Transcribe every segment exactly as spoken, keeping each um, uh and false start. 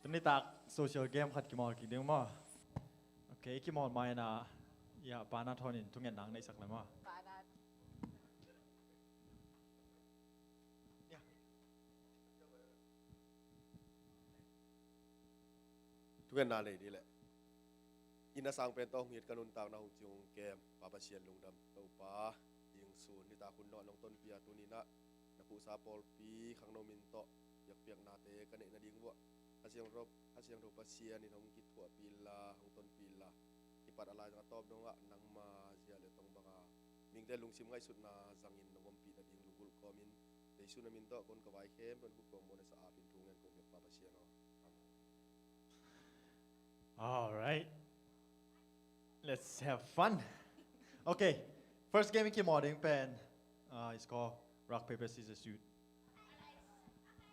Tuni tak social game khat kimawl kik ding maw? Ok, kimawl mai na, ya, pana thonin thungetna ang neihsak le maw? Thungetna nei dih leh. Inn a sang pen tawh hong it, ka nuntakna hong cing hong kem, Pa Pasian lungdam. Topa, zing sun nitak hun nawh nong tonpih a, tuni-in ah na khuhsa pawlpi khangno min tawh biakpiaknate ka neih nading vuah Kha Siangtho, Kha Siangtho Pasian in hong kithuahpih inla, hong tonpih inla, kipat a laizang a tawp dongah nangma zia le tong banga mihingte lungsim ngaihsutna zangin nong ompih nading lunggulh kawmin Jesu na min tawh kon ka vai khempeuh in huptuam bawl na sa apin thu ngen kong biak, Pa Pasian aw. Amen. All right. Let's have fun. Okay. First game i kimawl ding pen, uh, it's called rock, paper, scissors, shoot.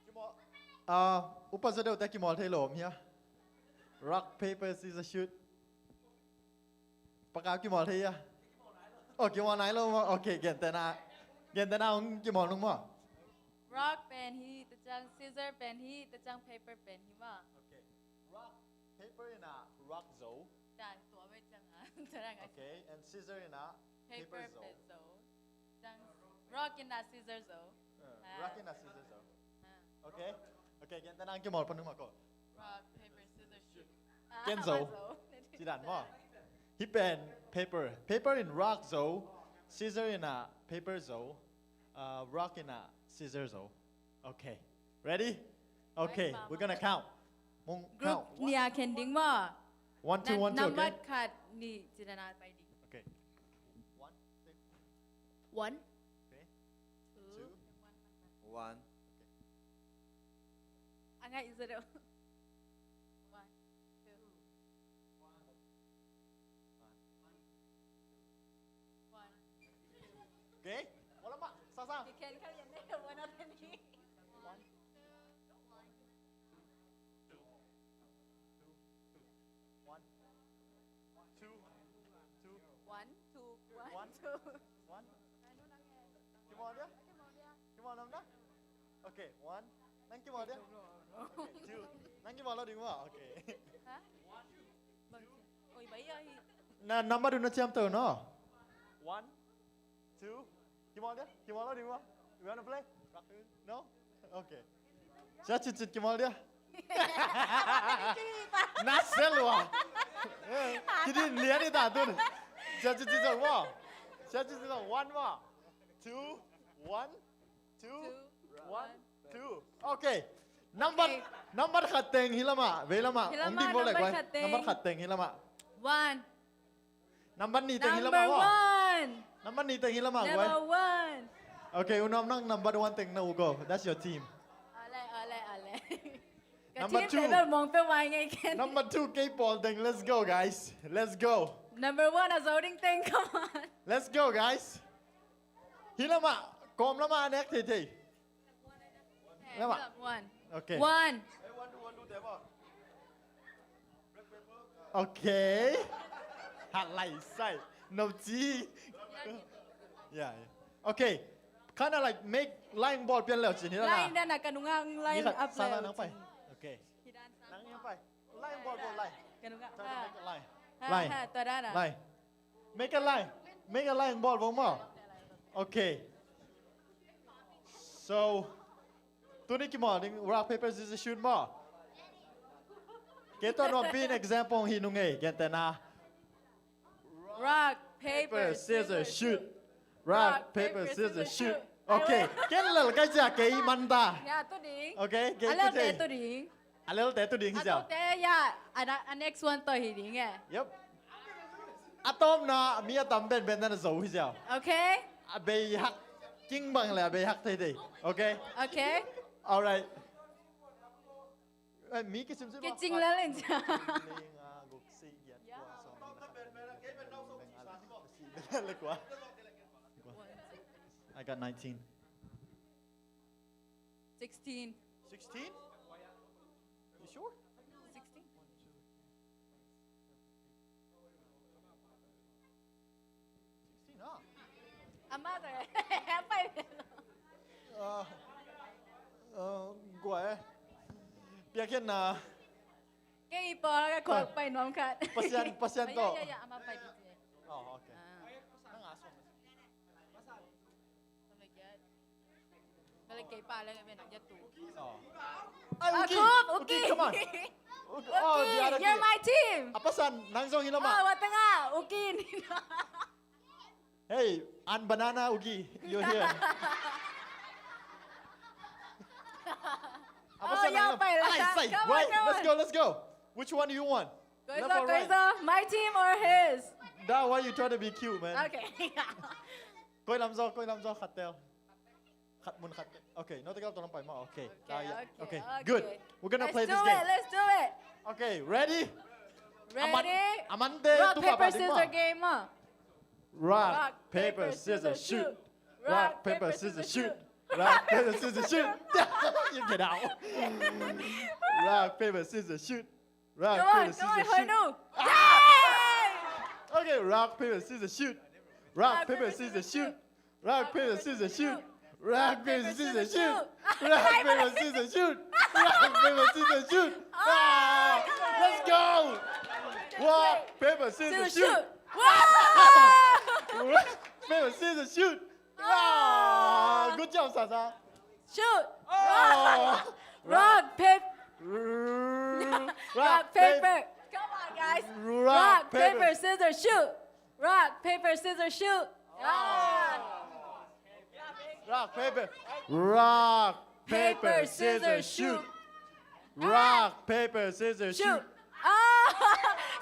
Kimawl. Uh, upa za deuhte kimawl thei lo om hia? Rock, paper, scissors, shoot. Pakau kimawl thei hia? Oh, kimawl nai lo maw? Okay, gentehna, gentehna hong kimawl nung maw? Rock pen hih ta ciang, scissor pen hih ta ciang, paper pen hih maw? Okay. Rock, paper in a rock zo. Ciang tua bai ciang a. Okay, and scissor in a paper zo. Paper pen zo. Ciang rock in a scissor zo. Uh, rock in a scissor zo. Ah. Okay. Okay, gentehna hong kimawl pan nung maw ko. Rock, paper, scissors, shoot. Ah, ken zo. Zo. Ci dan maw? Hih pen paper. Paper in rock zo. Scissor in a paper zo. Uh, rock in a scissor zo. Okay. Ready? Okay, we're gonna count. Mong count. Group nih a khen ding maw? One, two, one, two, okay? Nambat khat, nih, ci dan a pai ding. Okay. One, two. One. Okay. Two. One. Okay. A ngai za deuh. One, two. One. Okay. Wala ma, sasa. One. One. Two. Two. One, two, one, two. One. Kimawl dia? Kimawl nam na? Okay, one. Nang kimawl dia? Okay, two. Nang kimawl lo ding maw? Okay. Ha? Bang ci. Oi, bai ya hi. Na, number tu na ciamteh no? One, two. Kimawl dia? Kimawl lo ding maw? You wanna play? No? Okay. Sia Citcit kimawl dia? Na sel wa. Eh, kidin lian ni ta tun. Sia Citcit zong maw? Sia Citcit zong, one maw? Two, one, two, one, two. Okay. Number, number khat teng hi lama, vei lama. Hih lama, number khat teng. Number khat teng hi lama. One. Number nih teng hi lama, number one. Number nih teng hi lama, guai. Number one. Okay, U Nuam, nang number one teng na u go. That's your team. Ale, ale, ale. Number two. Ka team level mong pe wai ngai ken. Number two, kei pawl teng. Let's go, guys. Let's go. Number one, a zo ding teng, come on. Let's go, guys. Hi lama, kawm lama a nek thei thei. Lama. One. Okay. One. Okay. Hat lai sai. No ci. Yeah, yeah. Okay. Kinda like make line ball pian leu cin hi la. Line dan a ka nungak line up leu cin. Okay. Nang yang pai. Line ball ball line. Ka nungak. Try to make a line. Line. Tua dan a. Line. Make a line. Make a line ball ball maw. Okay. So, tuni kimawl ding rock, paper, scissors, shoot maw. Kei tua nuam pi in example hi nung ei, gentehna. Rock, paper, scissors, shoot. Rock, paper, scissors, shoot. Okay. Ken lel kai cia kei man ta. Ya, tu ding. Okay, kei tu ding. A lelte tu ding hi cia. A lelte tu ding hi cia. A next one tawh hi ding e. Yep. A tawpna mi a tam benben na zo hi cia. Okay. A bei hak king bang le a bei hak thei thei. Okay. Okay. All right. Eh, mi kisim sim. Kicing la len cia. I got nineteen. Sixteen. Sixteen? You sure? Sixteen. Sixteen, ah. Amah tawh, pai ve lo. Uh, uh, guai. Piakin na. Kei i pawl ka khuak pai nuam khat. Pasian, Pasian tawh. Ya, ya, ya, amah pai pi ci. Oh, okay. Ah. Nang a suang. Balik kei pa lang, men, ya tu. Oh. Ay, ah, Uki! Kup, Uki, Uki, come on. Uki, oh, Uki, the other you're Uki. My team. A pasan, nang zong hi lamah. Oh, watanga, Uki ni. Hey, and banana Uki, you're here. Apa, oh, sana, yeah, pai la. Ay, say, come on, wait, come on. Let's go, let's go. Which one do you want? Left or right? My team or his? That one you try to be cute, man. Okay. Koi lam zaw, koi lam zaw, khat tel. Khat mun khat. Okay, no, take out tolong pai ma. Okay. Okay, ah, yeah. Okay, okay, okay. Good. We're gonna play this game. Let's do it, let's do it. Okay, ready? Ready? Aman, amante, rock, paper, scissors game, ah. Rock, paper, scissors, shoot. Rock, paper, scissors, shoot. Rock, paper, scissors, shoot. You get out. Rock, paper, scissors, shoot. Rock, paper, scissors, shoot. Come on, come on, Hoinu. Ah! Yay! Okay, rock, paper, scissors, shoot. Rock, paper, scissors, shoot. Rock, paper, scissors, shoot. Rock, paper, scissors, shoot. Rock, paper, scissors, shoot. Rock, paper, scissors, shoot. Ah! Let's go! Rock, paper, scissors, shoot. Rock, paper, scissors, shoot. Ah! Good job, Sasa. Shoot! Oh! Rock, paper. Rock, paper. Come on, guys. Rock, paper, scissors, shoot. Rock, paper, scissors, shoot. Ah. Rock, paper. Rock, paper, scissors, shoot. Rock, paper, scissors, shoot. Ah,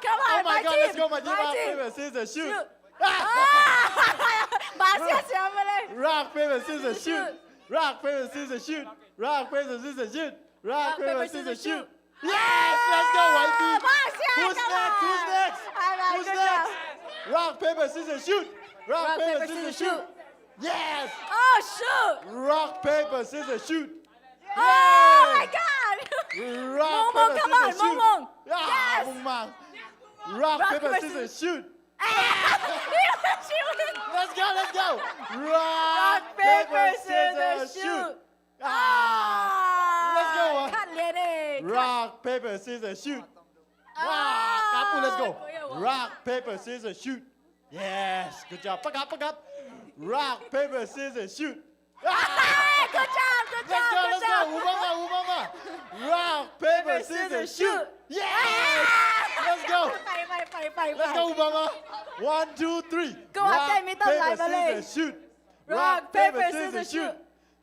come on, my team. Oh my God, let's go, my team. Rock, paper, scissors, shoot. Ah! Rock, paper, scissors, shoot. Rock, paper, scissors, shoot. Rock, paper, scissors, shoot. Rock, paper, scissors, shoot. Yes! Let's go, Whitey! Who's next? Who's next? Who's next? Rock, paper, scissors, shoot! Rock, paper, scissors, shoot! Yes! Oh, shoot! Rock, paper, scissors, shoot! Oh my God! Rock, paper, scissors, shoot! Mong Mong, come on, Mong Mong! Yes! Mong Mong! Rock, paper, scissors, shoot! Let's go, let's go! Rock, paper, scissors, shoot! Ah! Let's go, ah. Khat lian e. Rock, paper, scissors, shoot. Ah! Kapu, let's go. Rock, paper, scissors, shoot. Yes, good job. Pack up, pack up. Rock, paper, scissors, shoot. Ah! Good job, good job, good job. Let's go, let's go. Ubama, ubama. Rock, paper, scissors, shoot. Yes! Let's go. Pai, pai, pai, pai, pai. Let's go, ubama. One, two, three. Rock, paper, scissors, shoot. Rock, paper, scissors, shoot.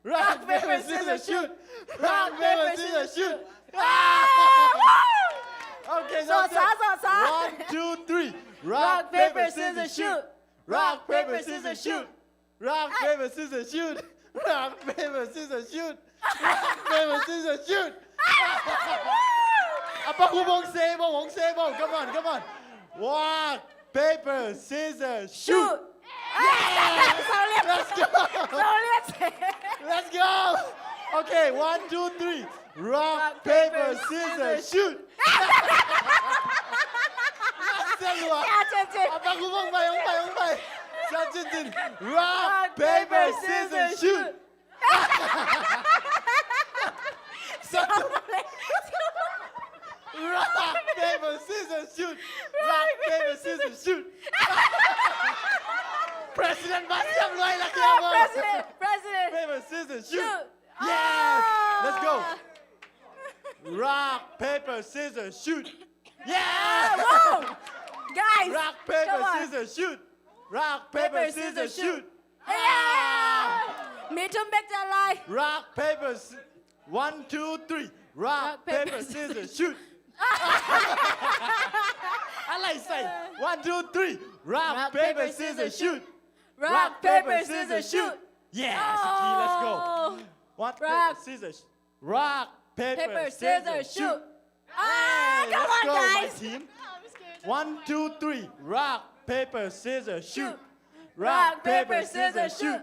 Rock, paper, scissors, shoot! Rock, paper, scissors, shoot! Ah! Okay, so, so, so, so. One, two, three. Rock, paper, scissors, shoot! Rock, paper, scissors, shoot! Rock, paper, scissors, shoot! Rock, paper, scissors, shoot! Rock, paper, scissors, shoot! Apa, hong se mo, hong se mo. Come on, come on. Rock, paper, scissors, shoot! Shoot! Yes! Let's go! Let's go! Okay, one, two, three. Rock, paper, scissors, shoot! Apa, hong pai, hong pai, hong pai. Rock, paper, scissors, shoot! Rock, paper, scissors, shoot! Rock, paper, scissors, shoot! President, basiam luai la kia mo. President, President. Paper, scissors, shoot! Shoot! Yes! Let's go! Rock, paper, scissors, shoot! Yeah! Wow! Guys, rock, paper, scissors, shoot! Rock, paper, scissors, shoot! Yeah! Mi thum bek ta lai. Rock, paper, sci-, one, two, three. Rock, paper, scissors, shoot! A lai sai. One, two, three. Rock, paper, scissors, shoot! Rock, paper, scissors, shoot! Yes, okay, let's go. One, paper, scissors. Rock, paper, scissors, shoot! Ah, come on, guys. Hey, let's go, my team. One, two, three. Rock, paper, scissors, shoot! Rock, paper, scissors, shoot!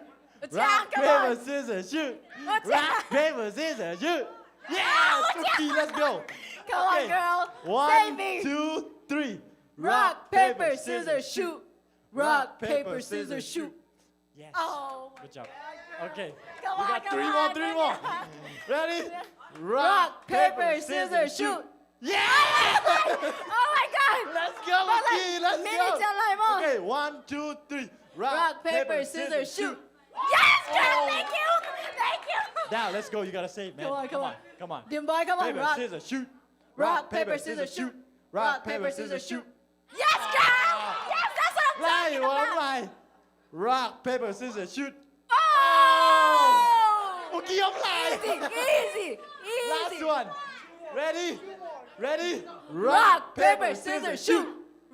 Rock, paper, scissors, shoot! Rock, paper, scissors, shoot! Yes! Okay, let's go. Come on, girl. Save me. One, two, three. Rock, paper, scissors, shoot! Rock, paper, scissors, shoot! Yes. Oh my God. Good job. Okay. Come on, come on, come on. You got three more, three more. Ready? Rock, paper, scissors, shoot. Yeah! Oh my God! Let's go, Lucky. Let's go. Minute จะไหลหมด Okay, one, two, three. Rock, paper, scissors, shoot. Yes, girl! Oh. Thank you! Thank you! Now, let's go. You gotta say it, man. Come on, come on. Come on. Dim boy, come on. Paper, scissors, shoot. Rock, paper, scissors, shoot. Rock, paper, scissors, shoot. Yes, girl! Yes, that's what I'm talking about! ไล่หัวใหม่ Rock, paper, scissors, shoot. Oh! เมื่อกี้ยังไล่ Easy, easy, easy. Last one. Ready? Ready? Rock, paper, scissors, shoot.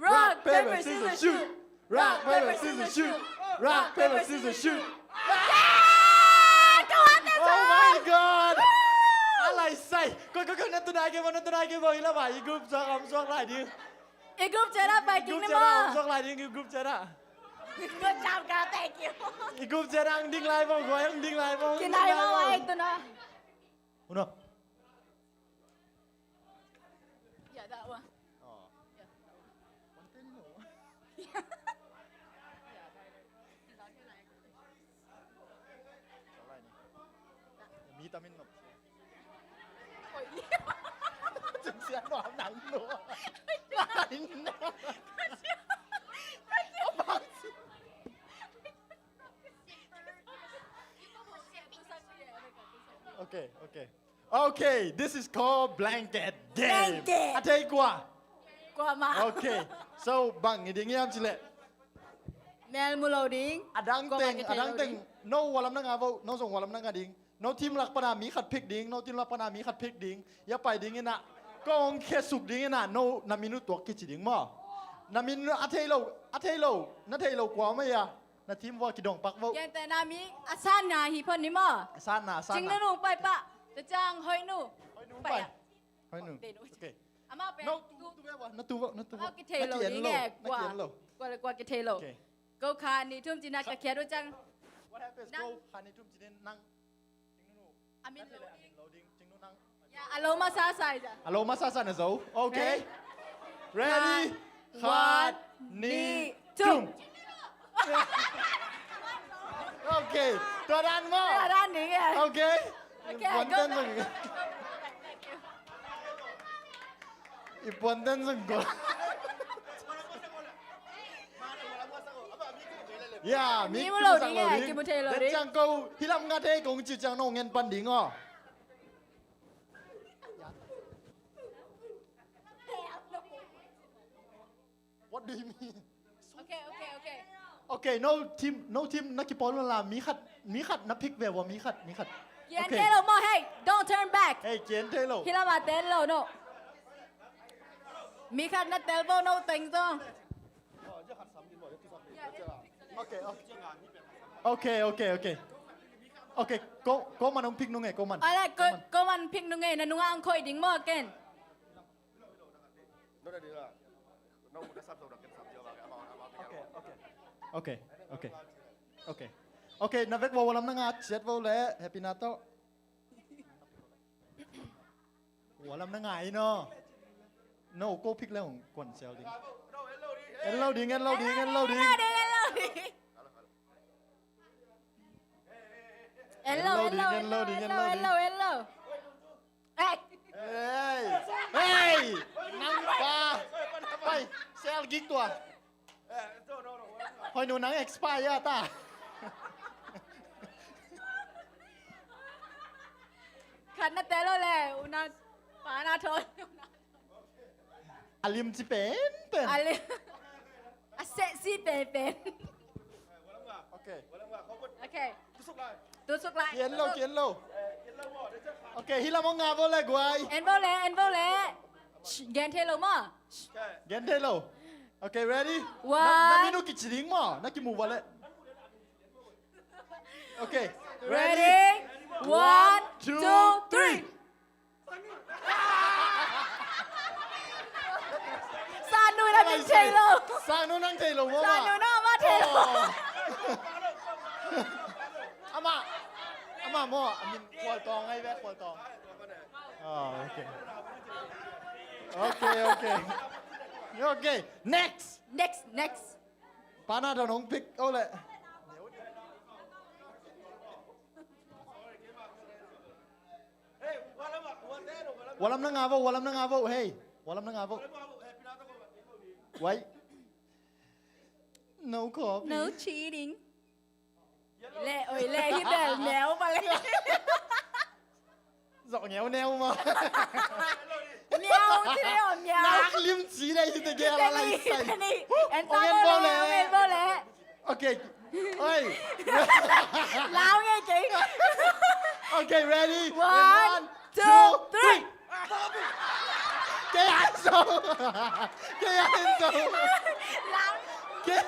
Rock, paper, scissors, shoot. Rock, paper, scissors, shoot. Rock, paper, scissors, shoot. Yeah! Come on, that's all. Oh my God! Woo! อะไรใส่ ก็ ก็ ก็ นั่นตัวไหน เกมบอล นั่นตัวไหน เกมบอล อีกแล้วว่ะ อีกกลุ่มสอง สอง หลายดิ อีกกลุ่มเจอหน้าไปกิน อีกกลุ่มเจอหน้า ไม่มา สอง หลายดิ อีกกลุ่มเจอหน้า Good job, girl. Thank you. อีกกลุ่มเจอหน้า ดิ้งไล่บอล ขอให้ดิ้งไล่บอล กินได้ไหมวะ ไอ้ตัวน่ะ Uno. Yeah, that one. Oh. Yeah, that one. Yeah. Yeah, that one. Alright. Mi tamin no. Oi. Jeng sia no nang no. Nang no. Okay, okay. Okay, this is called blanket game. Blanket. A thei kua? Kua mah. Okay. So, bang i ding hiam cih leh? Mel mu lo ding. A dang teng, a dang teng. No, walam na nga vo, no zong walam na nga ding. No team lak pana mi khat pick ding, no team lak pana mi khat pick ding. Ya pai ding ina. Kong khesuk ding ina, no, na min uh tuak kici ding maw. Na min a thei lo, a thei lo, na thei lo kua mah ya. Na team vua kidong pak vo. Gentehna mi a sanna hi phot ni maw. A sanna, a sanna. Cing nu nung pai pah. Tua ciang Hoih nu. Hoih nu pai. Hoih nu. Okay. Amah pen. No, tu, tu ve vo. Na tu vo, na tu vo. Amah kithei lo ding e. Kua, kua, kua kithei lo. Okay. Ko kha ni thum cin na ka khiat uh ciang. What happens? Ko kha ni thum cin nang. A min lo ding. A lo masa sa i za. A lo masa sa na zo. Okay. Ready? Khat, nih, thum. Okay. Tua dan maw. Tua dan ding e. Okay. Okay, I puanten zong. I puanten zong ko. Ya, mi kimu thei lo ding. Ciang ko, hi lam nga thei kong ci ciang no ngen pan ding aw. What do you mean? Okay, okay, okay. Okay, no team, no team na kipawl la, mi khat, mi khat na pick ve ua, mi khat, mi khat. Kian thei lo maw, hey, don't turn back. Hey, kian thei lo. Hi lam a tel lo, no. Mi khat na tel vo, no teng zong. Okay, okay. Okay, okay, okay. Okay, ko, ko man hong pick nung e, ko man. Ala, ko, ko man pick nung e, na nunga ang khoi ding maw ken. Okay, okay. Okay, okay. Okay. Okay, na vek vo, ua lam na nga ciat vo le, happy na to. Ua lam na ngai no. No, ko pick le hong kuan sel ding. En lo ding, en lo ding, en lo ding. En lo ding, en lo ding. En lo, en lo, en lo, en lo, en lo, en lo. Hey. Hey. Hey. Nang pa. Pai, sel gik tua. Hoih nu nang expire ta. Khat na tel lo le, u na pa na thon. A lim ci pen pen. A lim. A seh ci pen pen. Okay. Okay. Tusuk lai. Kian lo, kian lo. Okay, hi lam hong nga vo le guai. En vo le, en vo le. Shh, gen thei lo maw. Gen thei lo. Okay, ready? One. Na, na min uh kici ding maw. Na kimu vo le. Okay. Ready? Ready? One, two, three. Sa nu na min thei lo. Sa nu nang thei lo maw. Sa nu na ma thei lo. Oh. Amah, amah maw, a min Khual Tawng ai ve, Khual Tawng. Oh, okay. Okay, okay. Okay, next. Next, next. Pa na thon hong pick o le. Walam na nga vo, walam na nga vo, hey. Walam na nga vo. Wai. No copy. No cheating. Le, oi, le, hi bel, neu, ba le. Zok neu, neu, ma. Neu, ci neu, neu. Nak lim ci dai, hi te gel, la lai sai. En ta vo le, en vo le. Okay. Oi. Lau ngai kei. Okay, ready? One, two, three. Kei an so. Kei an so. Lau. Kei.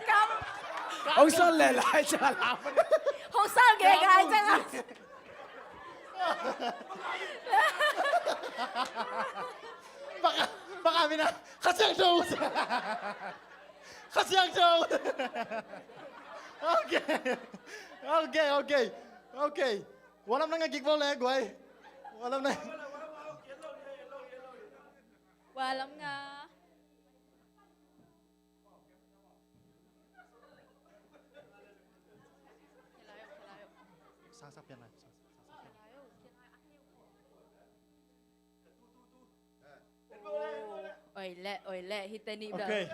Kam. Hong son le lai ca lau. Hong son ge gai ca lau. Baka, baka mina. Kasiang so. Kasiang so. Okay. Okay, okay. Okay. Walam na nga kik vo le, guai. Walam na. Walam nga. Sang sak pian lai. Sang sak pian lai. Oi le, oi le, hi te ni bel. Okay.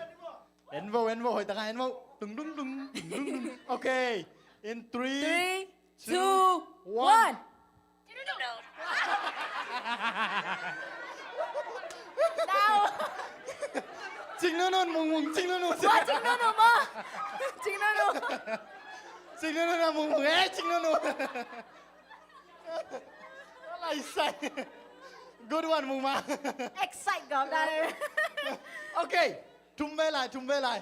En vo, en vo, hoi taka en vo. Tung, tung, tung, tung, tung, tung. Okay. In three, three, two, two, one. One. Cing nunun, mung mung, cing nunun. Wah, cing nunun mo. Cing nunun. Cing nunun, mung mung. Eh, cing nunun. Lai sai. Good one, mung ma. Excite gam da le. Okay. Thum ve lai, thum ve lai.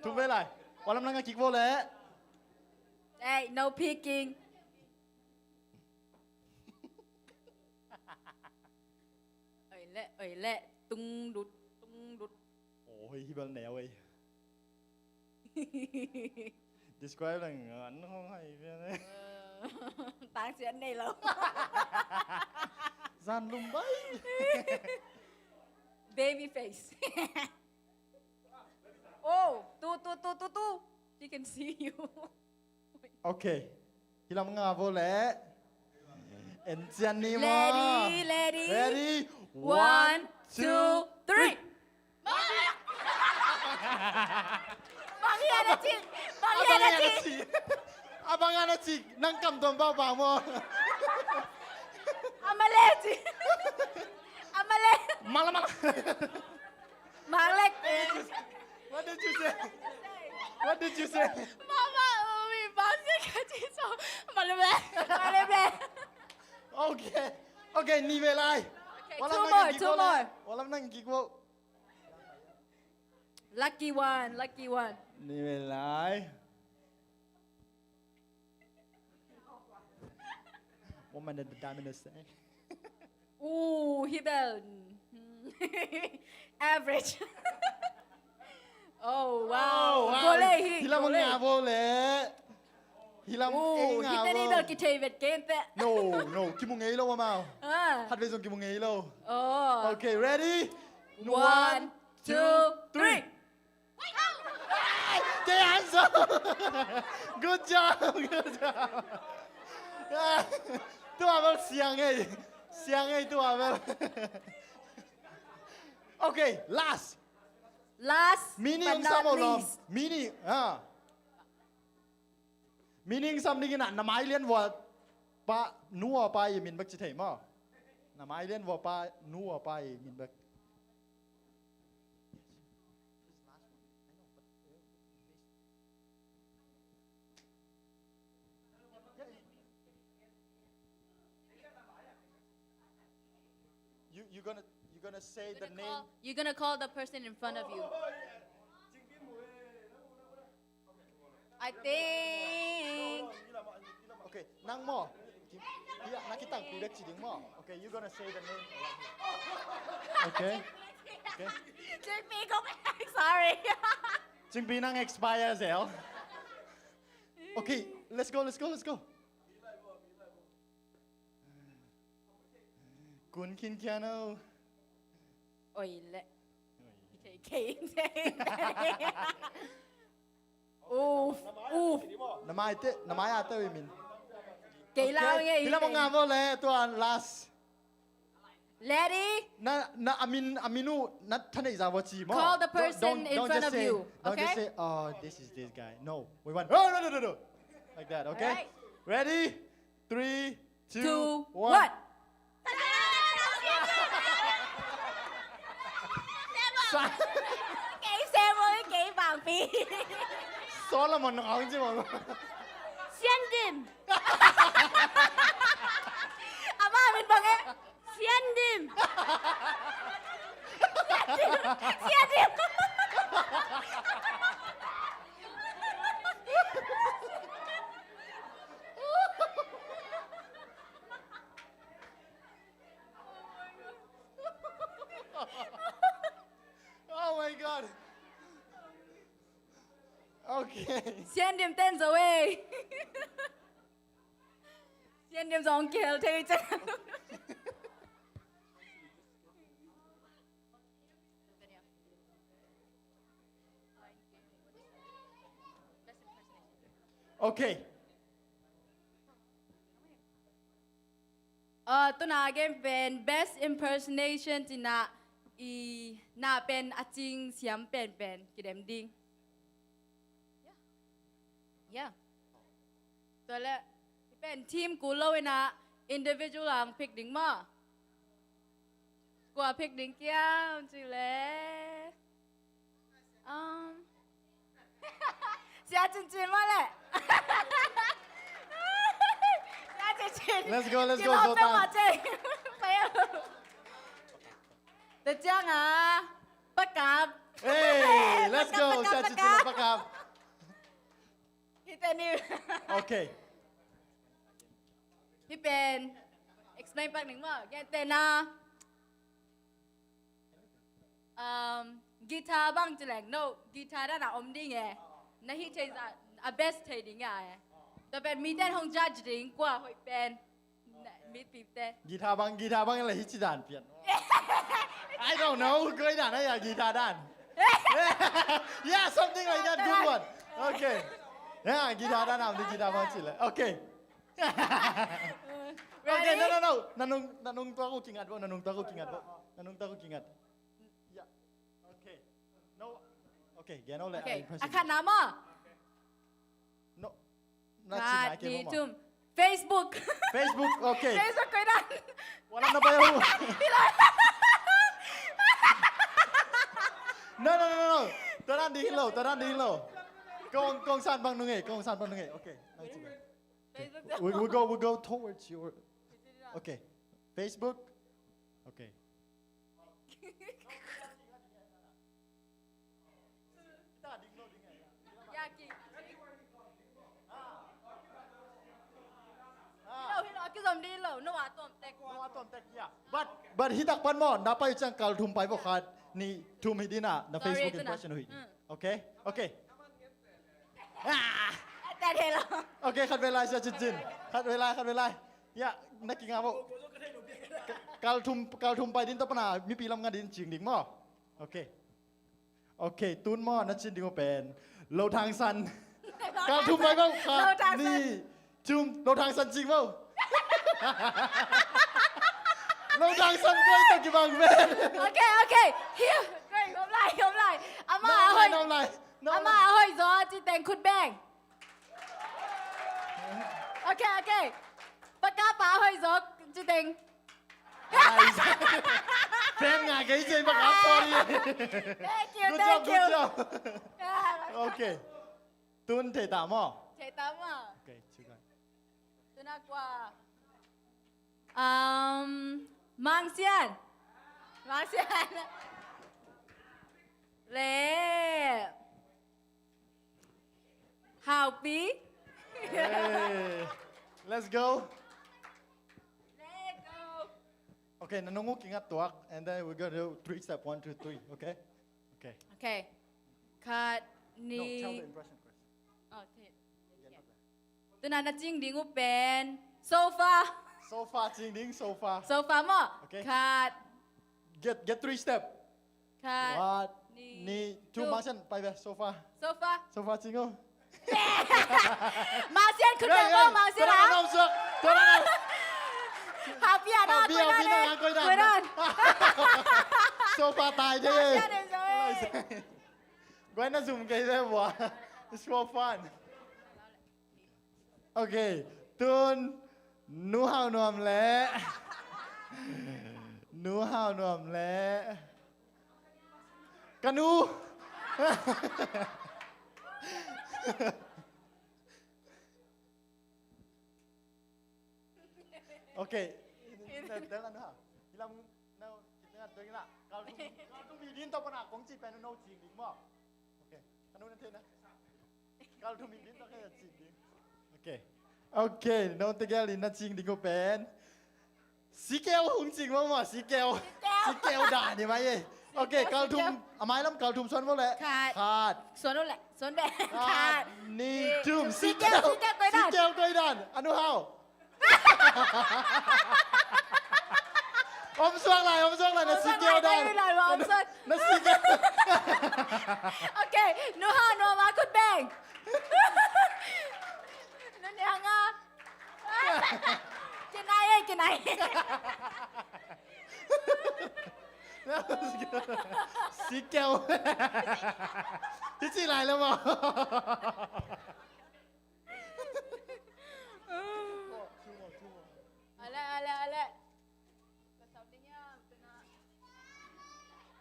Thum ve lai. Walam na nga kik vo le. Hey, no peeking. Oi le, oi le, tung dut, tung dut. Oi, hi bel neu ei. Describe leng an hong hai pian ei. Tang cian nei lo. Zan lum bai. Baby face. Oh, tu, tu, tu, tu, tu. She can see you. Okay. Hi lam nga vo le. En cian ni ma. Ready, ready. Ready. One, two, three. Bang hian a cik. Bang hian a cik. A bang hian a cik. Nang kam tuam bau bau mo. A male cik. A male. Mala mala. Mak lek. What did you say? What did you say? Mama, umi, basi ka ci so. Malebe. Malebe. Okay. Okay, ni ve lai. Okay, two more, two more. Walam nang kik vo. Lucky one, lucky one. Ni ve lai. Woman at the diamond is saying. Ooh, hi bel. Average. Oh, wow. Oh, wow. Go le hi. Hi lam nga vo le. Hi lam nga vo. Hi te ni bel kithei vet ken te. No, no, kimu ngei lo amau. Ah. Khat ve zong kimu ngei lo. Oh. Okay, ready? One, two, three. Kei an so. Good job, good job. Tua bel siang ei. Siang ei tua bel. Okay, last. Last. Meaning sam lo. Meaning, ha. Meaning sam ding in a, na mai lian vua pa, nu a pa i min bek ci thei maw. Na mai lian vua pa, nu a pa i min bek. You, you're gonna, you're gonna say the name. You're gonna call the person in front of you. I think. Okay, nang maw. Ki-, ki-, na kitang pi bek ci ding maw. Okay, you're gonna say the name. Okay. Okay. Cing Pi kong, sorry. Cing Pi nang expire zel. Okay, let's go, let's go, let's go. Kun khin kian o. Oi le. Kei, kei, kei. Uf, uf. Na mai te, na mai a te wi min. Kei lau nge. Hila mong nga bo le, tua last. Ready? Na, na, a min, a min uh na thaneih za bo ci maw. Call the person in front of you, okay? Don't just say, "Oh, this is this guy." No, we want, "Oh, no, no, no, no." Like that, okay? Alright. Ready? Three, two, one. Kei sem oi, kei bangpi. Solomon nong aung ci maw. Sian Dim. Ama min bang e. Sian Dim. Sian Dim. Sian Dim. Oh my God. Okay. Sian Dim ten zo e. Sian Dim zong kihel thei ciang. Okay. Uh, tuna game pen best impersonation cih na, i na pen a cing siam penpen kidem ding. Yeah. Tua leh, hih pen team kul lo in ah individual a hong pick ding maw. Kua pick ding kiam cih leh. Um. Sia Cin Cin maw leh. Sia Cin Cin. Let's go, let's go, Zoltan. Tua ciang a, Pa Kap. Hey, let's go, Pa Kap, Sia Cin Cin, Pa Kap. Hih teni. Okay. Hih pen explain pak ning maw. Gentehna, um, guitar bang ci leng, no, guitar dan a om ding e. Na hih thei zah a best thei ding e. Tua pen mite in hong judge ding kua hoih pen. Mipite. Guitar bang, guitar bang le hih ci dan pian. I don't know, koi dan a, guitar dan. Yeah, something like that, good one. Okay. Yeah, guitar dan, am di guitar bang ci le. Okay. Okay, no, no, no. Na nung, na nung tua ko kingat bo, na nung tua ko kingat bo. Na nung tua ko kingat. Yeah. Okay. No. Okay, gen o le. Okay. A khat na maw. No. Khat, nih, thum. Facebook. Facebook, okay. Facebook koi dan. Wala na bayo. No, no, no, no. Tua dan ding hi lo, tua dan ding hi lo. Kong, kong san bang nung e, kong san bang nung e. Okay. Facebook. We, we go, we go towards your. Okay. Facebook. Okay. But, but hih tak pan maw, na pai ciang kal thum pai bo, khat, nih, thum hi ding a, na Facebook impression uh hi. Okay? Okay. Ah! Okay, khat vei lai, Sia Cin Cin. Khat vei lai, khat vei lai. Ya, na kinga bo. Ka-, kal thum, kal thum pai ding, tua pan a mipi lam nga ding cing ding maw. Okay. Okay, tun maw, na cin ding uh pen Lo Thang San. Kal thum pai bo, khat, nih, thum, Lo Thang San cing bo. Lo Thang San koi tawh kibang pen. Okay, okay. Hiah, koi, om lai, om lai. Amah a hoih, amah a hoih zaw ci teng khut beng. Okay, okay. Pa Kap a hoih zaw ci teng. Fan nga kei ci, Pa Kap, sorry. Thank you, thank you. Good job, good job. Okay. Tun thei ta maw? Thei ta maw? Okay, ciu kai. Tun a kua. Um, Mang Sian. Mang Sian. Le. Hau Pi. Hey. Let's go. Let's go. Okay, na nung uh kingat tuak, and then we go to three step, one, two, three, okay? Okay. Okay. Khat, nih. No, tell the impression first. Oh, okay. Tun a na cing ding uh pen sofa. Sofa cing ding, sofa. Sofa maw? Okay. Khat. Get, get three step. Khat, nih, thum, Mang Sian, pai ve, sofa. Sofa. Sofa cing o. Mangsian khut beng maw, Mangsian ah. Tuan an om suak. Tuan an om. Happy ah na, Happy, Happy na, koi dan. Sofa tai de. Mangsian en zo e. Guai na zum kei de bua. It's for fun. Ok, tun Nu Hau Nuam le Nu Hau Nuam le ka nu. Ok. Tel anu ha. Hilam na, na, kal thum, kal thum hi din tawh pana kong ci pen no cing ding maw. Ok. Kanu na thei na. Kal thum hi din tawh ka cing ding. Ok. Ok, no tegel in na cing ding uh pen. Sikeu hong cing maw maw, sikeu. Sikeu. Sikeu dan hi mai e. Ok, kal thum, a mailam kal thum suan maw le. Khat. Khat. Suan maw le. Suan be. Khat, nih, thum. Sikeu, sikeu koi dan. Sikeu koi dan. Anu Hau. Om suak lai, om suak lai, na sikeu dan. Na sikeu. Ok, Nu Hau, Nu Hau, ma khut beng. Nu niang a. Kinai e, kinai. Sikeu. Hi ci lai lo maw. Ale, ale, ale.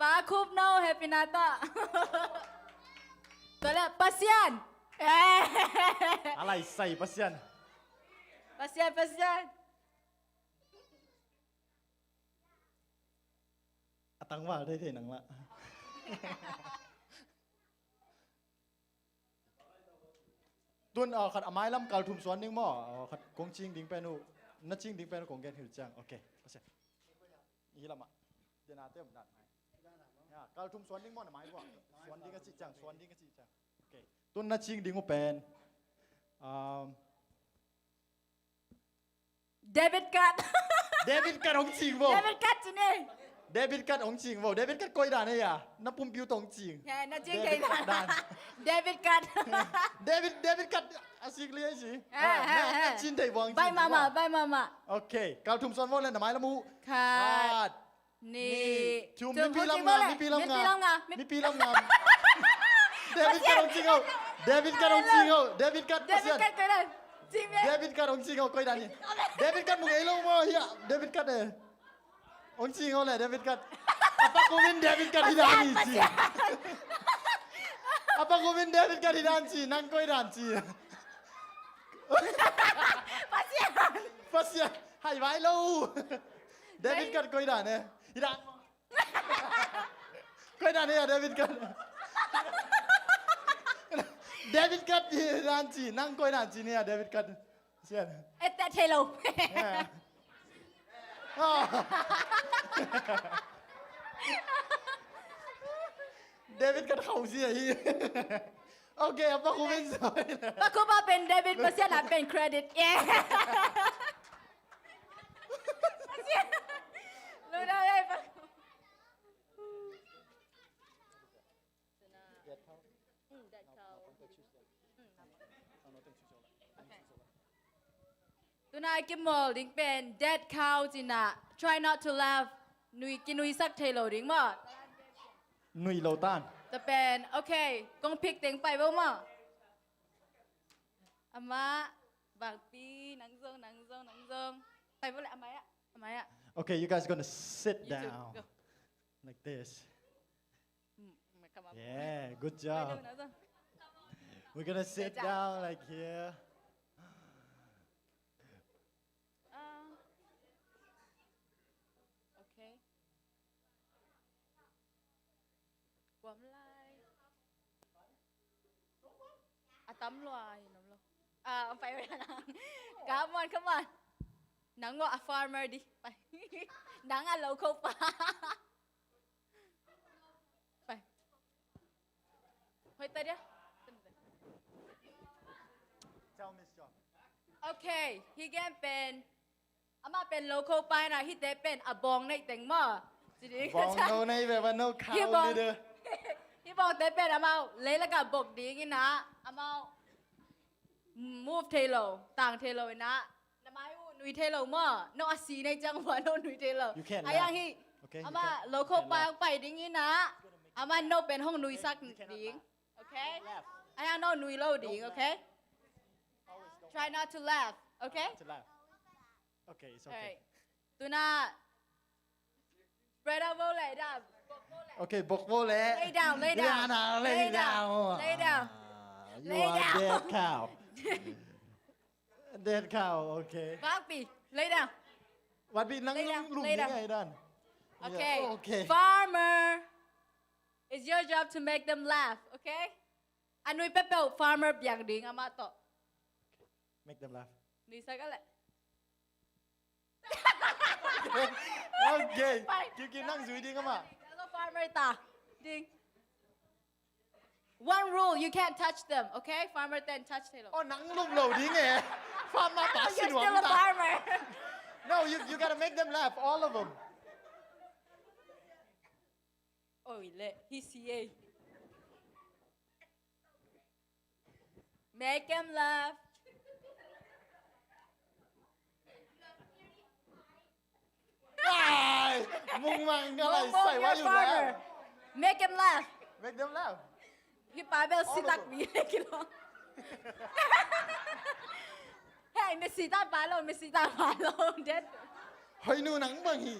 Pa Khup No, happy na ta. Tole, Pasian. A lai sai Pasian. Pasian, Pasian. A tangval thei thei nang lah. Tun, ah, khat a mailam kal thum suan ding maw? Ah, khat kong cing ding pen uh, na cing ding pen uh kong gen hilh ciang. Ok, Pasian. Hi lamah. Dena te om dan. Ya, kal thum suan ding maw na mai buah. Suan ding a cih ciang, suan ding a cih ciang. Ok. Tun na cing ding uh pen. Um, Debit card. Debit card hong cing vo. Debit card ci ni. Debit card hong cing vo. Debit card koi dan e ya. Na pumpi uh tawh hong cing. Ya, na cing kei dan. Debit card. Debit, debit card a sik li a si. Ha, ha, ha. Na cin thei buang cin. Bai mama, bai mama. Ok. Kal thum suan vo le na mai la mu. Khat. Khat. Nih. Nih. Thum. Thum. Mipi lam ngam, mipi lam ngam. Mipi lam ngam. David Kat hong cing o. David Kat hong cing o. David Kat, David Kat koi dan. Cing mia. David Kat hong cing o, koi dan ni. David Kat mu ngei lo mo hia. David Kat eh. Hong cing o le David Kat. Apa kumin David Kat hi dan ni ci. Apa kumin David Kat hi dan ci. Nang koi dan ci. Pasian. Pasian. Hai vai lo. David Kat koi dan eh. Hi dan. Koi dan hia David Kat. David Kat hi dan ci, nang koi dan ci ni hia David Kat. Sian. Et tat hello. David Kat khau sia hi. Ok, apa kumin soi. Pakupa pen David, Pasian a pen credit. Yeah. Luna, eh, pa- Tuna kimawl ding pen dead cow cina, try not to laugh. Nui, kinuisak thei lo ding maw. Nui lo tan. Ta pen, ok, kong pick teng pai bo maw. Ama, bangpi, nang zong, nang zong, nang zong. Pai bo le, ama ya, ama ya. Ok, you guys are gonna sit down. Like this. Yeah, good job. We're gonna sit down like here. Okay. Kuam lai. A tam lua hi nom lo. Ah, pai pai lang. Come on, come on. Nang ngawh a farmer di. Pai. Nang a local pa. Pai. Hoih ta dia. Ok, hi gen pen. Amah pen local pa ina, hite pen a bawng neih teng maw. Bawng no nei ve va no khau ni de. Hi bawngte pen amau lei laka bok ding ina, amau Move thei lo, tang thei lo ina. Na mai uh nui thei lo maw. No a si nei ciang uh a no nui thei lo. You can't laugh. A yang hi. Okay, you can't, you can't laugh. Amah lo kho pang pai ding ina. Amah no pen hong nuisak ding. Okay? A yang no nui lo ding, okay? Try not to laugh, okay? Not to laugh. Okay, it's okay. Alright. Tuna, spread out bo leh, da. Okay, bok bo leh. Lay down, lay down. Lay down, lay down. Lay down. Ah, you are dead cow. Dead cow, okay. Vak pi, lay down. Vak pi, nang lay down, lay down. Lay down. Okay. Yeah, okay. Farmer, it's your job to make them laugh, okay? A nui peuhpeuh farmer piang ding amah tawh. Make them laugh. Nuisak a leh. Okay. Pai. Kiu kiu nang zui ding amah. Farmer ta ding. One rule, you can't touch them, okay? Farmer ten touch thei lo. Oh, nang lum lo ding eh. Farmer ta si nuam ta. You're still a farmer. No, you, you gotta make them laugh, all of them. Oi leh, hi si ei. Make them laugh. Ai, mung mang ka lai sai wa yu la. Make them laugh. Make them laugh. Hi pa bel si tak mi le ki lo. Hey, mi si ta pa lo, mi si ta pa lo. Hoi nu nang bang hi.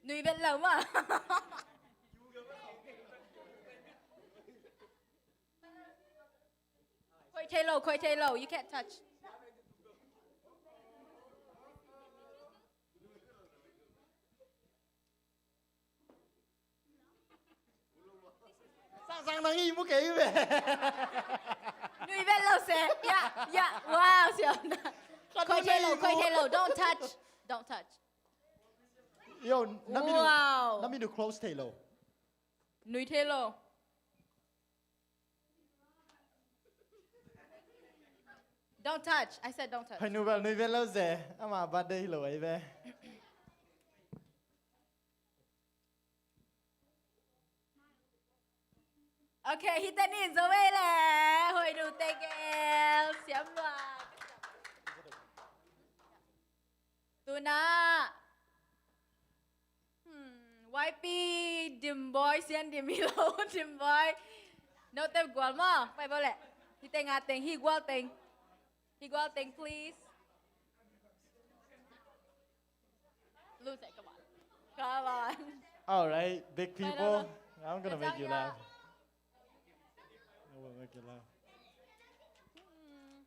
Nui vet lo maw. Khoi thei lo, khoi thei lo. You can't touch. Sang sang nang i mu kei ve. Nui vet lo se. Ya, ya. Wow, siam na. Khoi thei lo, khoi thei lo. Don't touch. Don't touch. Yo, na min uh, wow, na min uh close thei lo. Nui thei lo. Don't touch. I said don't touch. Hoi nu bel nui vet lo se. Ama birthday lo ai ve. Okay, hi te ni zo ve le. Hoi nu te gel. Siam lua. Tuna. Hmm, Y P Dim Boy, Sian Dim hi lo, Dim Boy. No te gual maw, pai bo le. Hi te nga teng, hi gual teng. Hi gual teng, please. Lose it, come on. Come on. All right, big people, I'm gonna make you laugh. I will make you laugh. Hmm.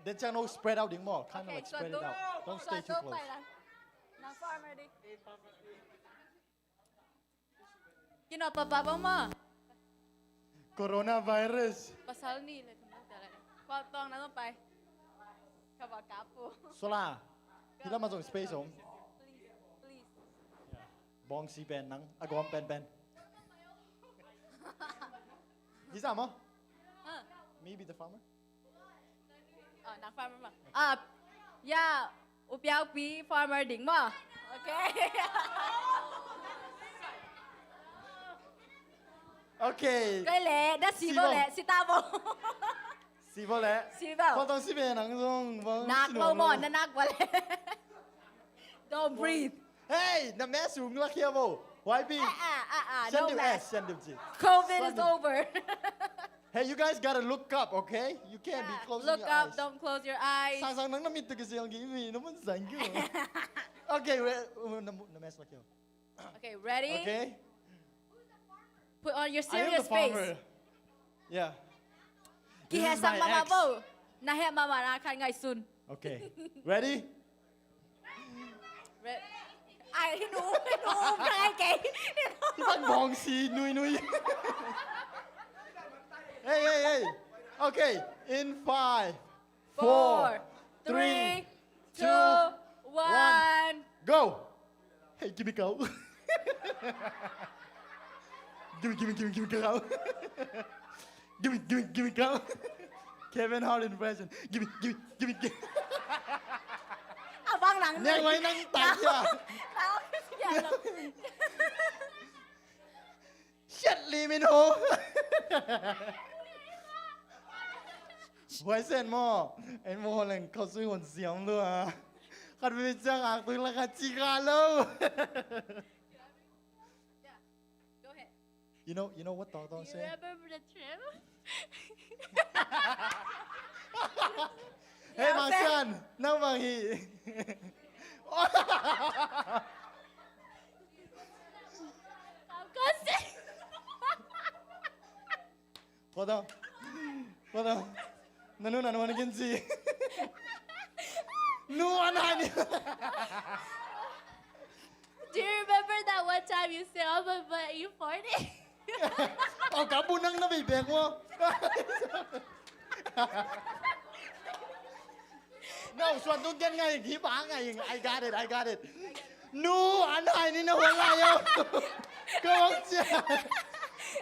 Then ciang no spread out ding maw. Kind of like spread it out. Don't stay too close. Nang farmer ding. Kino papa bang maw. Coronavirus. Pasal ni le tum dang tala. Kua tong na pai. Kaba kapu. Sola. Hi lam a zong space om. Please, please. Bawngsi pen nang a gawm penpen. Hi sa maw? Maybe the farmer. Oh, nang farmer maw. Ah, ya, u piau pi farmer ding maw. Okay. Okay. Koi le, da si bo le, si ta bo. Si bo le. Si bo. Kua tong si be nang zong bang. Nak lo maw, na nak bo le. Don't breathe. Hey, na mask sung lak hia bo. Y P. Ah, ah, ah, ah, no mask. Send him S, send him G. COVID is over. Hey, you guys gotta look up, okay? You can't be closing your eyes. Look up, don't close your eyes. Sang sang nang na mit tu ke siang gi mi, na mun sang gi. Okay, we, uh, na mu-, na mask lak hia. Okay, ready? Okay. Put on your serious face. I am the farmer. Yeah. This is my ex. Kiheh sang mama bo. Na heh mama na khan ngai sun. Okay. Ready? Re-, ai, hi nu, hi nu, ka ngai kei. Hi nu. Hi bang bawngsi, nui, nui. Hey, hey, hey. Okay. In five, four, three, two, one, go. Hey, give me cow. Give me, give me, give me, give me cow. Give me, give me, give me cow. Kevin Hart impression. Give me, give me, give me, give me. Abang nang. Nang wai nang tai ya. Shit, Lee Min Ho. Huai sen maw? En maw, leng khosui hun siam lua. Khat mi ciang ak tung la khat ci kha lo. Go ahead. You know, you know what Tawng Tawng say? Hey, Mang Sian, nang bang hi. Kau kau sih. Kau tahu? Kau tahu? Nanu, nanu, nanu, kensi. Nu, anak ni. Do you remember that one time you say, "Oh, but, but you forty"? Oh, kabu nang na bibek mo. No, suan tung gen ngai, hi ba ngai, I got it, I got it. Nu, an hai ni na huan lai yo. Kau ong cia.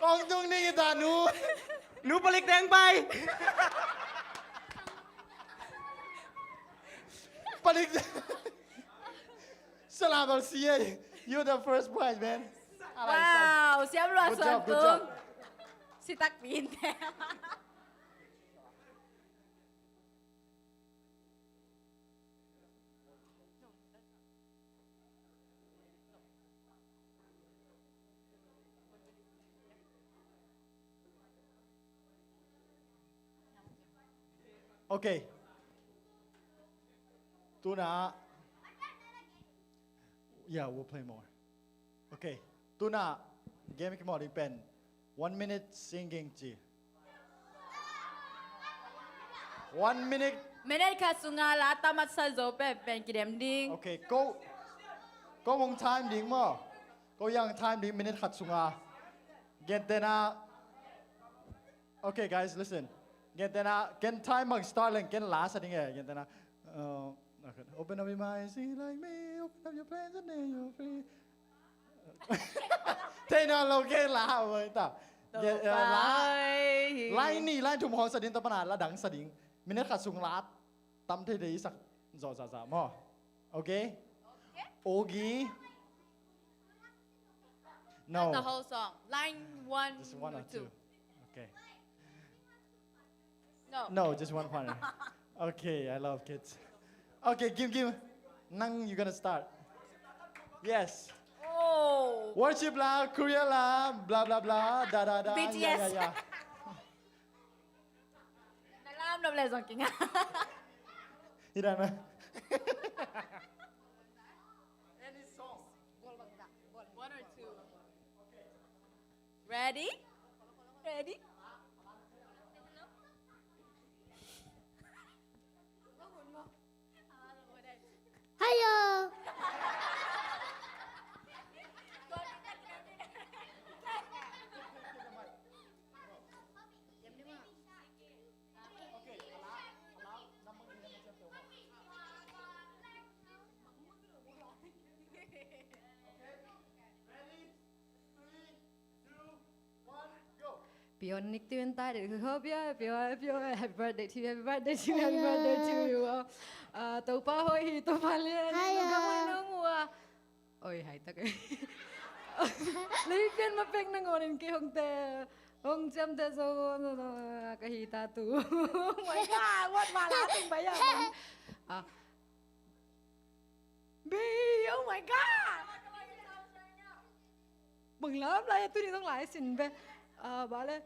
Ong tung ni kita nu. Nu palik deng pai. Palik. Salam, I'll see you. You're the first prize, man. Wow, siam lua suan tung. Good job, good job. Sitak pinte. Okay. Tuna. Yeah, we'll play more. Okay. Tuna, game ki mawh ding pen one minute singing ci. One minute. Minute khat sunga la tam a sa zo pen pen kidem ding. Okay, ko, ko mong time ding maw. Ko yang time ding minute khat sunga. Gentena. Okay, guys, listen. Gentena, ken time bang start leng ken la sa ding e. Gentena. Uh, okay. Open up your mind, see like me. Open up your plans and then you're free. Thei nawn lo kei la, a bai ta. Line nih, line thum hong sa ding, tua pan a la dang sa ding. Minute khat sung la tam thei thei sak zawh zahzah maw. Okay? Okay. No. Not the whole song. Line one or two. Just one or two. Okay. No. No, just one partner. Okay, I love kids. Okay, Kim Kim, nang, you gonna start. Yes. Oh. Worship la, Korea la, blah blah blah, da da da. B T S. Yeah, yeah, yeah. Na lam lam le zong king. Hi dan na. Any song. One or two. Ready? Ready? Hiya. Pion nik tiun tai de ho pio pio pio, happy birthday to you, happy birthday to you, happy birthday to you. Ah, Topa hoih hi, Topa lian hi, Topa hoih nong ua. Oi, hai tak. Lei pian ma pek nangawn in kei hong te hong ciam te zo ka hi ta tu. Oh my God, what ma la ting bai ya. Ah. Bi, oh my God. Bang lam lai tu ni tong lai sin be. Ah, bale.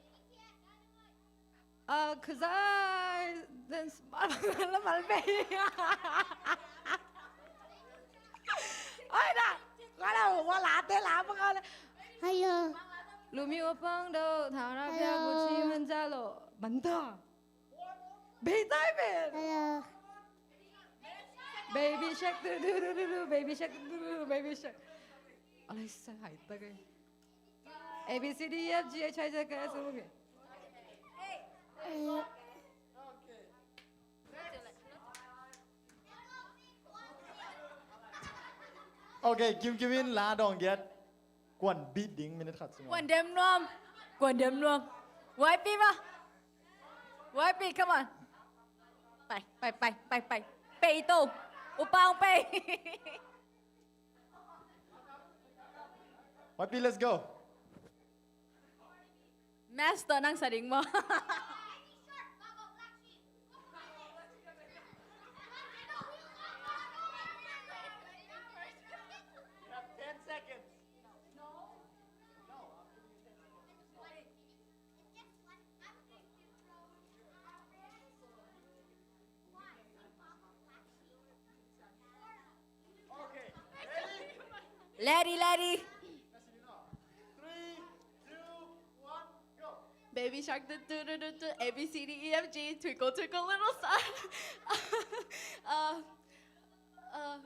Ah, khazai dan la mal be. Oi da. Wala wala te la bang ale. Hiya. Lumi wa pang do thara pia gu chi man ja lo. Banta. Bei tai ben. Hello. Baby shark, do do do do do, baby shark, do do do, baby shark. Alai sa hai ta kai. A B C D E F G H I J K L M N O P. Hello. Okay, Kim Kim in la dong get. Kuan beat ding minute khat sung. Kuan dem nuam. Kuan dem nuam. Y P ba. Y P, come on. Pai, pai, pai, pai, pai. Pei to. U Pang pei. Papi, let's go. Mass tawh nang sa ding maw? Lady, lady. Baby shark, do do do do do, A B C D E F G, twinkle twinkle little star. Uh, uh,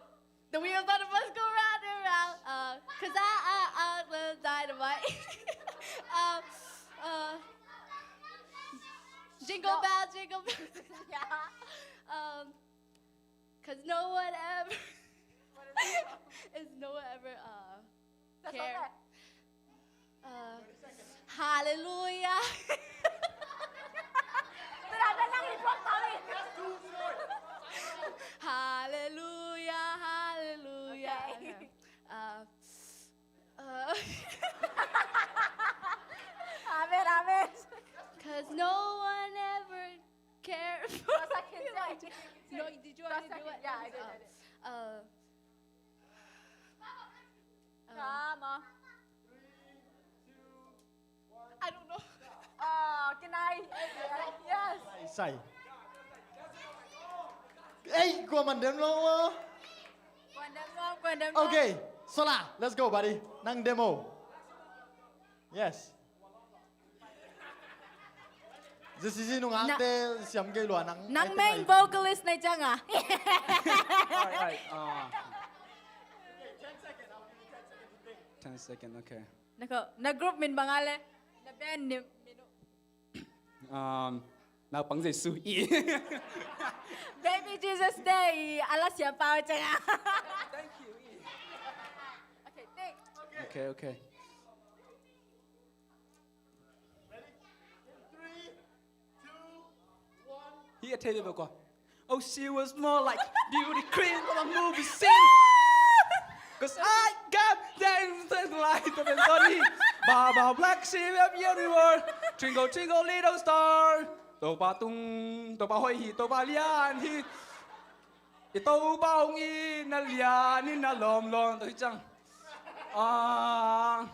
the wheels on the bus go round and round. Uh, 'cause I, I, I love dynamite. Uh, uh, jingle bell, jingle bell. Yeah. Um, 'cause no one ever is no one ever uh care. Uh, hallelujah. Hallelujah, hallelujah. Okay. Uh, uh, Amen, amen. 'Cause no one ever cared for me like you. No, did you already do it? Yeah, I did, I did. Uh, uh, Come on. I don't know. Oh, can I? Yes. Sai. Ei, kua man dem lo maw? Kua dem lo, kua dem lo. Okay, Sola, let's go, buddy. Nang demo. Yes. Zesisi nungakte siam kei lua nang. Nang main vocalist na ciang a. Alright, alright, uh, ten second, okay. Na ko, na group min bang a le? Na band ni, min uh. Um, Naupang Jesu i. Baby Jesus te i, a la siam pau ciang a. Thank you i. Okay, thanks. Okay, okay. Hih a thei bek kua. Oh, she was more like beauty queen from a movie scene. 'Cause I got things like the Bentley. Baba Black, she a beauty world. Twinkle, twinkle, little star. Topa tung, Topa hoih hi, Topa lian hi. I Topa hong it na lian in na lawm lawm. Tua hi ciang. Ah.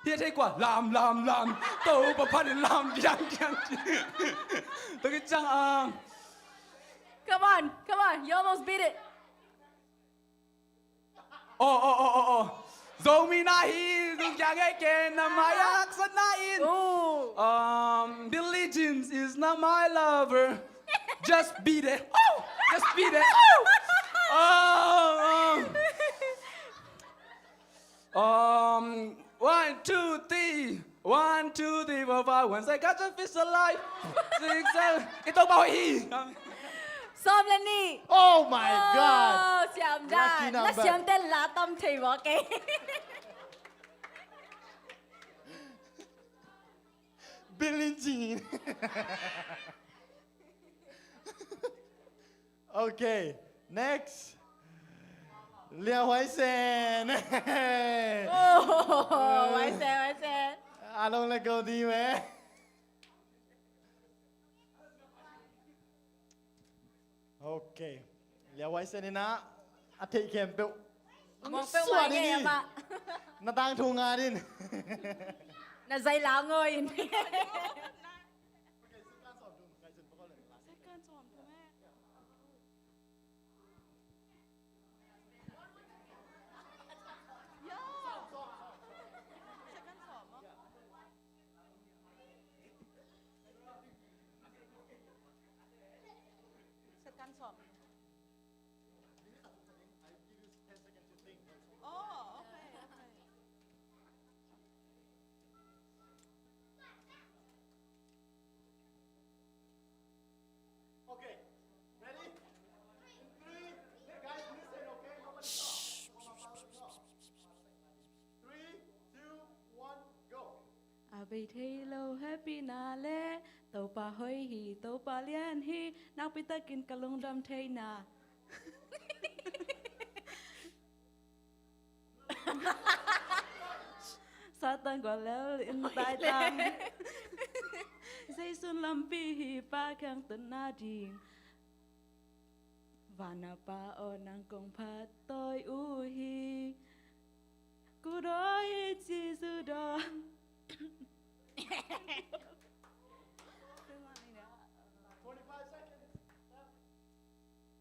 Hih a thei kua, lam, lam, lam. Topa phat in lam, diang, diang. Tua hi ciang, ah. Come on, come on, you almost beat it. Oh, oh, oh, oh, oh. Zomi na hi, zong kiang e ken na mai a haksatna in. Oh. Um, Billie Jean is not my lover. Just beat it. Oh, just beat it. Oh. Oh, oh. Um, one, two, three. One, two, three, four, five. Once I got your fish alive. Six, seven. Ito ba hi? Sawm le nih. Oh my God. Oh, siam dan. Lucky number. Na siam ten la tam thei maw kei. Billie Jean. Okay, next. Liau Huai Sen. Oh, Huai Sen, Huai Sen. A long le go di me. Okay. Liau Huai Sen in a, a theih khempeuh. Mong peuh suan ngai in. Na tangthu ngat in. Na zai la ngoi in. Oh, okay, okay. Okay, ready? In three, guys, listen, okay? Nobody talk. Three, two, one, go. A bei thei lo happy na le, Topa hoih hi, Topa lian hi, nakpi takin ka lungdam thei na. Satan gual lel in taitang. Zeisun lampi hi Pa kiang tunna ding. Vana Pa aw nang kong phat tawi uh hi. Ku dawi hi Jesu dawi.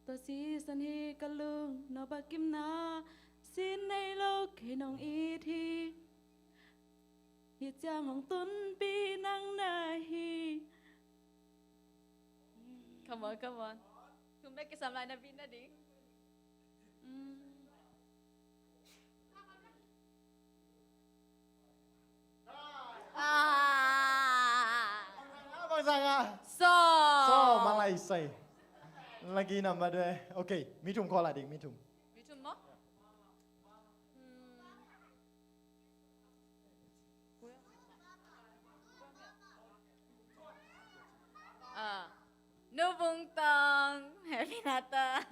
Tua sisan hi ka lung nop a kimna, sin nei lo kei nong it hi. Hi ciang hong tunpi nang na hi. Come on, come on. Kum bek kisam lai na beat na ding. Mm. Ah. Bang sang a? So. So, malai sai. Lagi number dua. Okay, mi thum call a ding, mi thum. Mi thum maw? Hmm. Ah. Nu Bung Tong, Happy Nata.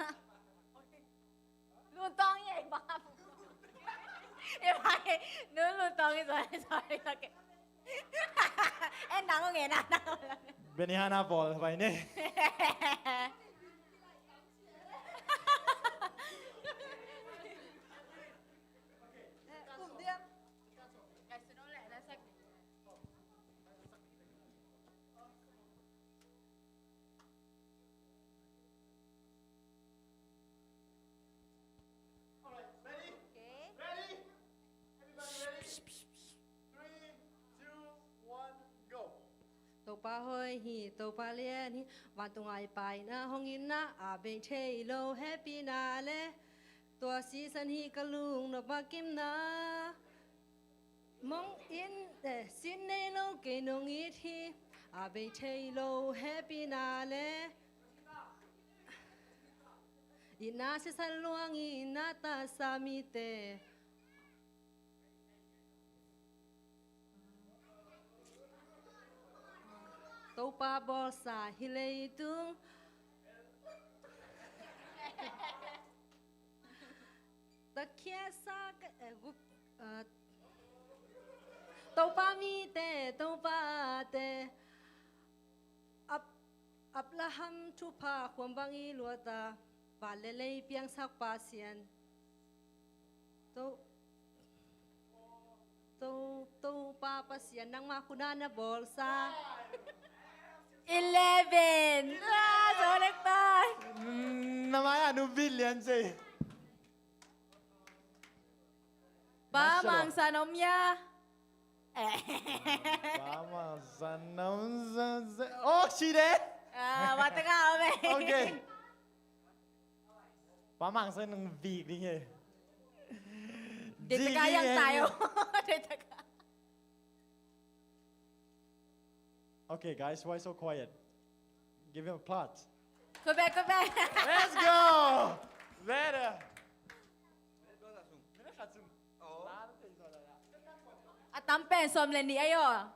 Lu Tong ye, ba. Ye, ba, ye. Nu Lu Tong ye, sorry, sorry, okay. Eh, nang nge na, nang. Benihana ball, ba ne. All right, ready? Okay. Ready? Everybody ready? Three, two, one, go. Topa hoih hi, Topa lian hi, vantung a i Pa in a hong itna a bei thei lo, happy na le. Tua sisan hi ka lung nop a kimna. Mong in, eh, sin nei lo kei nong it hi, a bei thei lo, happy na le. Itna sisan luang in na ta sa mite. Topa bawlsa hi leitung. Takhia sa ka, eh, gup, eh, Topa mite, Topa te. Ab-, Abraham thupha khuam bang i luata, van le lei piangsak Pasian. To, to, Topa Pasian, nangma khut a na bawlsa. Eleven. Ah, so nektai. Mm, na mai a nu billion se. Ba mangsa nom ya. Ba mangsa nom ya. Oh, si de. Ah, ba tengah, oh, be. Okay. Ba mangsa nang big ding ye. Dia tengah yang tayo. Dia tengah. Okay, guys, why so quiet? Give him a clap. Go back, go back. Let's go. Better. A tam pen sawm le nih ayo.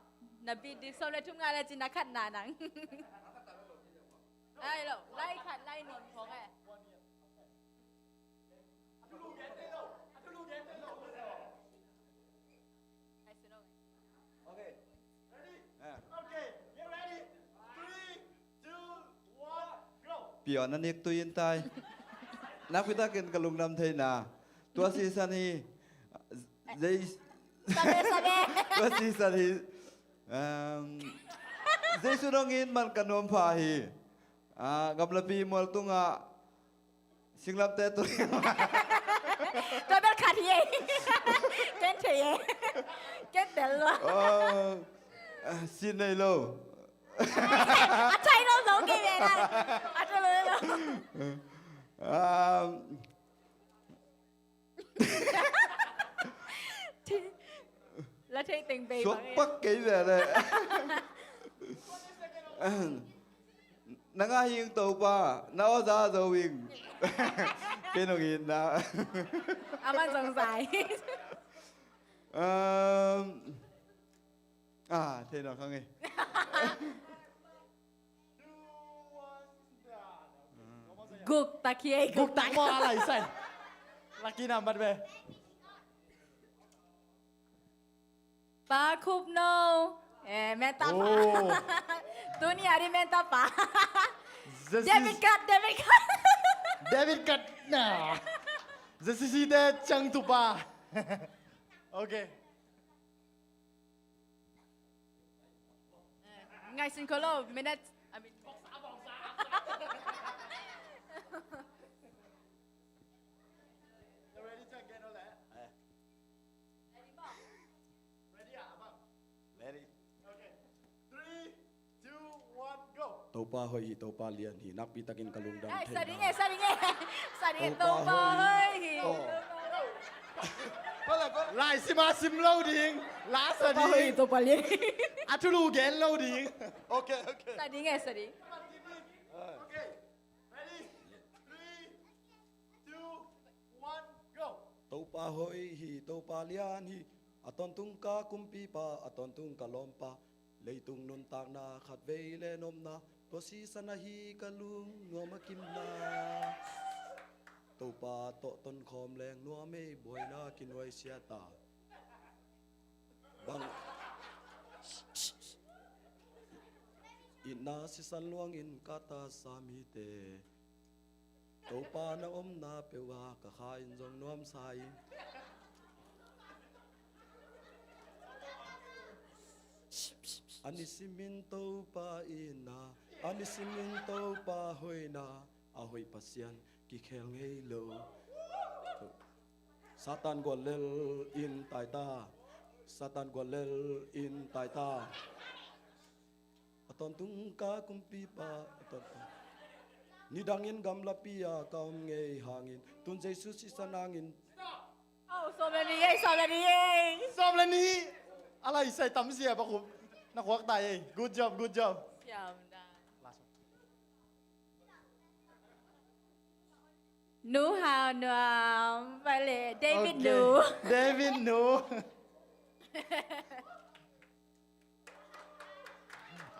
Na beat dik sawm le thum nga le cin a khat na nang. Ai lo, lai khat lai nih khong e. Piaw na nik tui in tai. Nakpi takin ka lungdam theina. Tua sisan hi. Zei. Sabe, sabe. Tua sisan hi. Um, Jesu dongin man ka nuam pha hi. Ah, gamlapi mual tungah Singlamteh tu. Tua bel khat hi e. Ken thei e. Ken tel lua. Oh, ah, sin nei lo. A thai lo zo kei ve na. A thai lo lo. Um, La thei teng bei bang e. Suak pak kei ve le. Nang a hing Topa, na aw za zo ing. Kei nong itna. A man zong zai. Um, ah, thei nawn kha ngei. Guk tak hi ei, guk tak. Guk tak maw, a lai sai. Lucky number be. Pa Khup No. Eh, menta pa. Oh. Tuni a ding menta pa. This David is Cut, David Cut. David Cut. Nah. This is the Chang Tupa. Okay. Eh, ngaihsun kho lo, minute. I mean, Ready? Okay. Three, two, one, go. Topa hoih hi, Topa lian hi, nakpi takin ka lungdam. Ai, theihna. Sa ding e, sa ding e. Sa ding e, Topa hoih hi. Oh. Lai sim a sim lo ding. La sa ding. Topa hoih hi, Topa lian hi. A thulu gen lo ding. Okay, okay. Sa ding e, sa ding. Okay. Ready? Three, two, one, go. Topa hoih hi, Topa lian hi, a tawntung ka kumpipa, a tawntung ka lawmpa, leitung nuntakna khatvei le nopna, tua sisan ahi ka lungnuam a kimna. Topa tawh tonkhawm leng nuam ei, buaina kinuaisiat a. Bang itna sisan luangin ka tasa mite. Topa na omna peuh ah ka kha in zong nuamsa in. A nisimin Topa itna, a nisimin Topa hoihna, a hoih Pasian kikhel ngei lo. Satan guallel in taita, Satan guallel in taita. A tawntung ka kumpipa, a tawntung. Nidangin gamlapi a ka om ngei hangin, tun Jesu sisan hangin. Oh, sawm le nih ei, sawm le nih ei. Sawm le nih. A lai sai tam sia Pa Khup. Na khuak tai ei. Good job, good job. Siam da. Last one. Nu Hau Nuam, pai le, David Nu. Okay. David Nu.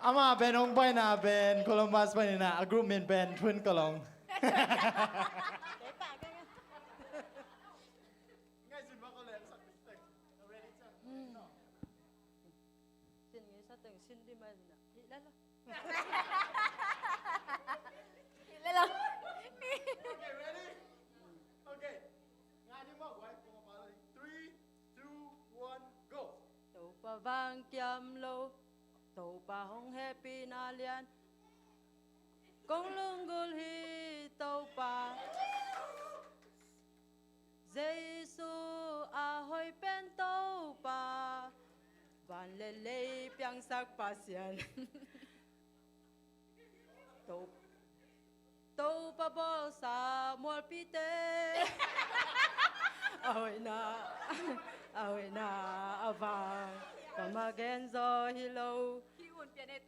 Ama pen hong paina pen Columbus paina, a group min pen Twin Kalong. Sin ngei sa teng sin di mai na. Hi la la. Hi la la. Okay, ready? Okay. Ngai ni mawk wai kong a pa lo ding. Three, two, one, go. Topa vang kiam lo, Topa hong hehpihna lian. Kong lunggulh hi Topa. Jesu a hoih pen Topa, van le lei piangsak Pasian. To-, Topa bawlsa mualpite. A hoihna, a hoihna a vang ka ma gen zaw hi lo.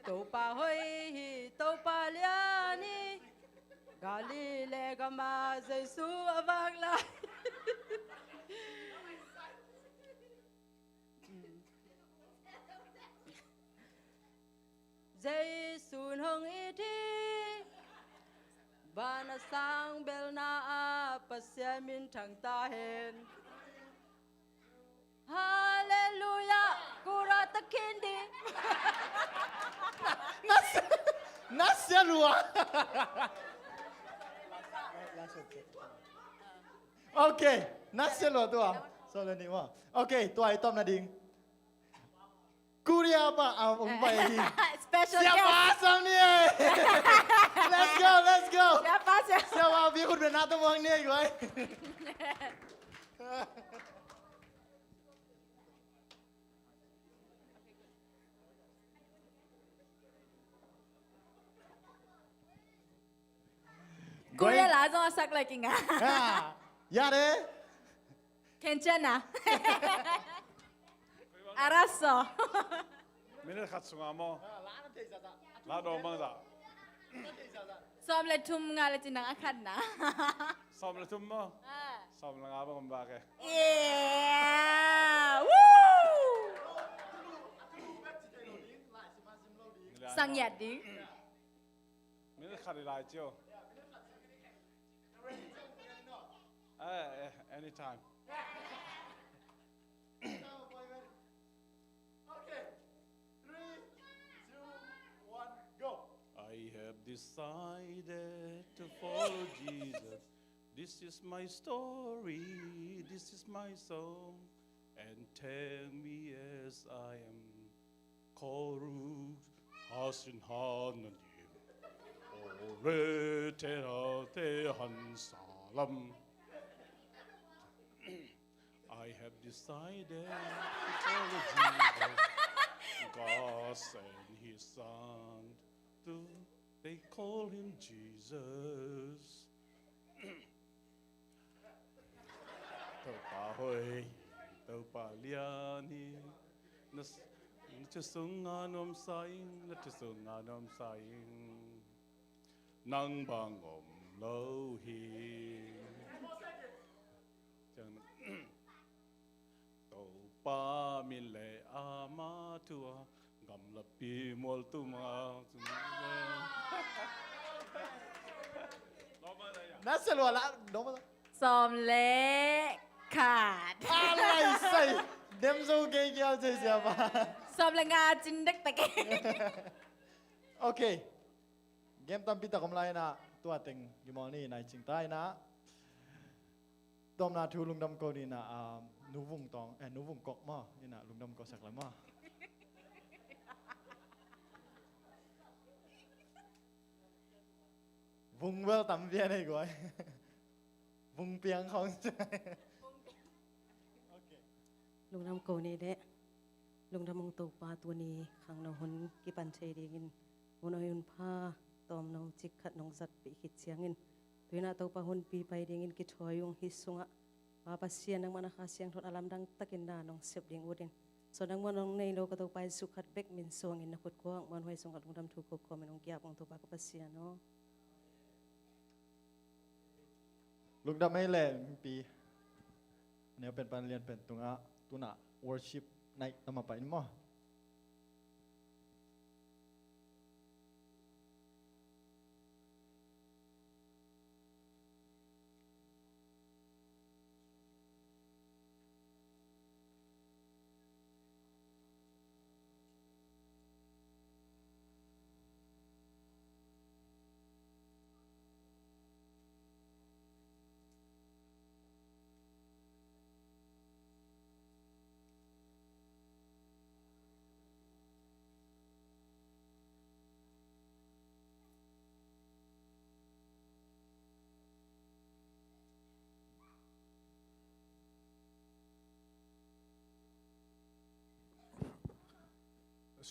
Topa hoih hi, Topa lian hi. Galilee gam ah Jesu a vak lai. Jesu in hong it hi. Van a sang belna ah Pasian min thang ta hen. Halleluiah! Kura takin di. Na, na sia lua. Okay, na sia lua tua. So le ni ma. Okay, tua i tom na ding. Korea pa, ah, um, pa eh. Special guest. Siapa asam ni eh. Let's go, let's go. Siapa, siapa? Siapa, bi khut bena to mong ni eh, guai. Korea la zong a sak lai king a. Ya, ya de. Kenchana. Araso. Minute khat sunga maw. La dawng bang zah. Sawm le thum nga le cinang a khatna. Sawm le thum maw. Ah. Sawm le nga bang om bak e. Yeah. Woo! Sang yat ding. Minute khat i lai cio. Eh, eh, anytime. Decided to follow Jesus. This is my story, this is my song, and tell me as I am. Called Hasin Hananim. Ore te ra te han salam. I have decided to follow Jesus. God sent his son to, they call him Jesus. Topa hoih, Topa lian hi. Na, na thusunga nuamsa ing, na thusunga nuamsa ing. Nang bang om lo hi. Ciang Topa min le ama thu a gamlapi mual tuma. Na selua la dong. Sawm le khat. Alai sai. Dem zo gei gial zai zia ba. Sawm le nga cin dekdek. Okay. Game tampi tak om lai inah tua teng gimawh ni nai cing ta inah. Tawmna thu lungdam ko ni inah, ah, Nu Vung Tawng, eh, Nu Vung Kok maw, inah lungdam ko sak lai maw. Vung bel tam pian ei guai. Vung piang khawng. Okay. Lungdam ko ni deh. Lungdam ung Topa, tuni khangno hun kipan thei dingin hun oi hun pha tawmno cik khat nong zatpih khit ciangin, tu inah Topa hunpi pai dingin kithawi ung hih sungah, Pa Pasian, nangmah na Kha Siangtho in a lamdang takin na nong sep ding utin, so nangmah nong nei lo ka Topa Jesuh khat bek min suangin na khut kuak muanhuai sungah lungdam thu ko kawmin ong kiap ung Topa ka Pasian aw. Lungdam ei le mipi. Neu pen pan lian pen tungah tunah worship night na mah pai in maw.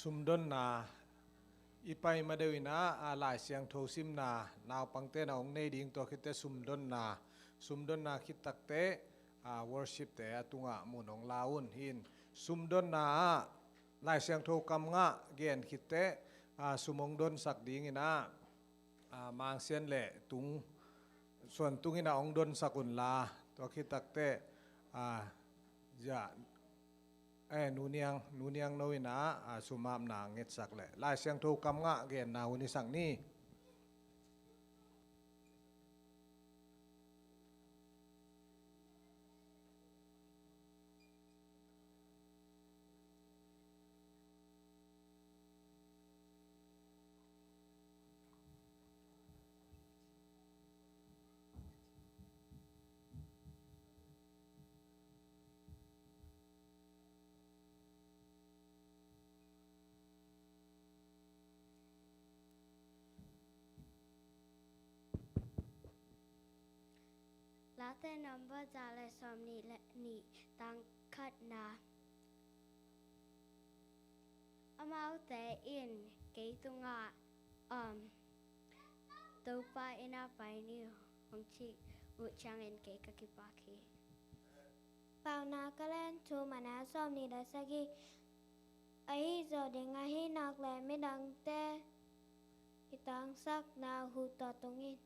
Sumdonna i pai ma deuh inah, a, Lai Siangtho simna naupangte na hong nei ding, tua khitte sumdonna, sumdonna khit takteh, a, worship te a tungah mun hong la un. Hin sumdonna ah Lai Siangtho kam ngah gen khitteh, a, sum hong donsak ding inah, a, Mang Sian le Tung Suan Tung inah hong donsak unla, tua khit takteh, a, zia, eh, Nu Niang, Nu Niang No inah, a, sum apna ngetsak le Lai Siangtho kam ngah genna hun hisak ni. Late number za le sawmnih le nih, tang khatna. Amaute in kei tungah, um, Topa inn ah pai ni hong cih uh ciangin kei ka kipak hi. Paunak a lian thum, a neu sawmnih le sagih. Ahi zawh ding ahih nak leh midangte kitangsakna huh tawh tung in.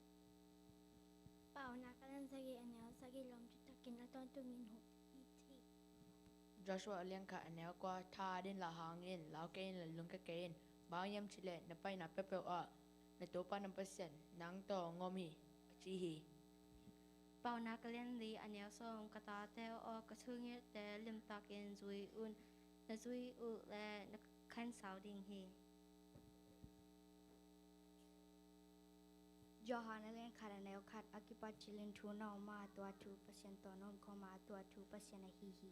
Paunak a lian sagih, a neu sagih, lawmci takin a tawntungin huh it hi. Joshua a lian khat, a neu kua. Tha a din lah hang in, lau kei in, la lungkia kei in. Bang hiam cih leh na paina peuhpeuh ah na Topa na Pasian nang tawh hong om hi, a ci hi. Paunak a lian li, a neu sawm. Ka tate aw, ka thungette limtakin zui un. Na zui uh leh na khansau ding hi. Johan a lian khat a neu khat, a kipat cilin thu na om a, tua thu Pasian tawh na om khawm a, tua thu Pasian ahi hi.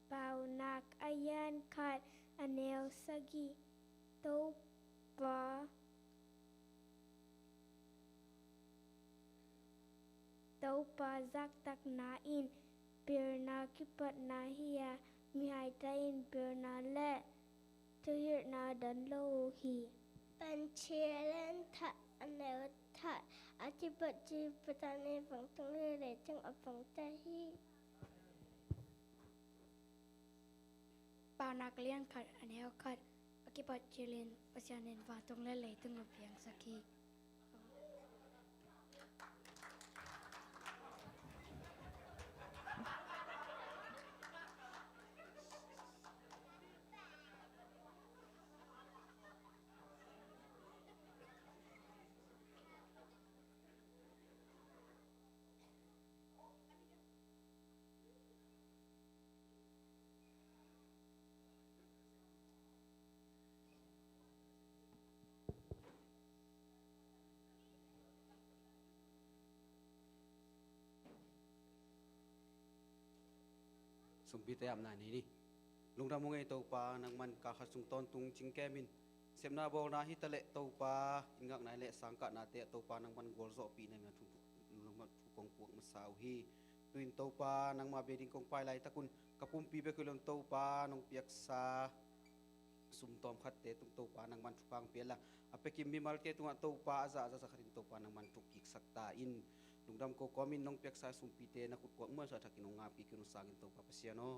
Paunak a lian khat a neu sagih. Topa, Topa zaktakna in pilna kipatna hi a, mihai ta in pilna le thuhilhna don lo uh hi. Panchelen thah a neu thah, a kipat ci Pathian in vantung le leitung a pangta hi. Paunak lian khat a neu khat, a kipat cilin Pasian in vantung le leitung a piangsak hi. Sumpite apna nei ni. Lungdam ung ei Topa, nangman kha khat sung tawntung cingkemin sepna bawlna hi taleh Topa, in ngakna le sangkahnate ah Topa nangman gualzawhpih na in thu, nangman thu kong puak masa uh hi. Tu-in Topa, nangma bia ding kong pai laitakun ka pumpi bek uh hi lo in Topa, nong piaksa sum tawm khatte tung Topa nangman thupha pia la, a pekim mimalte tungah Topa a za a za za khatin Topa nangman thuk kiksak ta in. Lungdam ko kawmin nong piaksa sumpite na khut kuak muansa thakin hong ngahpih kei un, sangin Topa Pasian aw.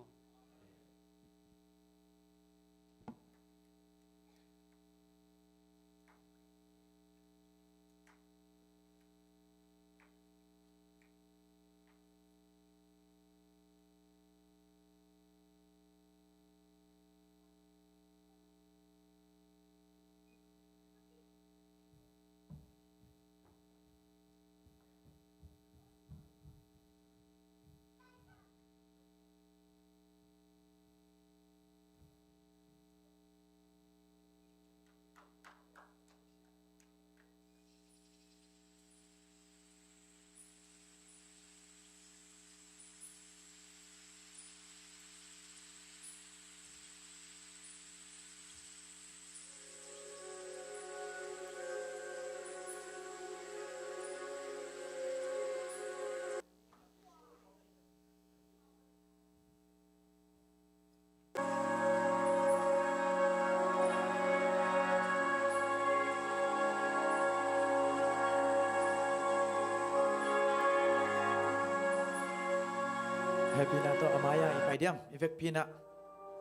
Hehpihna tawh a mai-ah i pai diam, i vekpi-in ah,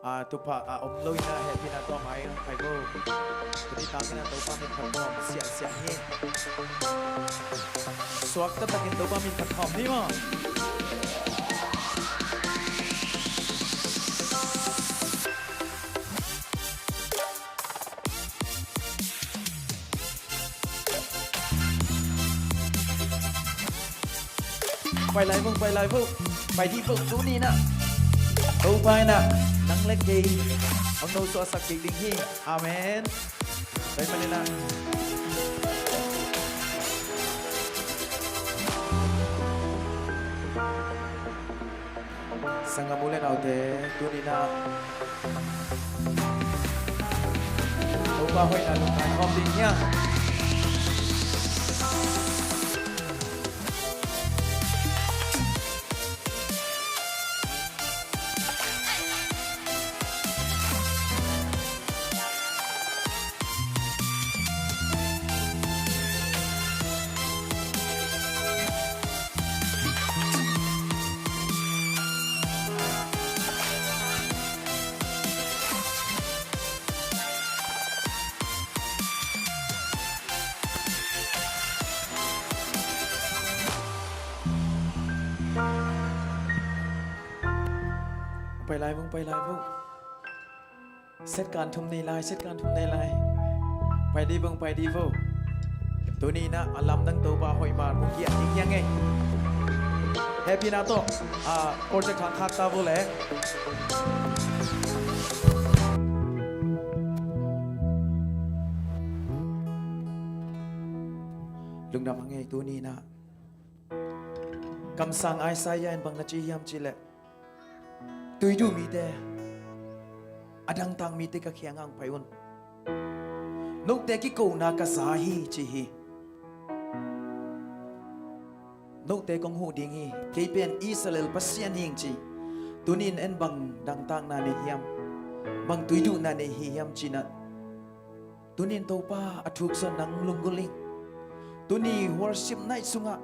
a, thupha a om lo-in ah hehpihna tawh a mai-ah pai vo. Tuni takin ah Topa min phat khawm siahsiah hi. Suak taktakin Topa min phat khawm ni maw. Pai lai vo, pai lai vo. Pai dih vo, tuni-in ah Topa in ah nang le kei hong nosuahsak kik ding hi. Amen. Pai, pai lai. Sanggam u le naute, tuni-in ah Topa hoihna lungdam khawm ding hi hang. Pai lai vo, pai lai vo. Set kan thum nei lai, set kan thum nei lai. Pai dih vo, pai dih vo. Tuni in ah a lamdang Topa hoih mah mu kiat ding hi hang e. Hehpihna tawh, ah, project hang khak ta vo le. Lungdam hang e. Tuni in ah kamsang Isaiah in bang na ci hiam cih leh, tuiduh mite, a dangtak mite ka kiangah hong pai un. Note kikona ka za hi ci hi. Note kong huh ding hi. Kei pen Israel Pasian hi ing ci. Tuni in en bang dangtakna nei hiam, bang tuiduhna nei hi hiam ci in ah, tuni in Topa a thuk zaw nang lunggulh ing. Tuni worship night sungah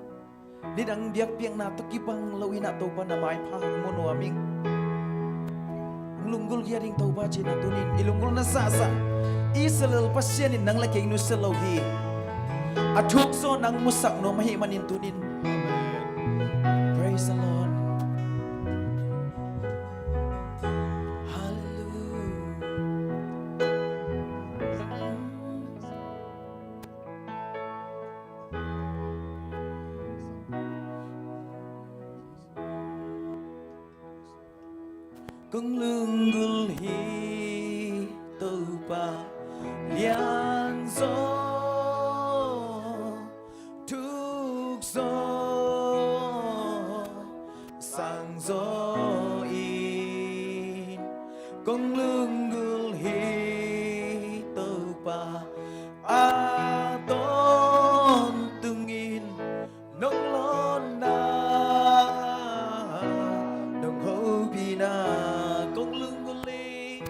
nidang biakpiakna tawh kibang lo in ah Topa na maipha hong mu nuam ing. Hong lunggulh giat ing Topa ci in ah tuni in i lunggulhna zahzah Israel Pasian in nang le kei nusia lo hi. A thuk zaw nang musak nuam ahih manin tuni in. Praise the Lord. Hallelujah. Kong lunggulh hi Topa lianzaw, thuk zaw, sang zaw in. Kong lunggulh hi Topa a tawntung in. Nong lawnna, nong hopihna, kong lunggulh hi,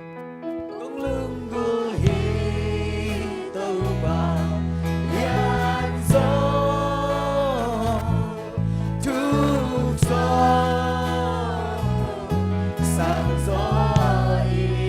kong lunggulh hi Topa lianzaw, thuk zaw, sang zaw in.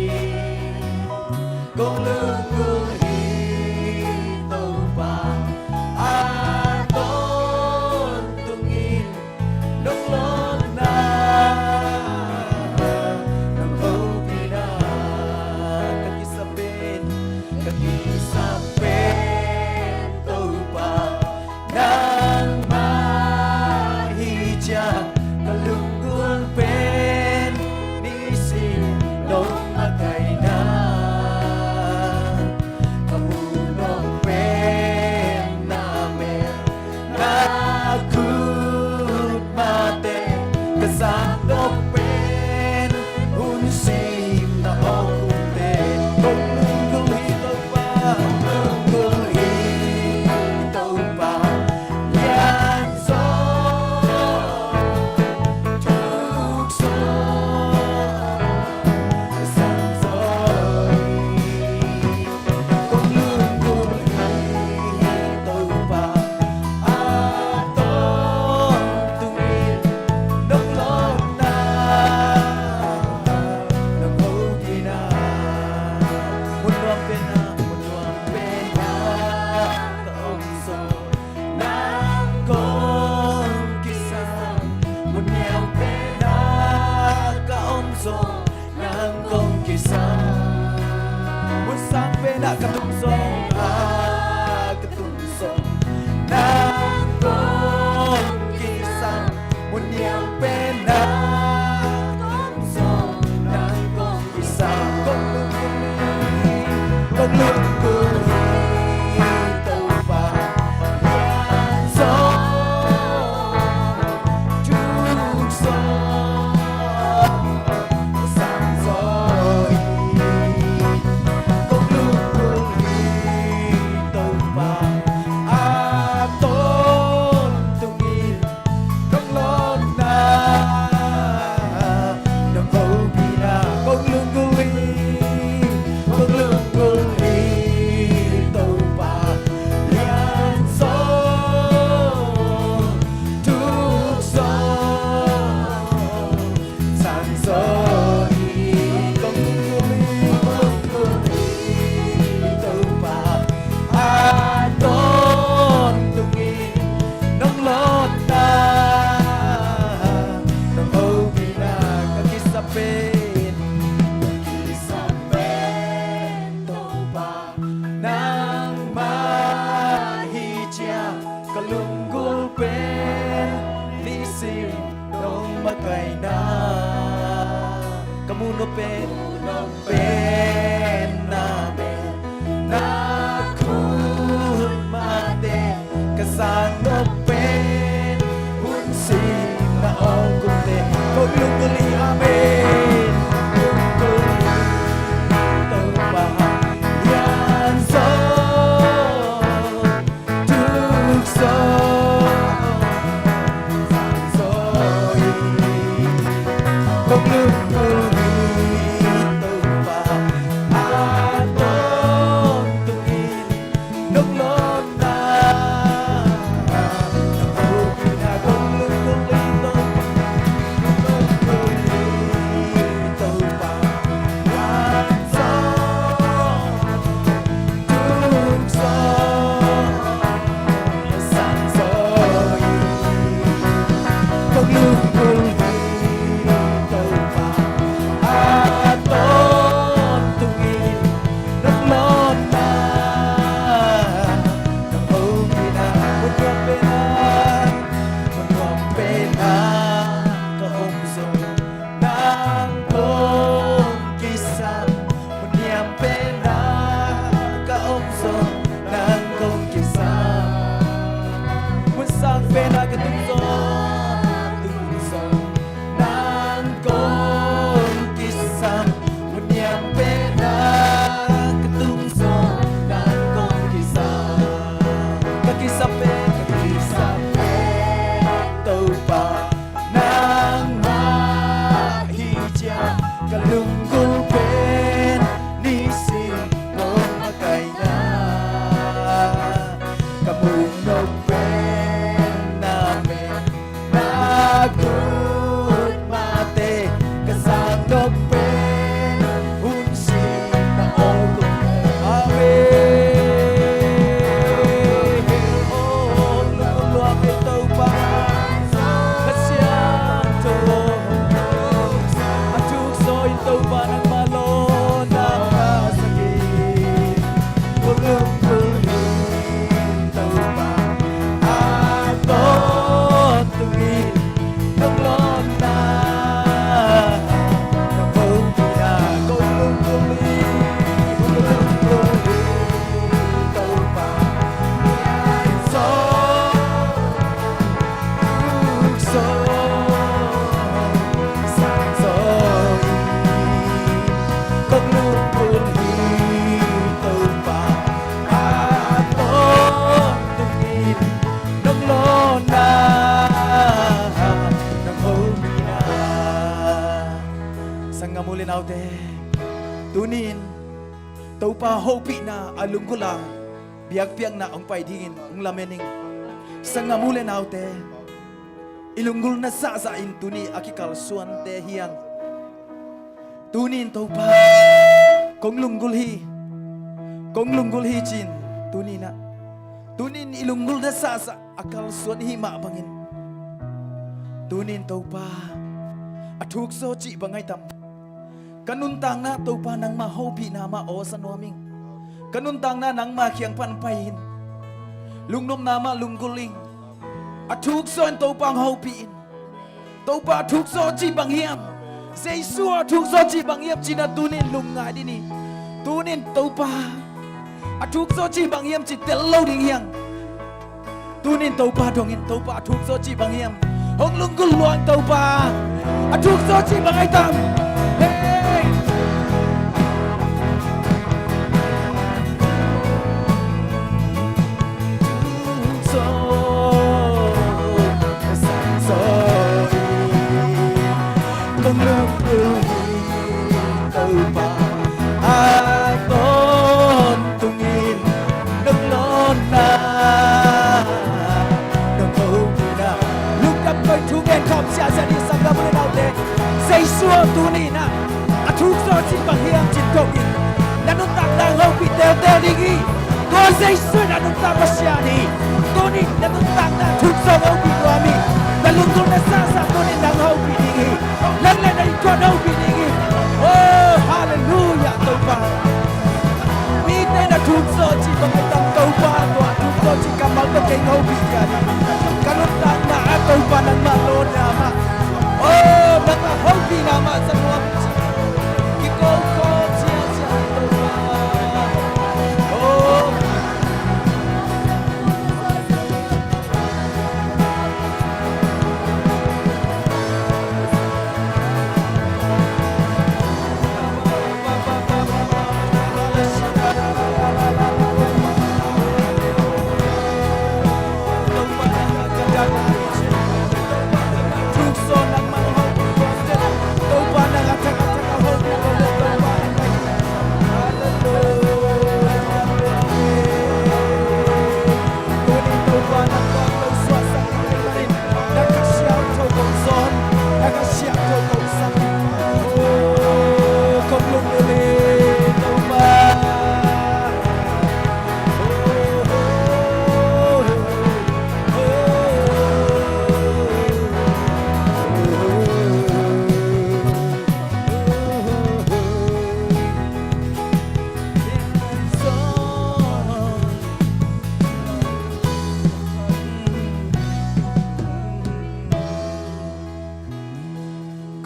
Sang zaw in kong lunggulh hi, Topa, a tawntungin nong lawnna, nong hopihna. Sanggam u le naute, tuni-in Topa hopihna a lunggulh a biakpiakna hong pai dingin hong lamen ing. Sanggam u le naute, i lunggulhna zahzah in tuni a kikalsuante hi hang. Tuni-in Topa, kong lunggulh hi, kong lunggulh hi ci-in tuni-in ah, tuni-in i lunggulhna zahzah a kalsuan i hih mah bangin, tuni-in Topa, a thukzaw cih bang ahi tam? Ka nuntakna Topa nangmah hopihna mah aw sa nuam ing. Ka nuntakna nangmah kiang pan pai in. Lungnopna mah lunggulh ing. A thukzaw in Topa hong hopih in. Topa a thukzaw cih bang hiam? Jesu a thukzaw cih bang hiam ci-in ah tuni-in lungngai ding hi. Tuni-in Topa a thukzaw cih bang hiam ci tel lo ding hi hang. Tuni-in Topa dongin, Topa a thukzaw cih bang hiam? Hong lunggulh lua ing Topa. A thukzaw cih bang ahi tam? Hey! Thukzaw, sang zaw in kong lunggulh hi, Topa, a tawntungin nong lawnna, nong hopihna. Lungdam koi thu gen khawm siasia ni, sanggam u le naute. Jesu aw, tuni-in ah a thukzaw cih bang hiam ci-in dong in. Na nuntakna hong hopih teltel ding hi. Tua Jesu in a nuntak Pasian hi. Tuni-in na nuntakna thukzaw hong hopih nuam hi. Na lunggulhna zahzah tuni-in nang hong hopih ding hi. Nang le na innkuan hong hopih ding hi. Oh, halleluiah, Topa. Mite na thukzaw cih bang ahi tam? Topa, tua thukzaw cih kammal tawh kei hong hopih ka hi. Ka nuntakna ah Topa nangmah lawnna mah, oh, nangmah hopihna mah sa nuam ci. Kiko ko cia cia Topa. Oh.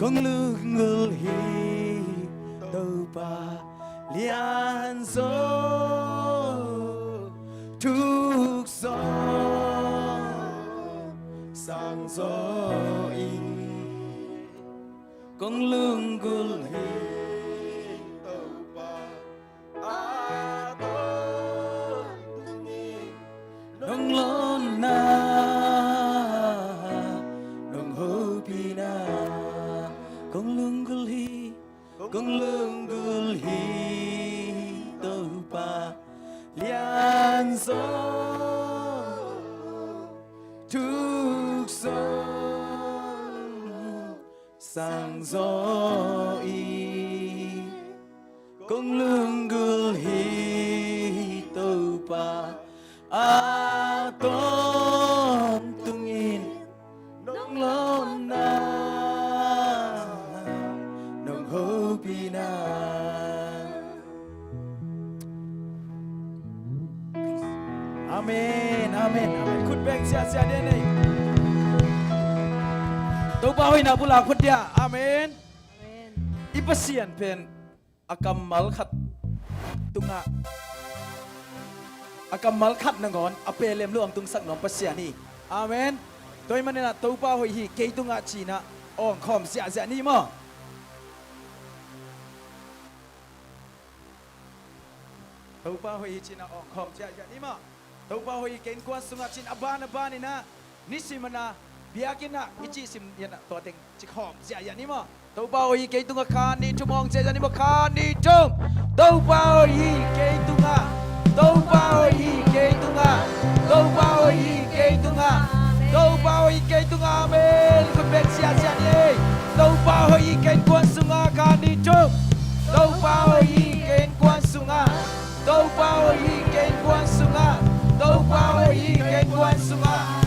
Kong lunggulh hi Topa lianzaw, thukzaw sangzaw in. Kong lunggulh hi Topa a tawntungin nong lawnna, nong hopihna. Kong lunggulh hi, kong lunggulh hi Topa lianzaw, thukzaw sangzaw in. Kong lunggulh hi Topa a tawntungin nong lawnna, nong hopihna. Amen, amen, amen. Khut beng siasia den ei. Topa hoihna bul a khut dia. Amen. Amen. I Pasian pen a kammal khat tungah, a kammal khat nangawn a pelem lo ang tungsak nuam Pasian hi. Amen. Tua ahih manin ah Topa hoih hi kei tungah ci-in ah awngkhawm ziahziah ni maw? Topa hoih hi ci-in ah awngkhawm ziahziah ni maw? Topa hoih hi kei innkuan sungah ci-in a ban a ban in ah, nisim a na biakinn ah i cih sim in ah tua teng ci khawm ziahziah ni maw? Topa hoih hi kei tungah khat, nih, thum, awng ziahziah ni maw? Khat, nih, thum. Topa hoih hi kei tungah. Topa hoih hi kei tungah. Topa hoih hi kei tungah. Topa hoih hi kei tungah. Amen. Khut beng ziahziah ni ei. Topa hoih hi kei innkuan sungah. Khat, nih, thum. Topa hoih hi kei innkuan sungah. Topa hoih hi kei innkuan sungah. Topa hoih hi kei innkuan sungah.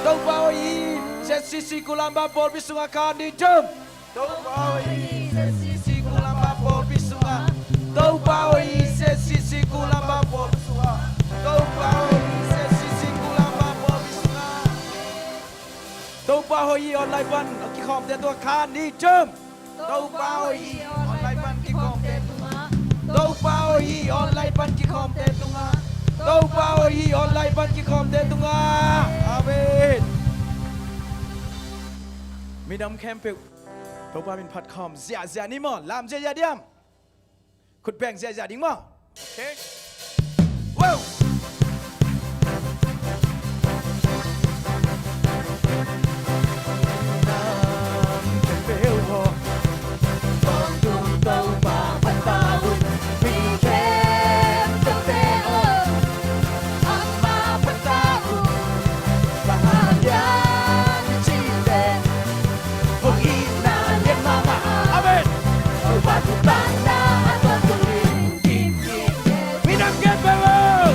Topa hoih hi Z C C Kulamba pawlpi sungah. Khat, nih, thum. Topa hoih hi Z C C Kulamba pawlpi sungah. Topa hoih hi Z C C Kulamba pawlpi sungah. Topa hoih hi Z C C Kulamba pawlpi sungah. Topa hoih hi online pan kikhawmte tungah. Khat, nih, thum. Topa hoih hi online pan kikhawmte tungah. Topa hoih hi online pan kikhawmte tungah. Topa hoih hi online pan kikhawmte tungah. Amen. Minam khempeuh Topa min phat khawm ziahziah ni maw? Lam ziahziah diam? Khut beng ziahziah ding maw? Okay. Wow! Amen. Minam khempeuh.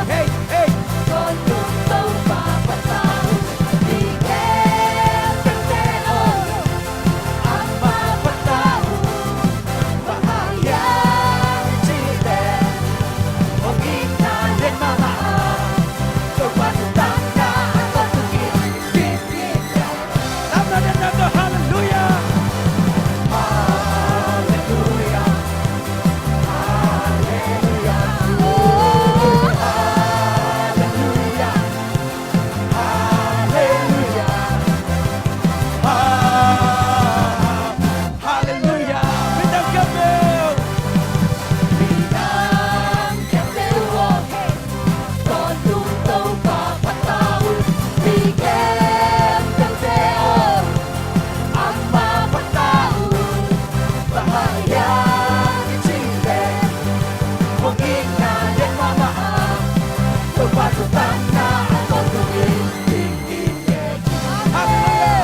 Hey, hey. Hallelujah. Hallelujah. Hallelujah. Hallelujah. Hallelujah. Minam khempeuh. Minam khempeuh aw. Tawntung Topa phat ta un. Mi khempeuhte aw. Amah phat ta un. Bang hang hiam i cih leh, hong itna lian mahmah a, Topa thutanna a tawntung in ding hi.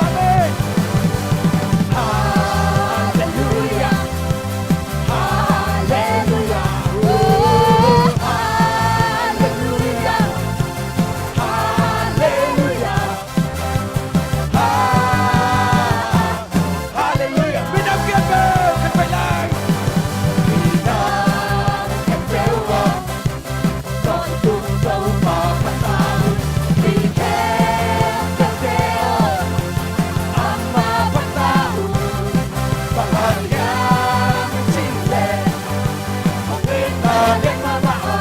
Amen. Hallelujah. Hallelujah. Oh, hallelujah. Hallelujah. Hallelujah. Minam khempeuh, khempeuh lai. Minam khempeuh aw. Tawntung Topa phat ta un. Mi khempeuhte aw. Amah phat ta un. Bang hang hiam i cih leh, hong itna lian mahmah a,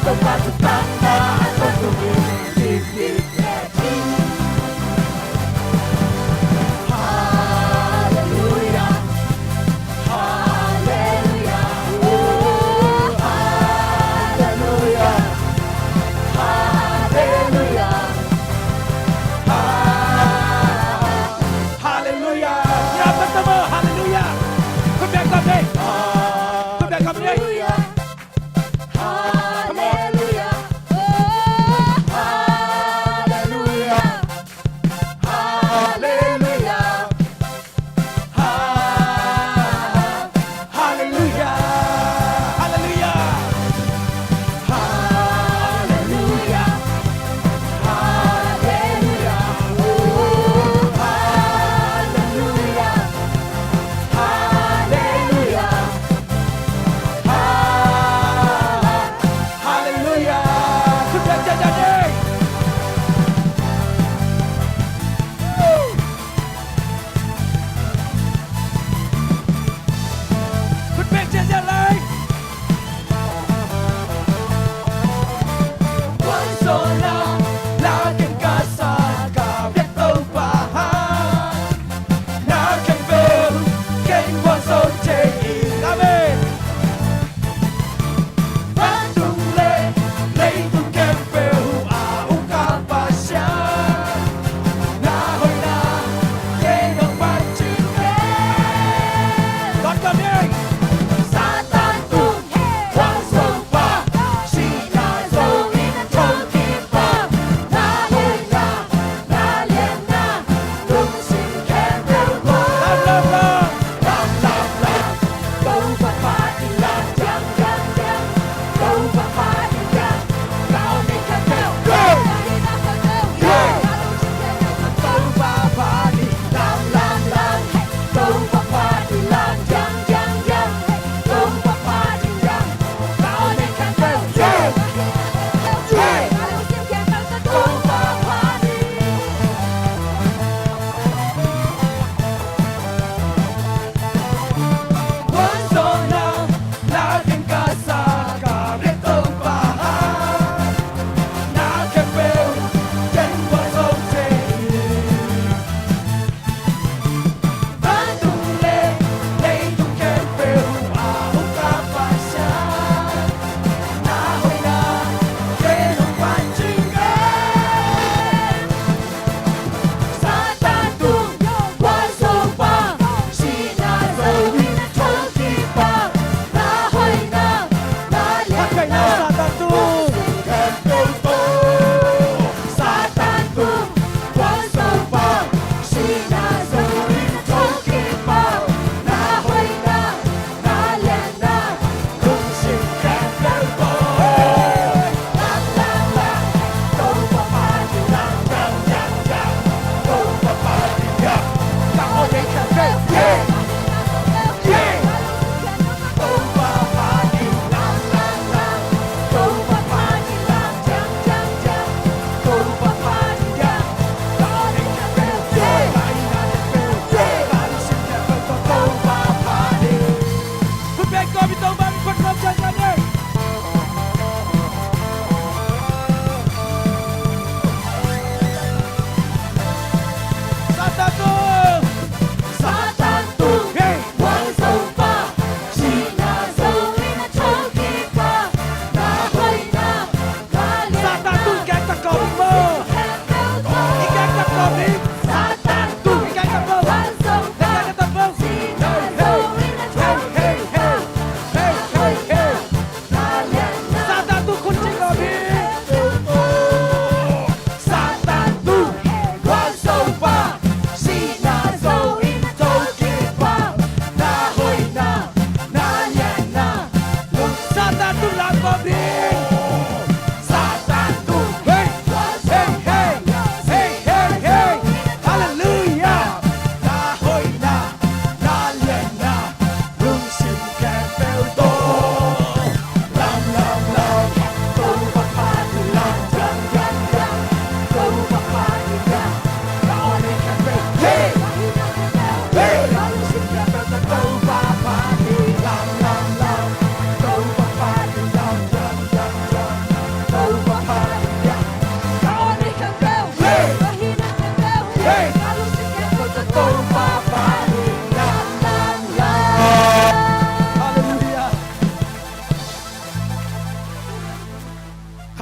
Topa thutanna a tawntung in ding hi. Hallelujah. Hallelujah. Oh, hallelujah. Hallelujah. Ha-, hallelujah. Hallelujah. Khut beng khawm ni. Khut beng khawm ni. Hallelujah. Hallelujah. Oh, hallelujah. Hallelujah. Ha-, hallelujah. Hallelujah. Hallelujah. Hallelujah. Oh, hallelujah. Hallelujah. Hallelujah. Khut beng ciatciat ni. Khut beng ciatciat lai.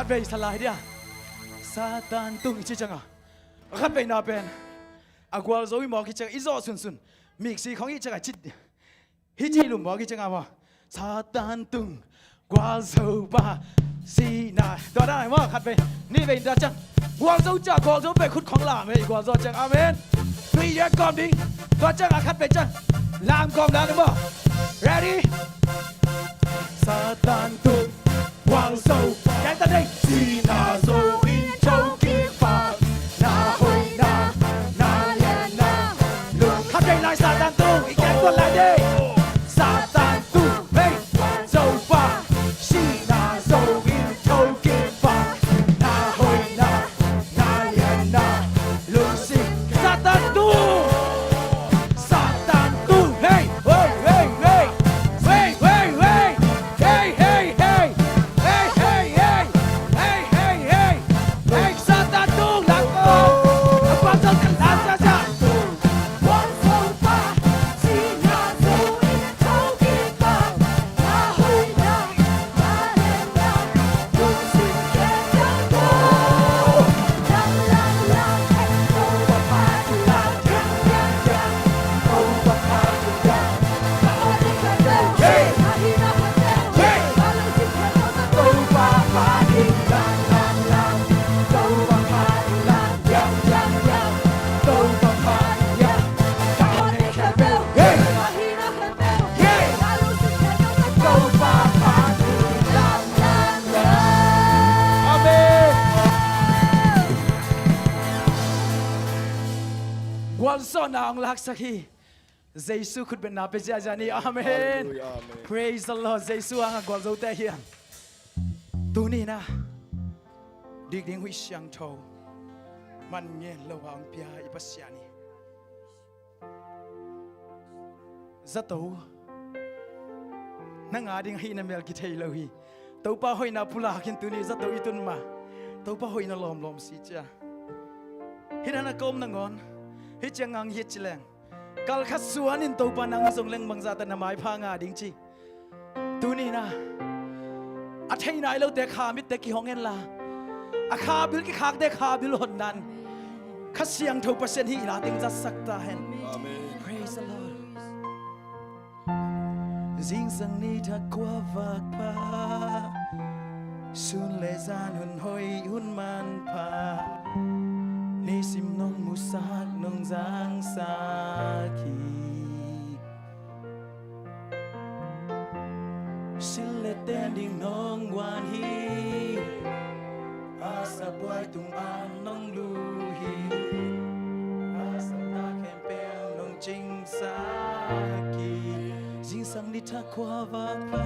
Bei sa lai dia. Satan tung i ci cianga, a khat veina pen a gualzo i mawk hi cianga i zawh sunsun. Miksi khong i cianga cit hi ci lum mawk i cianga maw. Satan tung gualzo pa sihna. Tua dan ai maw, khat vei nih vei in tua ciang gualzo cia gualzo pen khut khong lam ei gualzo ciang. Amen. Tui ia kawm ding. Tua ciang a khat vei ciang lam kawm dan maw. Ready? Satan tung gualzo. Keng ta ding. Sihna zo in thokik pak, na hoihna, na lianna. Khat vei lai Satan tung i keng tuan lai ding. Satan tung, hey. Zo pa, sihna zo in thokik pak, na hoihna, na lianna, lungsim. Satan tung! Satan tung! Hey! Hey, hey, hey! Hey, hey, hey! Hey, hey, hey! Hey, hey, hey! Hey, hey, hey! Hey, Satan tung! Lam ko! Lam ko! Lam ko! Amen. Gualzawhna hong laksak hi. Jesu khutbetna pia ziahziah ni. Amen. Hallelujah, amen. Praise the Lord. Jesu hanga gualzote hi hang. Tuni na dik ding huih siangtho man ngen lo a hong pia i Pasian hi. Zato, nang a ding ahihna mel kithei lo hi. Topa hoihna pulak in tuni zato i tun ma. Topa hoihna lawmlawm si cia. Hih na na ka om nangawn hih ciang ngang hi ci leng, kal khat suan in Topa nang zong leng bangzahta na maipha nga ding ci. Tuni na a thei nai lote kha mitte kihong henla, a kha bil kikhakte kha bil hon nan Kha Siangtho Pasian hih i la teng zatsak ta hen. Amen. Praise the Lord. Zingsang ni thak khua vak pha, sun le zan hun hoih hun manpha, nisim nong musak nong zangsak hi. Sil le ten ding nong guan hi, a sabuai tung an nong lu hi, a sapna khempeuh nong cingsak hi. Zingsang ni thak khua vak pha,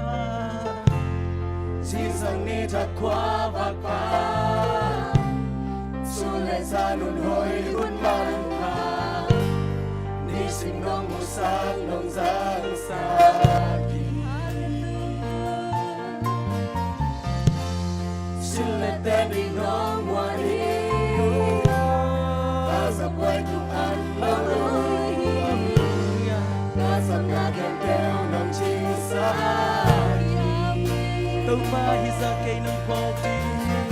zingsang ni thak khua vak pha, sun le zan hun hoih hun manpha, nisim nong musak nong zangsak hi. Sil le ten ding nong guan hi, a sabuai tung an nong lu hi, a sapna khempeuh nong cingsak hi. Topa hih zah kei nong phawk ding,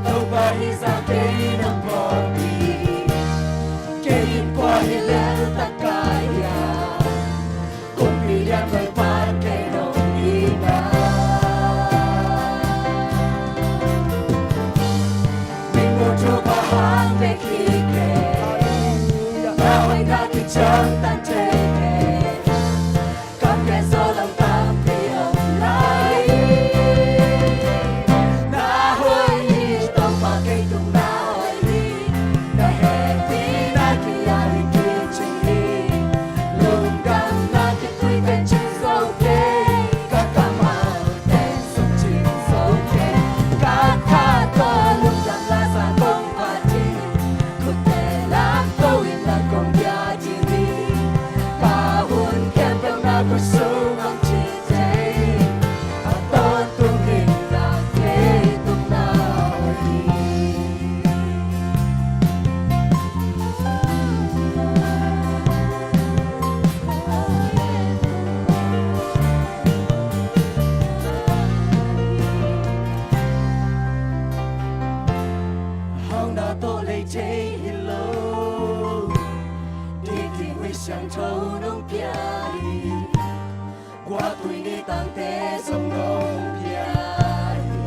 Topa hih zah kei nong phawk ding, kei in kua hi lel tak ka hiam? Kumpi lian hoih pan kei nong hi na. Mingmuh thupha hang bek hi kei, na hoihna kician tan thei kei. Kam kei zaw lam tampi om lai. Na hoih hi Topa, kei tung na hoih hi. Na hehpih na ki-at hi kicing hi. Lungdamna kipui ten cing zo kei, ka kammal ten sung cing zo kei. Ka kha tawh lungdam la sa kong phat hi, khut te lam to in na kong pia ding hi. thei hi lo. Ding ding Khrih Siangtho nong pia hi. Guahtui ni tangte zong nong pia hi.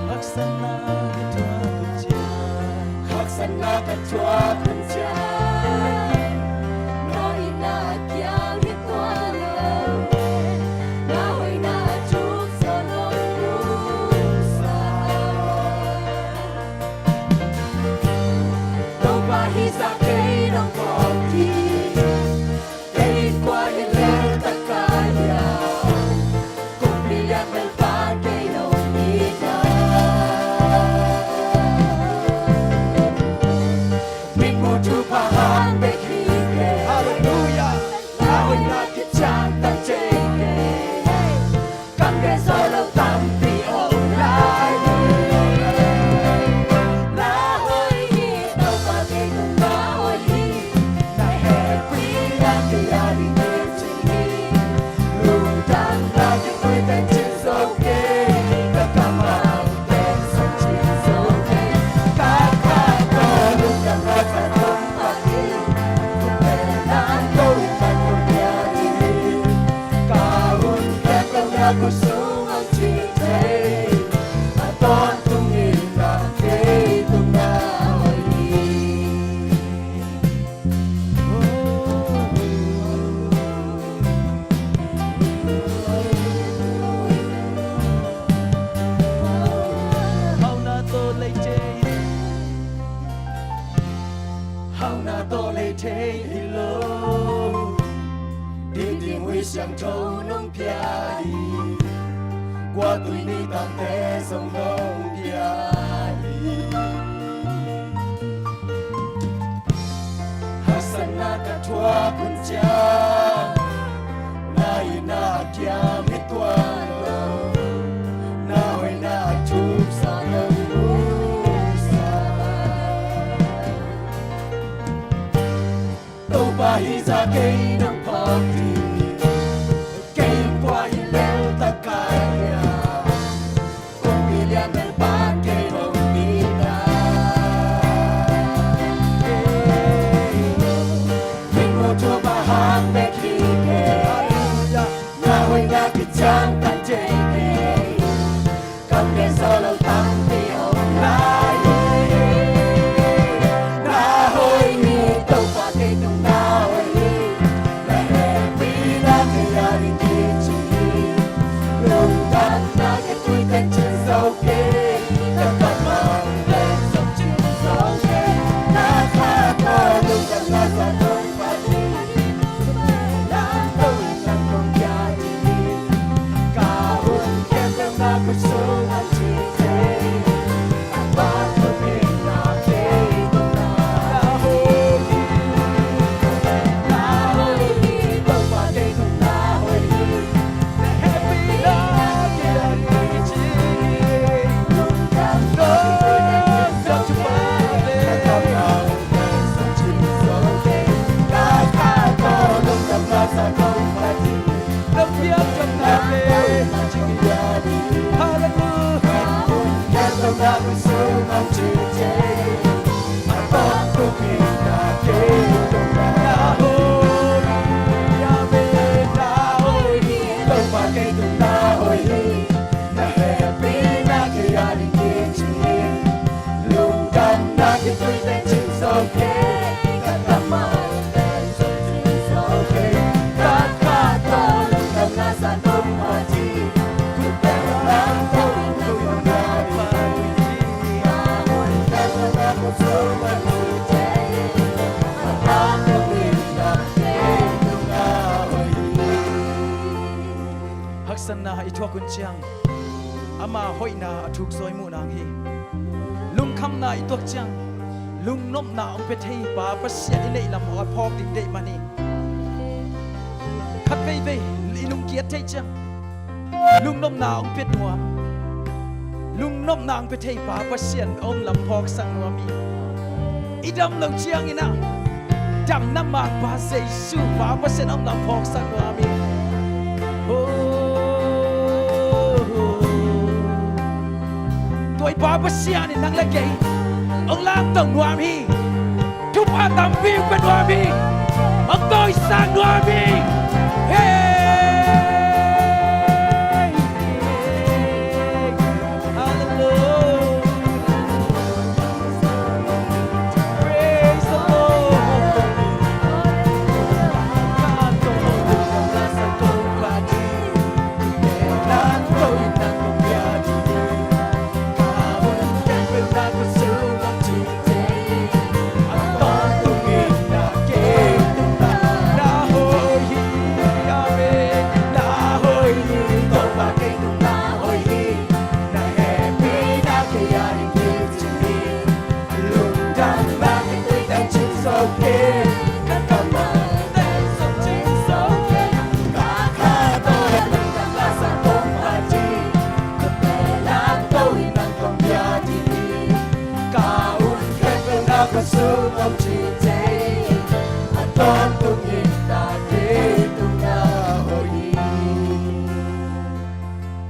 Haksatna ka thuak hun ciang, haksatna ka thuak hun ciang, na itna a kiam hi tuan lo. Na hoihna a thuk zaw nong musak. Topa, hih zah kei nong phawk ding. Kei in kua hi lel ta ka hiam? Kumpi lian melpan kei nong itna. Mitmuh thupha hang bek hi kei. Halleluiah. Na hoihna kician tak thei kei. Kam gen zaw lo tampi om lai hi. Na hoih hi, Topa, kei tung na hoih hi. Na hehpihna kei a ding hi ci hi. Lungdamna kei tuite cin zo kei. Ka kammalte zong cin zo kei. Ka kha tawh lungdamna ka tawh pah hi. Ka pelna tawh in ka tawh pia ding hi. Ka hun khempeuh na kut sung hong cih thei. A tawntung in na kei tung na hoih hi. Hauhna tawh lei thei hi. Hauhna tawh lei thei hi lo. Ding ding Khrih Siangtho nong pia hi. Guahtui ni tangte zong nong pia hi. Haksatna ka thuak hun ciang, na itna a kiam hi tuan lo. Na hoihna a thuk zaw nong musak. Topa, hih zah kei nong phawk ding. Kei in kua hi lel ta ka hiam? Kumpi lian melpan kei nong itna. Mitmuh thupha hang bek hi kei. Na hoihna kician tak thei kei. Kam gen zaw lo tampi om lai hi. Na hoih hi, Topa, kei tung na hoih hi. Na hehpihna kei a ding hi ci hi. Lungdamna kei tuite cin zo kei. Ka kammalte zong cin zo kei. Na kha tawh lungdamna ka tawh pah hi. Haksatna i thuak hun ciang, ama hoihna a thuk zaw i muh nang hi. Lungkhamna i tuak ciang, lungnopna hong pia thei pa Pasian i neih lam a phawk ding deih man hi. Khat veivei i lungkiat thei ciang, lungnopna hong pia nuam, lungnopna hong pia thei pa Pasian a om lam phawksak nuam hi. I dam lo ciangin ah, damna mangpa Jesu pa Pasian a om lam phawksak nuam hi. Oh, tua i pa Pasian in nang le kei Hong lamto nuam hi. Thupha tampi hong pia nuam hi. Hong tawisak nuam hi. Hey! Hallelujah. Praise the Lord.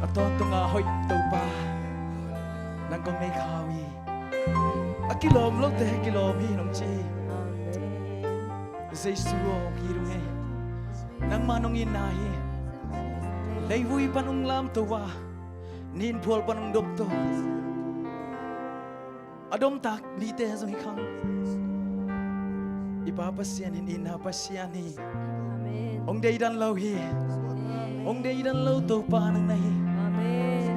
A tawntung a hoih Topa, nang kong nei kha uh hi. A kilawm lote kilawm hi nong ci hi. Amen. Jesu aw, hong it ung ei. Nangmah nong itna hi. Leivui pan hong lamto a, ninphual pan hong dopto a domtak mite zong hi khang. I Pa Pasian in itna Pasian hi. Amen. Hong deidan lo hi. Amen. Hong deidan lo Topa nang na hi. Amen.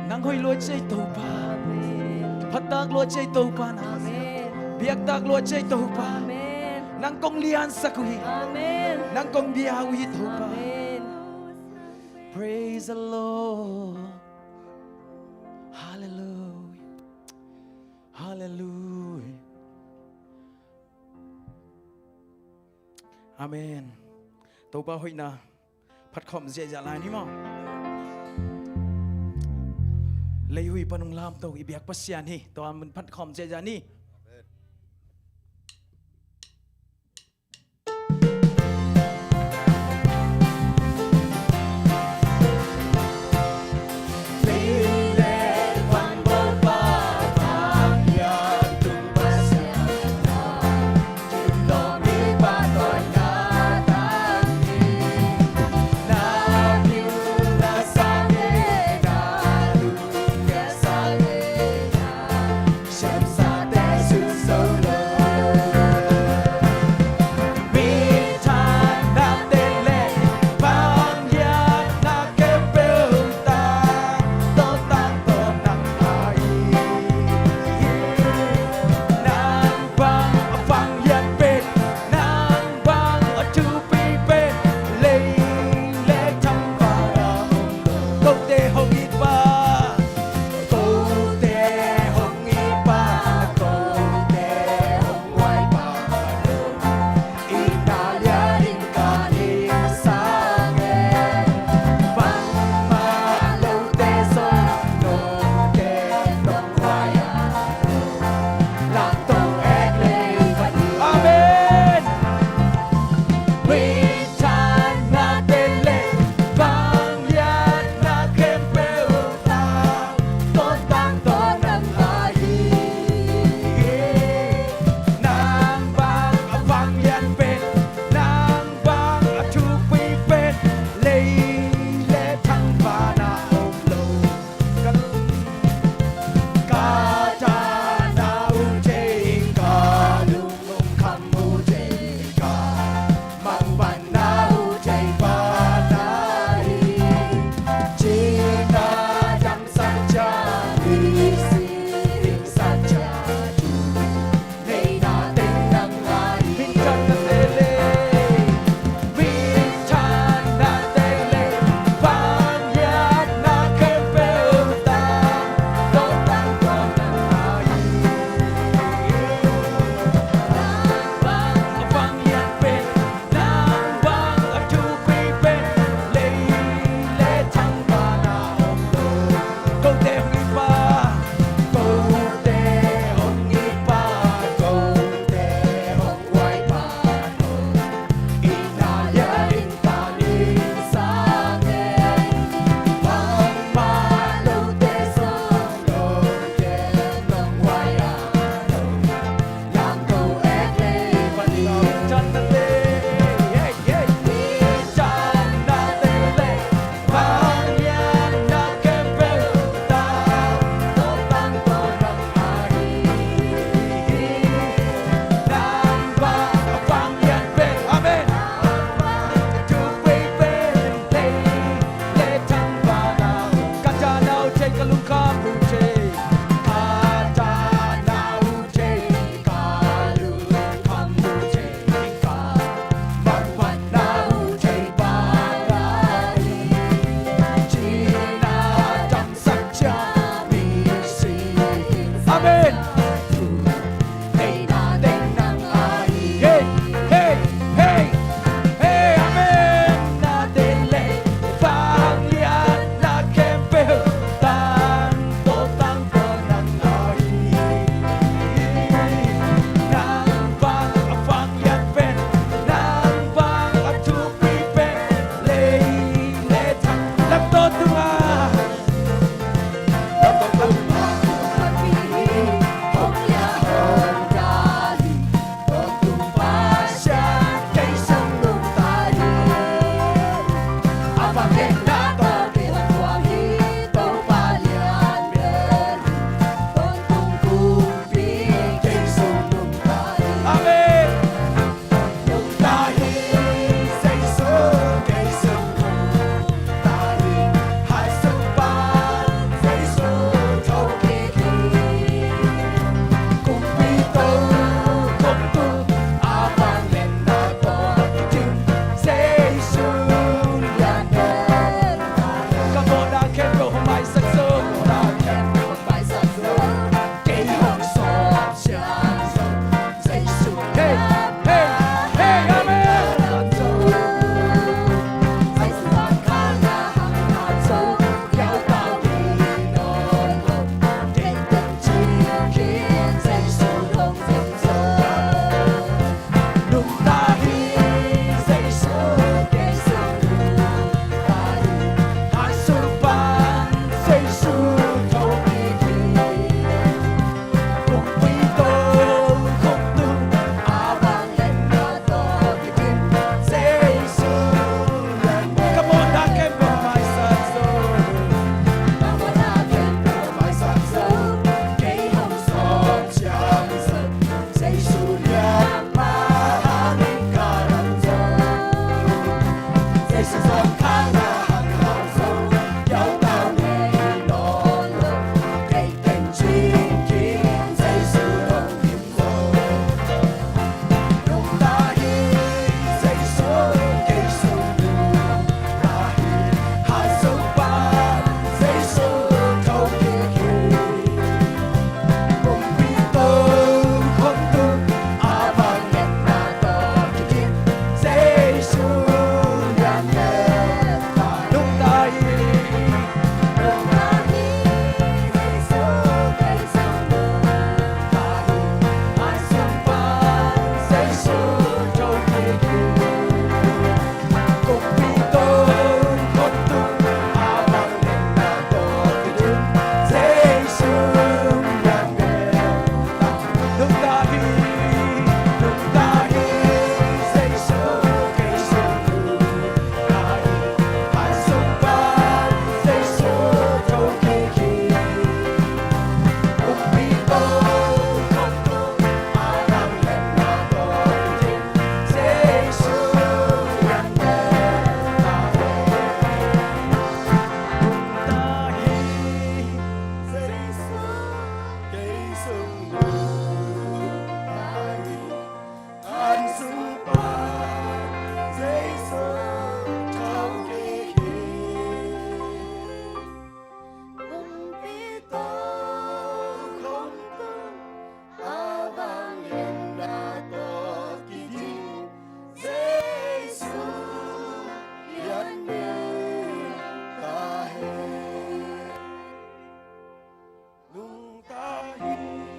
Nang hoih lua ciai Topa. Amen. Phattak lua ciai Topa nang. Amen. Biaktak lua ciai Topa. Amen. Nang kong liansak uh hi. Amen. Nang kong bia uh hi Topa. Amen. Praise the Lord. Hallelujah. Hallelujah. Amen. Topa hoihna phatkhawm ziahziah lai ni maw. Leihui pan hong lamto i biak Pasian hi. Tua mun phatkhawm ziahziah ni.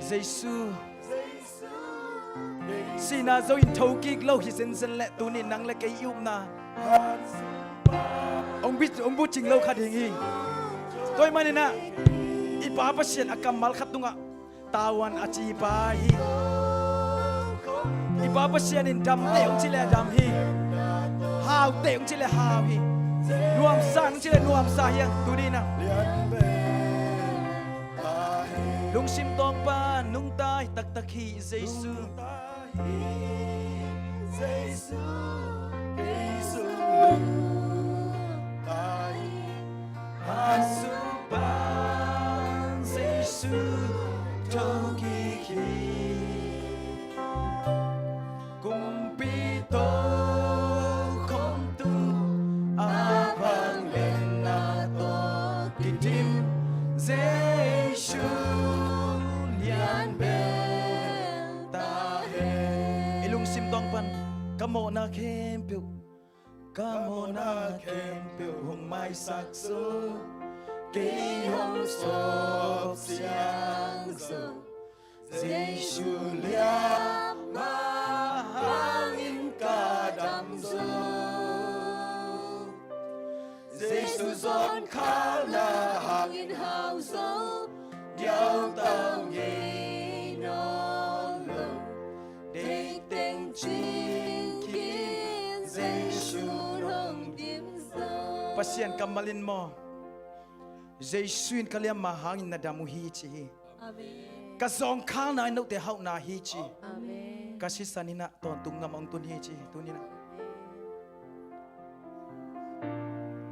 Jesu, sihna zo in thokik lo hi zenzen leh tuni nang le kei i upna hong bi, hong bucing lo khat ding hi. Tua ahih manin ah i Pa Pasian a kammal khat tungah tavuan a cipa hi. I Pa Pasian in damte hong ci leh dam hi. Haute hong ci leh hau hi. Nuamsa hong ci leh nuamsa hi hang tuni in ah. Lungsim tawng pan nungta hi taktak hi Jesu. Jesu, Jesu, nungta hi. A sung pan Jesu thokik hi. Kumpi tokhom tung a vangliatna tawh kidim Jesu lian bel ta hen. I lungsim tawng pan ka mawhna khempeuh, ka mawhna khempeuh hong maisak zo, kei hong sawp siang zo. Jesu liamma hangin ka dam zo. Jesu zawnkhalna hangin hau zo. Diautau ngei nawn lo. Deih teng cing khin Jesu hong dim zo. Pasian kammal in maw, Jesu in ka liamma hangin na dam uh hi ci hi. Amen. Ka zawnkhalna in note hauhna hi ci. Amen. Ka sisan in ah tawntung ngam hong tun hi ci hi tuni in ah.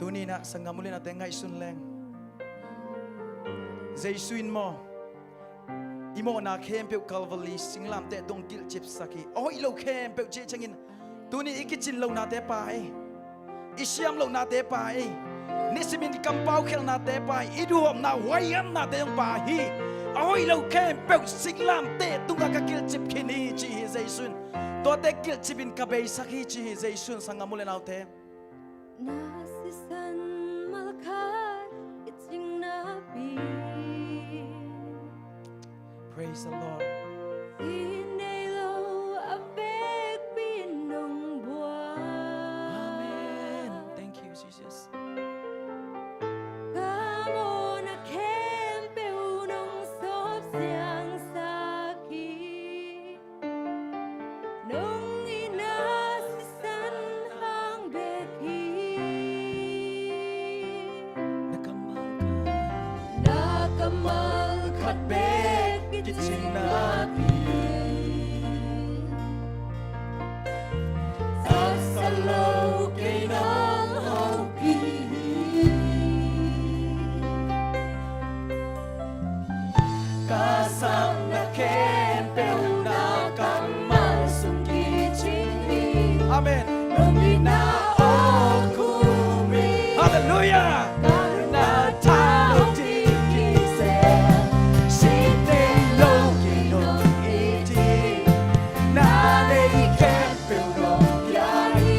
Tuni in ah sanggam u le naute ngaihsun leng. Jesu in maw, i mawhna khempeuh Calvary singlamteh tung kilhcipsak hi. A hoih lo khempeuh cih ciangin tuni i kicin lohnate pa ei, i siam lohnate pa ei, nisimin kampau khelhnate pa ei, i duhawmna huaihamnate zong pa hi. A hoih lo khempeuh singlamteh tungah ka kilhcip khin hi ci hi Jesu in. Tuate kilhcip in ka beisak hi ci hi Jesu in sanggam u le naute. Na sisan malkhat i cing napi. Praise the Lord. Sin nei lo a vekpi nong buai. Amen. Thank you, Jesus. Ka mawhna khempeuh nong sawp siangsak hi. Nong itna sisan hang bek hi. Na kammal khat, na kammal khat bek kicing napi. Zaksa lo kei nong hopih hi. Ka sapna khempeuh na kammal sung kicing hi. Amen. Nong itna awkhum hi. Halleluiah. Ka nunna thau ding kisem. Sin nei lo kei nong it hi. Na nei khempeuh nong pia hi.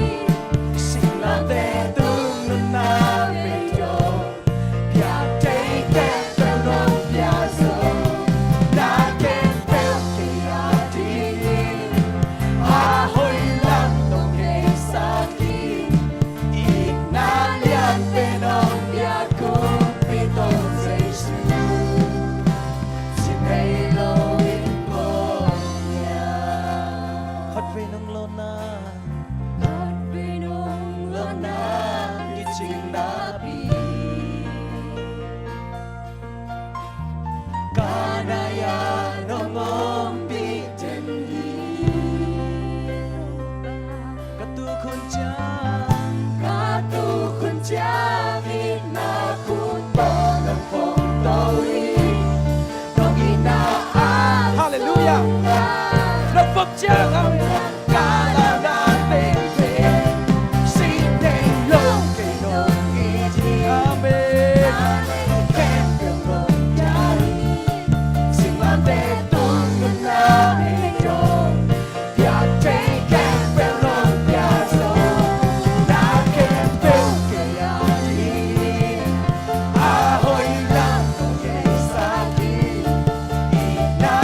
Singlamteh tung nunna pia hi. Piak thei khempeuh nong pia zo. Na khempeuh kei a dingin a hoih lam nong neisak hi. Itna lianpen nong piak kumpi Topa Jesu. Sin nei lo in ko nia. Khatvei nong lawnna, khatvei nong lawnna kicing napi. Ka nai-ah nong ompih den hi. Ka tukhun ciang, ka tukhun ciang itna khut tawh nong phong to hi. Nong itna a, halleluiah, nong phong ciang, amen. Ka lauhna tengteng, sin nei lo kei nong it hi. Amen. Khempeuh nong pia hi. Singlamteh tung nunna nei dong. Piak thei khempeuh nong pia zo. Na khempeuh kei a dingin a hoih lam nong neisak hi. Itna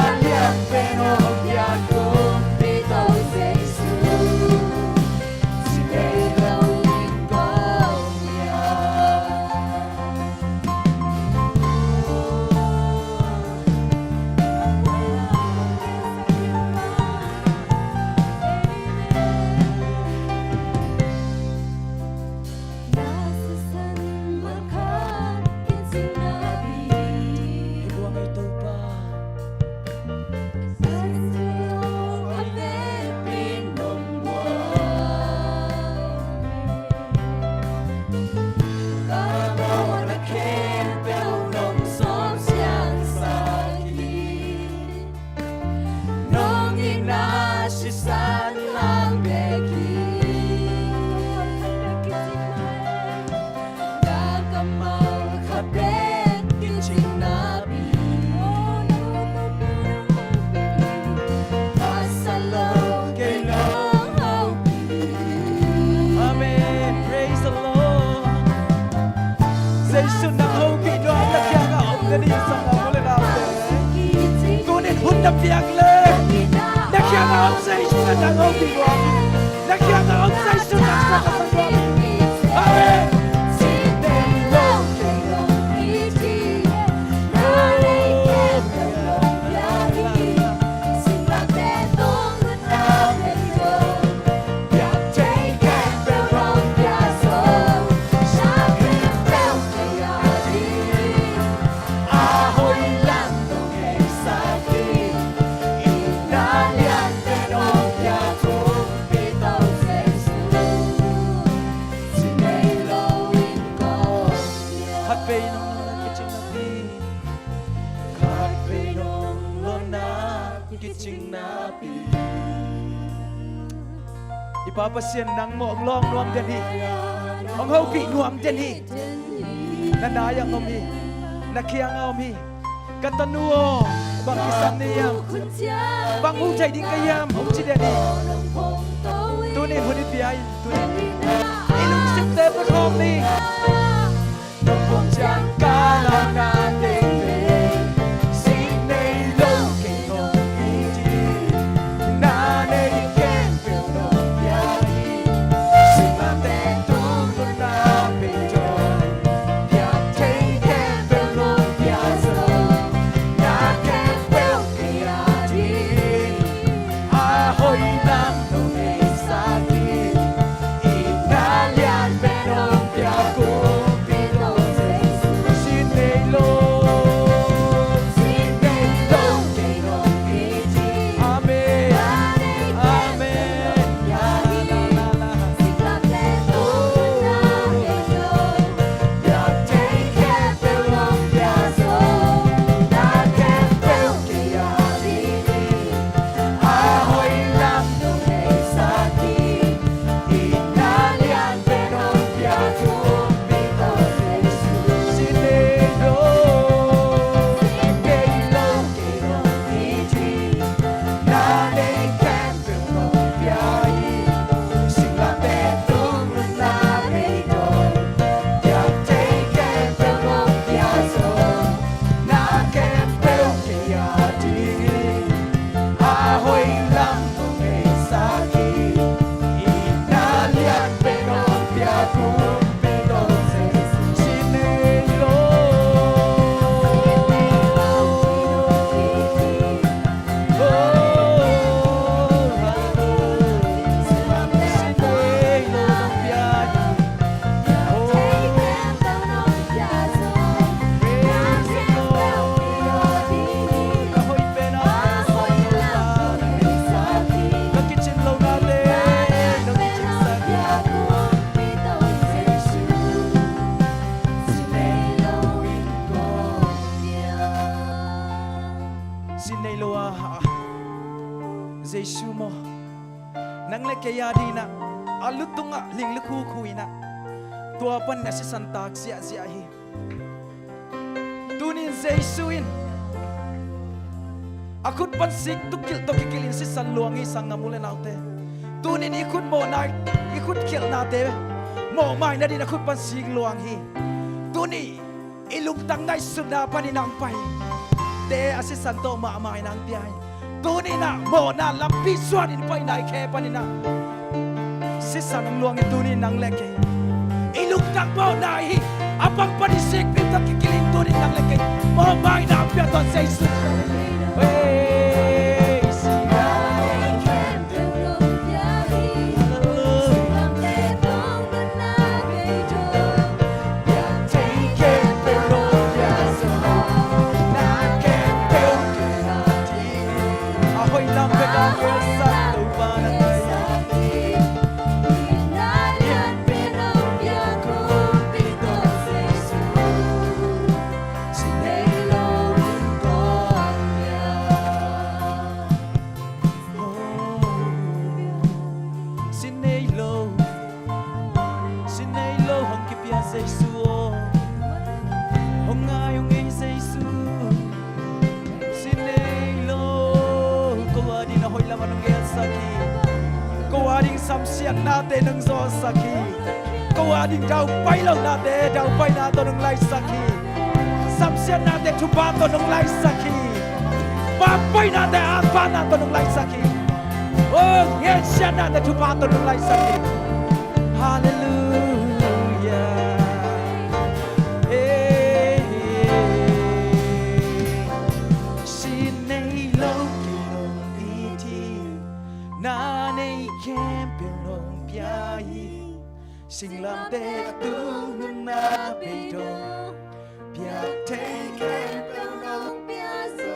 na piak leh, na kiangah om Jesu na dang om ding uh hi. Na kiangah om Jesu na dang om ding uh hi. Amen. Khat vei nong lona kicing napi. Khat vei nong lona kicing napi. I Pa Pasian nang maw hong lawng nuam den hi. Hong hopih nuam den hi. Na nai-ah hong om hi. Na kiangah om hi. Ka tanu aw, bang kisam ni hiam? Bang hong thei ding ka hiam? Hong ci den hi. Tunin hun i pia in, tunin i lungsimte pia khawm ni. Sin nei lo a, Jesu maw, nang le kei a dinah a lutungah ling lukhu khu inah tua pan a sisan tak ziahziah hi. Tunin Jesu in a khut pan sik tukkilh tawh kikilhin sisan luang hi, sanggam u le naute. Tunin i khut mawhna, i khut khialhnate mawhmai nadin a khut pan sik luang hi. Tuni i lungtang ngaihsutna panin ang pai te a sisan tawh mahmai nang pia hi. Tuninah mawhna lampi suanin paina i khe paninah sisan hong luangin tunin nang le kei i lungtang mawhna hi. A pang panin sikpim tawh kikilhin tunin nang le kei mawhmaina ang pia tuan Jesu. Sin nei lo, sin nei lo hong kipia Jesu aw. Hong ngai hong ei Jesu. Sin nei lo, ko a ding a hoih lamah nong gelsak hi. Ko a ding samsiatnate nong zawhsak hi. Ko a ding daupai lohnate daupaina tawh nong laisak hi. Samsiatnate thupha tawh nong laisak hi. Pampainate, atpana tawh nunglaisak hi. O, ngensiatnate thupha tawh nunglaisak hi. Halleluia. Ei, sin nei lo kei nong it hi. Na nei khempeuh nong pia hi. Singlamteh a tung nunna bei dong, piak thei khempeuh nong pia zo.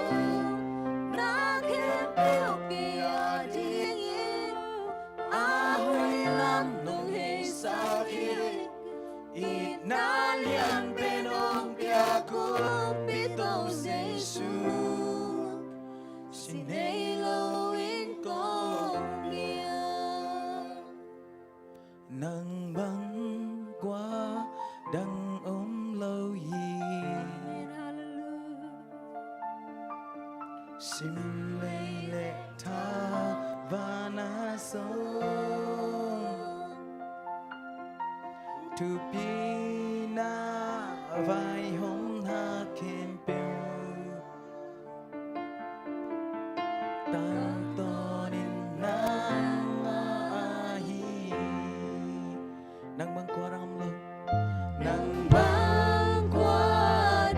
Na khempeuh kei a dingin a hoih lam nong heisak hi. Itna lianpen hong pia kumpi Topa Jesu, sin nei lo in kong ngiat. Nang bang kua dang om lo hi. Amen. Halleluia. Sim lei le thav vana song, thupina vaihawmna khempeuh tangtawnin nangmah hi. Nang bang kua dang om lo. Nang bang kua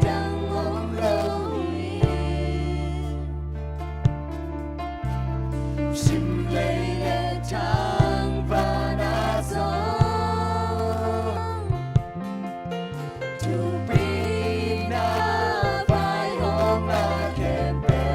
dang om lo hi. Sim lei le thang vana song, thupina vaihawmna khempeuh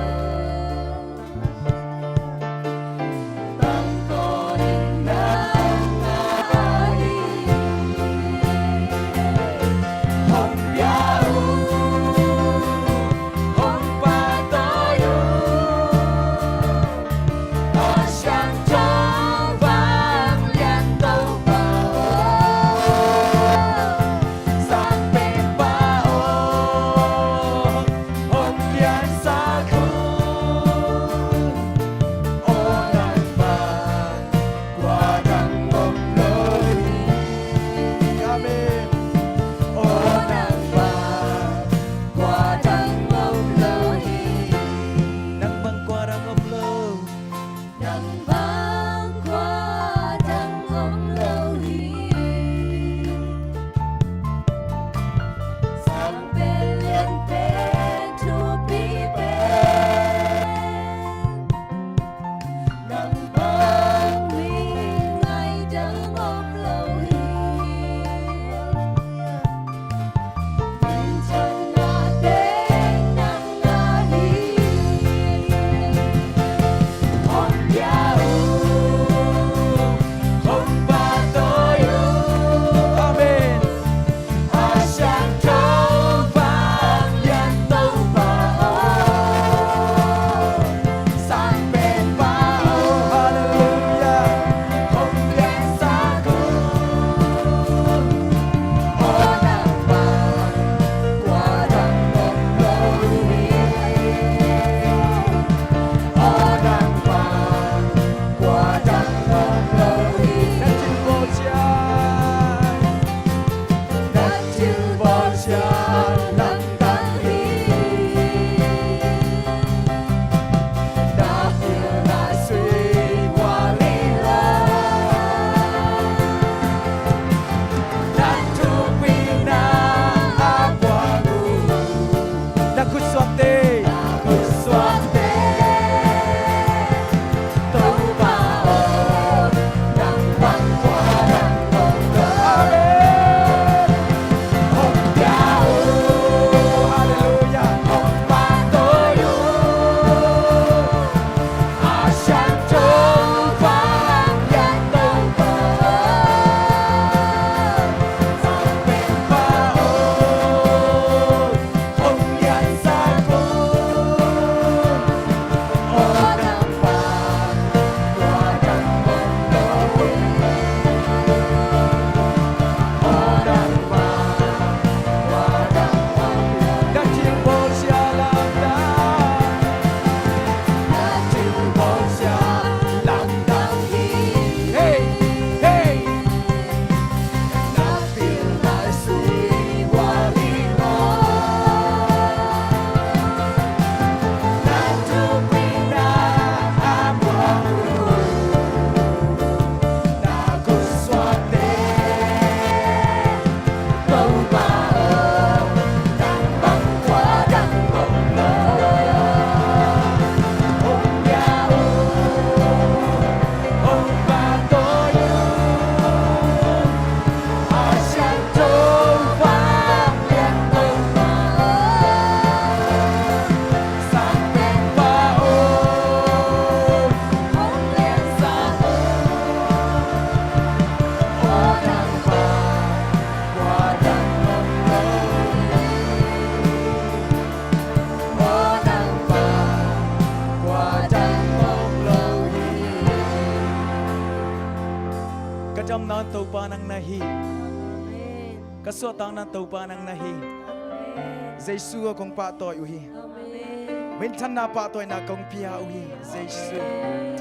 Kamna Topa nang na hi. Amen. Ka suahtakna Topa nang na hi. Amen. Jesu aw kong pahtawi uh hi. Amen. Minthanna pahtawina kong pia uh hi. Jesu. Amen.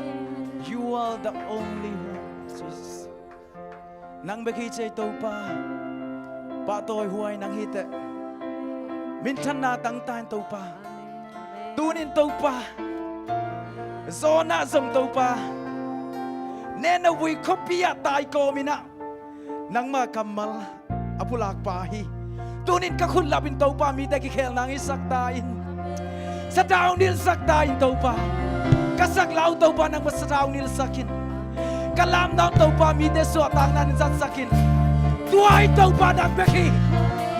You are the only one. Jesus. Nang bek hi ci ei Topa. Pahtawi huai nang hi teh. Minthanna tangta in Topa. Tunin Topa, Jonah zong Topa, Nineveh khuapi ah tai kawmin ah nangma kammal a pulakpa hi. Tunin ka khut lapin Topa mite kikhelna hong hisak ta in. Sathau nilhsak ta in Topa. Ka saklau Topa nangma sathau nilhsak in. Ka lamnau Topa mite suahtakna in zatsak in. Tua hi Topa nang bek hi.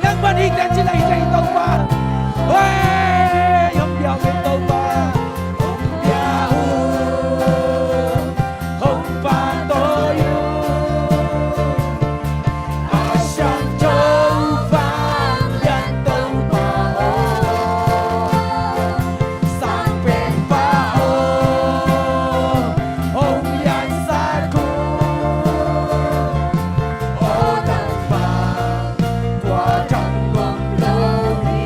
Nang bang hi teh ci lei hi teh hi Topa. Hei, hong bia uh hi Topa. Hong bia uh. Hong pahtawi uh. A siangtho vanglian Topa aw. Sang Penpa aw. Hong liansak un. Aw Topa, kua dang om lo hi.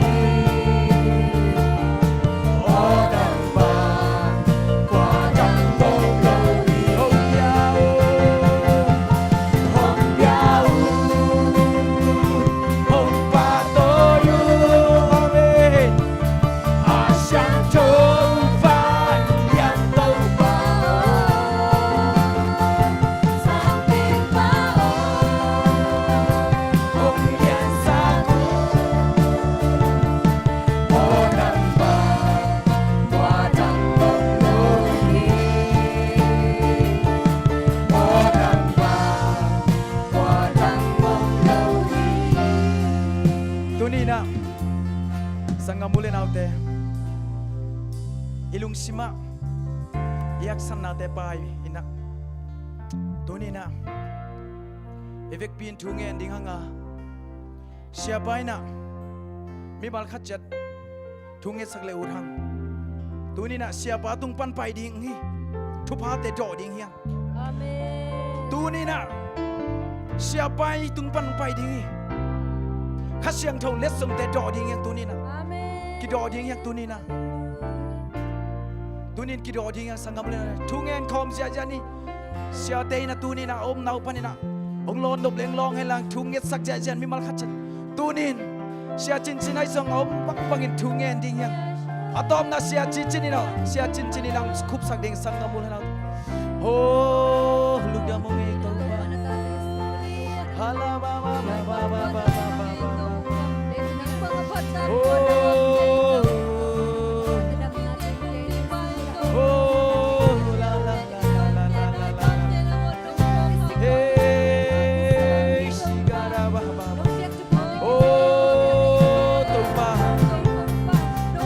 Aw Topa, kua dang om lo hi. Hong bia uh, hong bia uh, hong pahtawi uh. Amen. A siangtho vanglian Topa aw. Sang Penpa aw. Hong liansak un. Aw Topa, kua dang om lo hi. Aw Topa, kua dang om lo hi. Tuni in ah sanggam u le naute, i lungsim ah i haksatnate pai in ah, tuni in ah i vekpi in thu ngen ding hang a, siapa in ah mimal khat ciat thu ngetsak le ut hang. Tuni in ah siapa tung pan pai ding hi. Thuphate dawh ding hi hang. Amen. Tuni in ah siapa i tung pan pai ding hi. Kha Siangtho letsongte dawh ding hi hang tuni in ah. Amen. Kidawh ding hi hang tuni in ah. Tuni in kidawh ding hi hang sanggam u le naute. Thu ngen khawm ziahziah ni. Siate in ah tuni in ah a omna uh pan in ah hong lawn nop leng lawng hen lang, thu ngetsak ziahziah mimal khat ciat. Tuni in Sia Cincin ahi zong a om bangbangin thu ngen ding hi hang. A tawpna Sia Cincin in ah, Sia Cincin in ah hong khupsak ding sanggam u le naute. Ho, lungdam ung ei Topa. Hala ba ba ba ba ba ba ba ba ba. Oh. Oh, la la la la la la la. Hey, sigara ba ba ba. Oh, Topa.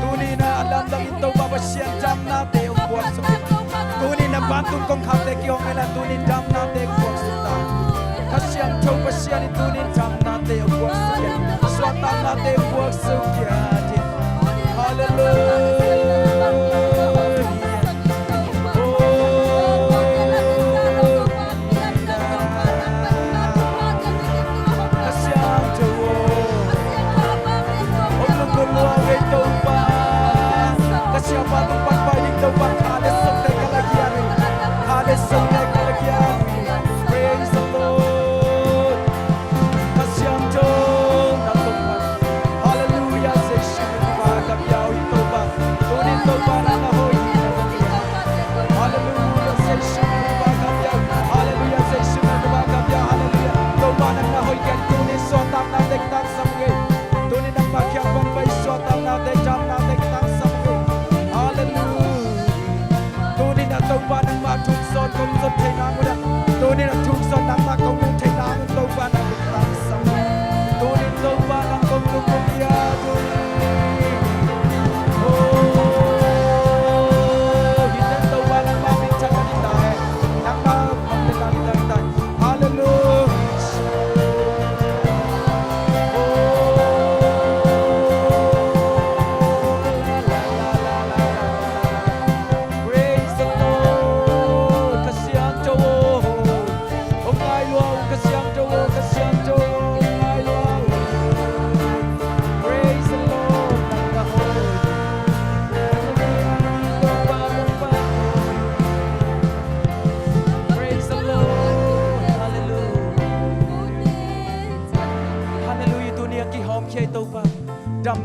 Tuni in ah a lamdang in Topa Pasian damnate hong puaksuk. Tuni in ah vantung kongkhakte kihong hen la, tuni in damnate hong puaksuk ta. Kha Siangtho Pasian in tuni in damnate hong puaksuk hi. Suahtaknate hong puaksuk hi. Halleluiah. Oh. Ka Siangtho aw, hong lunggulh lua ei Topa. Ka siapa tung pan pai ding Topa, kha le songte ka lakhia hi. Kha le songte ka lakhia hi. Praise the Lord. Ka Siangtho nang tung pan. Halleluiah, Jesu min in ka pia uh hi Topa.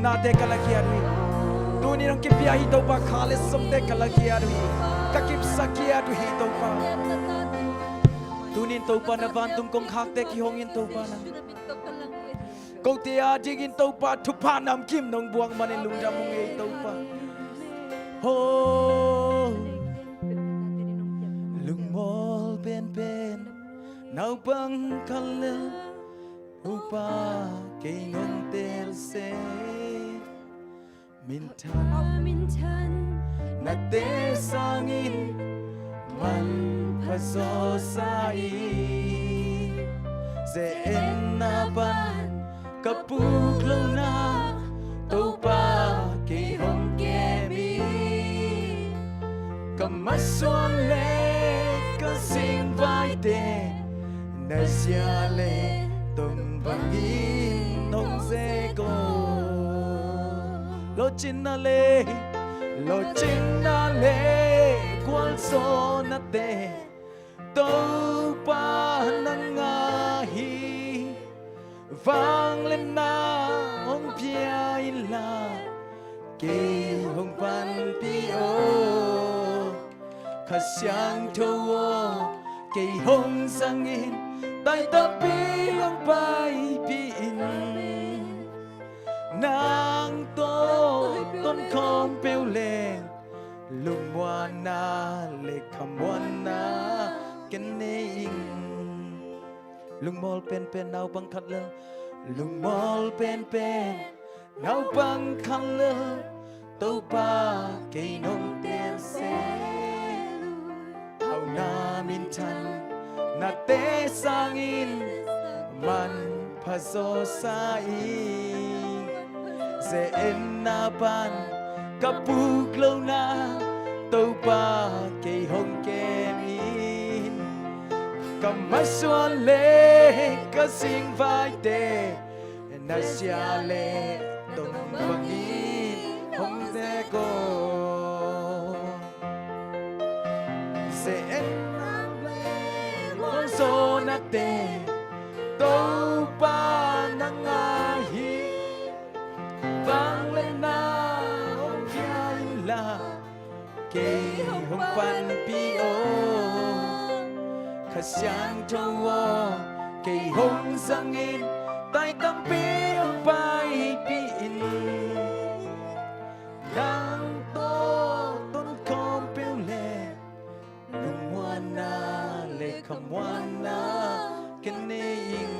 nate ka lagiat uh hi. Tunin hong kipia hi Topa, kha le songte ka lagiat uh hi. Ka kipsak giat uh hi Topa. Tunin Topa na vantung kongkhakte kihong in Topa na. Kote adingin Topa thupha namkim nong buak manin lungdam hong ei Topa. Ho. Lungmawl penpen naupang khat lel Topa kei nong tel se. Minthan, minthan nate sangin manpha zawsa i. Ze-etna pan ka puk lohna Topa kei hong kem i. Ka masuan le ka singvaite na zia le tong bangin hong ze ko. Lawhcinna le, lawhcinna le gualzawhnate Topa na ngah hi. Vangliatna hong pia inla kei hong panpih aw. Kha Siangtho aw, kei hong zangin, tai tampi hong paipih in. Nang tawh tonkhawm peuh leng lungmuanna le khamuanna ka nei ing. Lungmawl penpen naupang khat lel, lungmawl penpen naupang khat lel Topa kei nong tel se. Hauhna minthan nate sangin manpha zawsa i. Ze-etna pan ka puk lohna Topa kei hong kem in. Ka masuan le ka singvaite na zia le tong bangin hong ze ko. Ze-etna le gualzawhnate Topa na ngah hi. Vangliatna hong pia inla kei hong panpih aw. Kha Siangtho aw, kei hong zangin, tai tampi hong paipih in. Nang tawh tonkhawm peuh leng lungmuanna le khamuanna ka nei ing.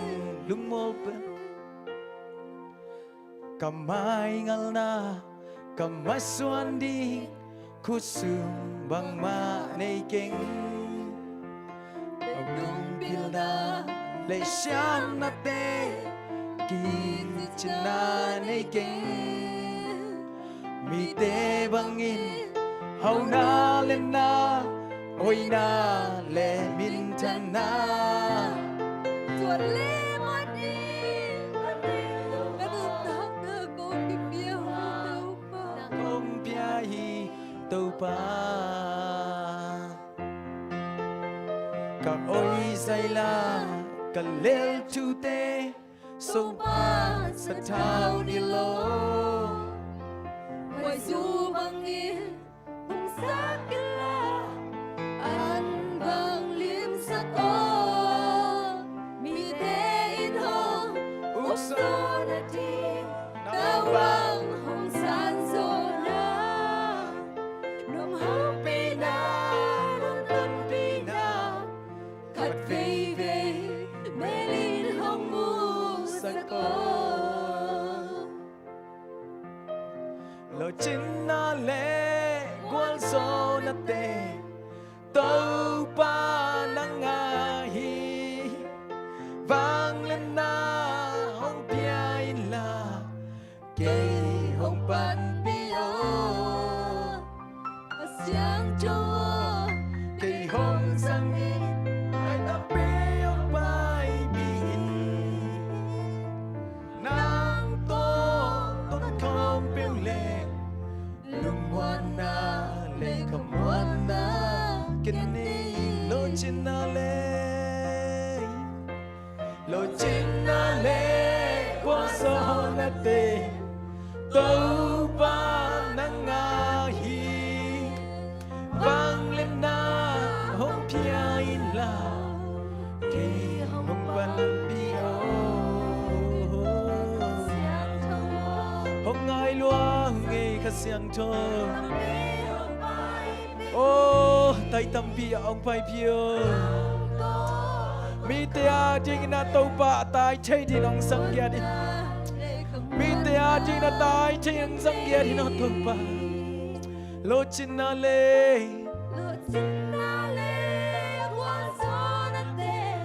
Lungmawl peuh. Ka maingalna ka masuan ding khutsung bangmah nei keng. Ka lungpilna le siamnate kicina nei keng. Mite bangin hauhna le na, hoihna le minthanna. Tuan le mani, mani, ka nuntakna kong kipia hi Topa. Kong pia hi Topa. Ka oi zaila ka lel thute, sopa sathau ni lo. Huaizu bangin hong sak inla, an bang limsak aw. Mite in hong uksawn a ding, nau bang hong sanzawn a. Nong hopihna, nong tonpihna, khat veivei melin hong musak aw. Lawhcinna le gualzawhnate Topa na ngah hi. Vangliatna hong pia inla kei hong panpih aw. Kha Siangtho aw, kei hong zangin, tai tampi hong paipih in. Nang tawh tonkhawm peuh leng lungmuanna le khamuanna ka nei. Lawhcinna le, lawhcinna le gualzawhnate Topa nang ahi, vangliatna hong pia inla, kei hong panpih o. Hong ngai lua ung ei, Kha Siangtho. O, tai tampi ah hong paipih o. Mite a dingin a Topa a tai thei dingin hong sang ngiat in. Mite a dingin a tai thei hong sang ngiat in, o Topa. Lawhcinna le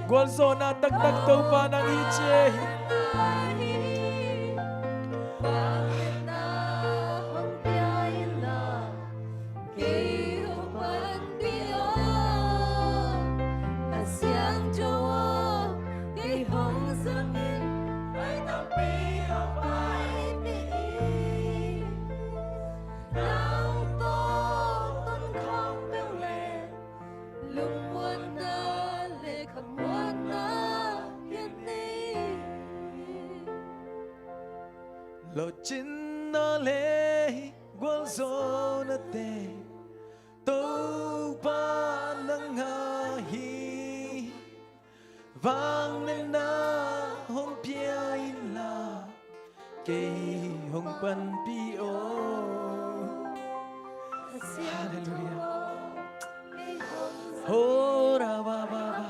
gualzawhna taktak Topa nang hi ci hi. Kei hong panpih o, Kha Siangtho aw, kei hong zangin, tai tampi hong paipih in. Nang tawh tonkhawm peuh leh, lungmuanna le khamuanna ka nei. Lawhcinna le gualzawhnate Topa nang ahi, vangliatna hong pia inla, kei hong panpih o. Halleluiah. Ho ra ba ba ba.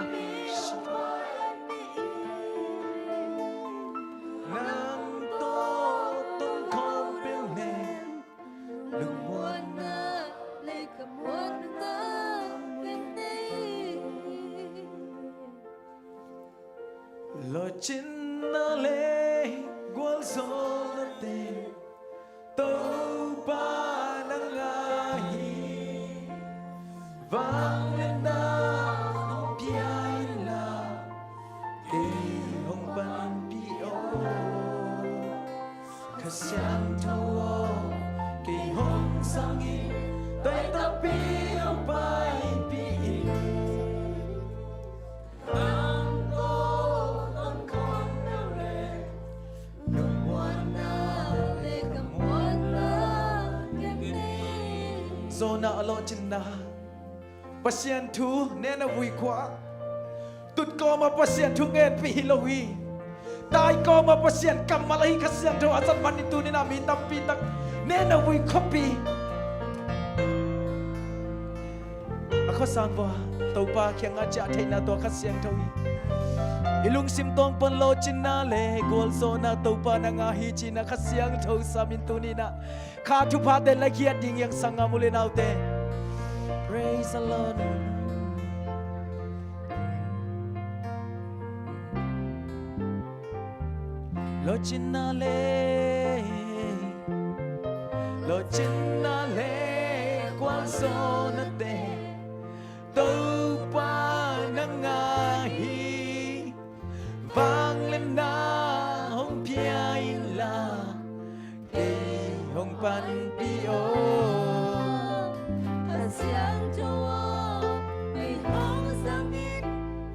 Nang tawh tonkhawm peuh leh, lungmuanna le khamuanna ka nei. Lawhcinna le gualzawhnate Topa nang ahi, vangliatna hong pia inla, kei hong panpih o. Kha Siangtho aw, kei hong zangin, tai tampi hong paipih in. Nang tawh tonkhawm peuh leh, lungmuanna le khamuanna ka nei. Jonah a lawhcinna. Pasian thu nen a vui khua. Tut kawmah Pasian thu ngenpih hi lo hi. Tai kawmah Pasian kammal ahi Kha Siangtho a zat manin tuni-in ah mi tampi tak nen a vui khuapi. A khuasang vua, Topa kiangah ciah theihna tua Kha Siangtho hi. I lungsim tawng pan lawhcinna le gualzawhna Topa nang ahi cihna Kha Siangtho samin tuni-in ah kha thuphate lagiat ding hi hang, sanggam u le naute. Praise the Lord. Lawhcinna le, lawhcinna le gualzawhnate Topa nang ahi, vangliatna hong pia inla, kei hong panpih o. Kha Siangtho aw, kei hong zangin,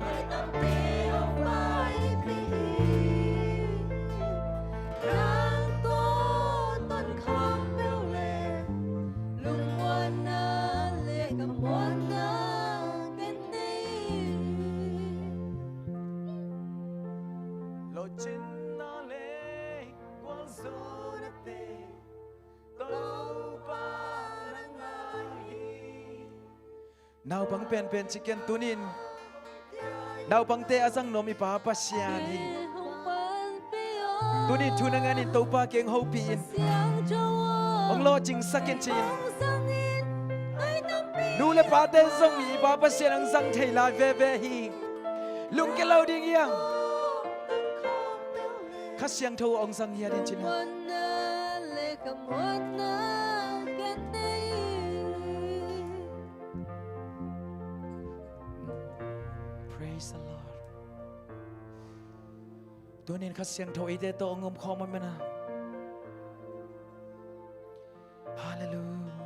tai tampi hong paipih in. Nang tawh tonkhawm peuh leh, lungmuanna le khamuanna ka nei. Lawhcinna le gualzawhnate Topa nang ahi. Naupang penpen ci ken tuni-in. Naupangte a zang nuam i Pa Pasian hi. Tuni-in thu na ngenin Topa kiang hopih in. Hong lawhcingsak in ci-in. Nu le pate zong i Pa Pasian hong zang thei lai veve hi. Lungkia lo ding hi hang. Kha Siangtho hong zang ngiat in ci-in. Praise the Lord. Tuni-in Kha Siangtho eite tawh hong om khawm a, amen a. Halleluiah.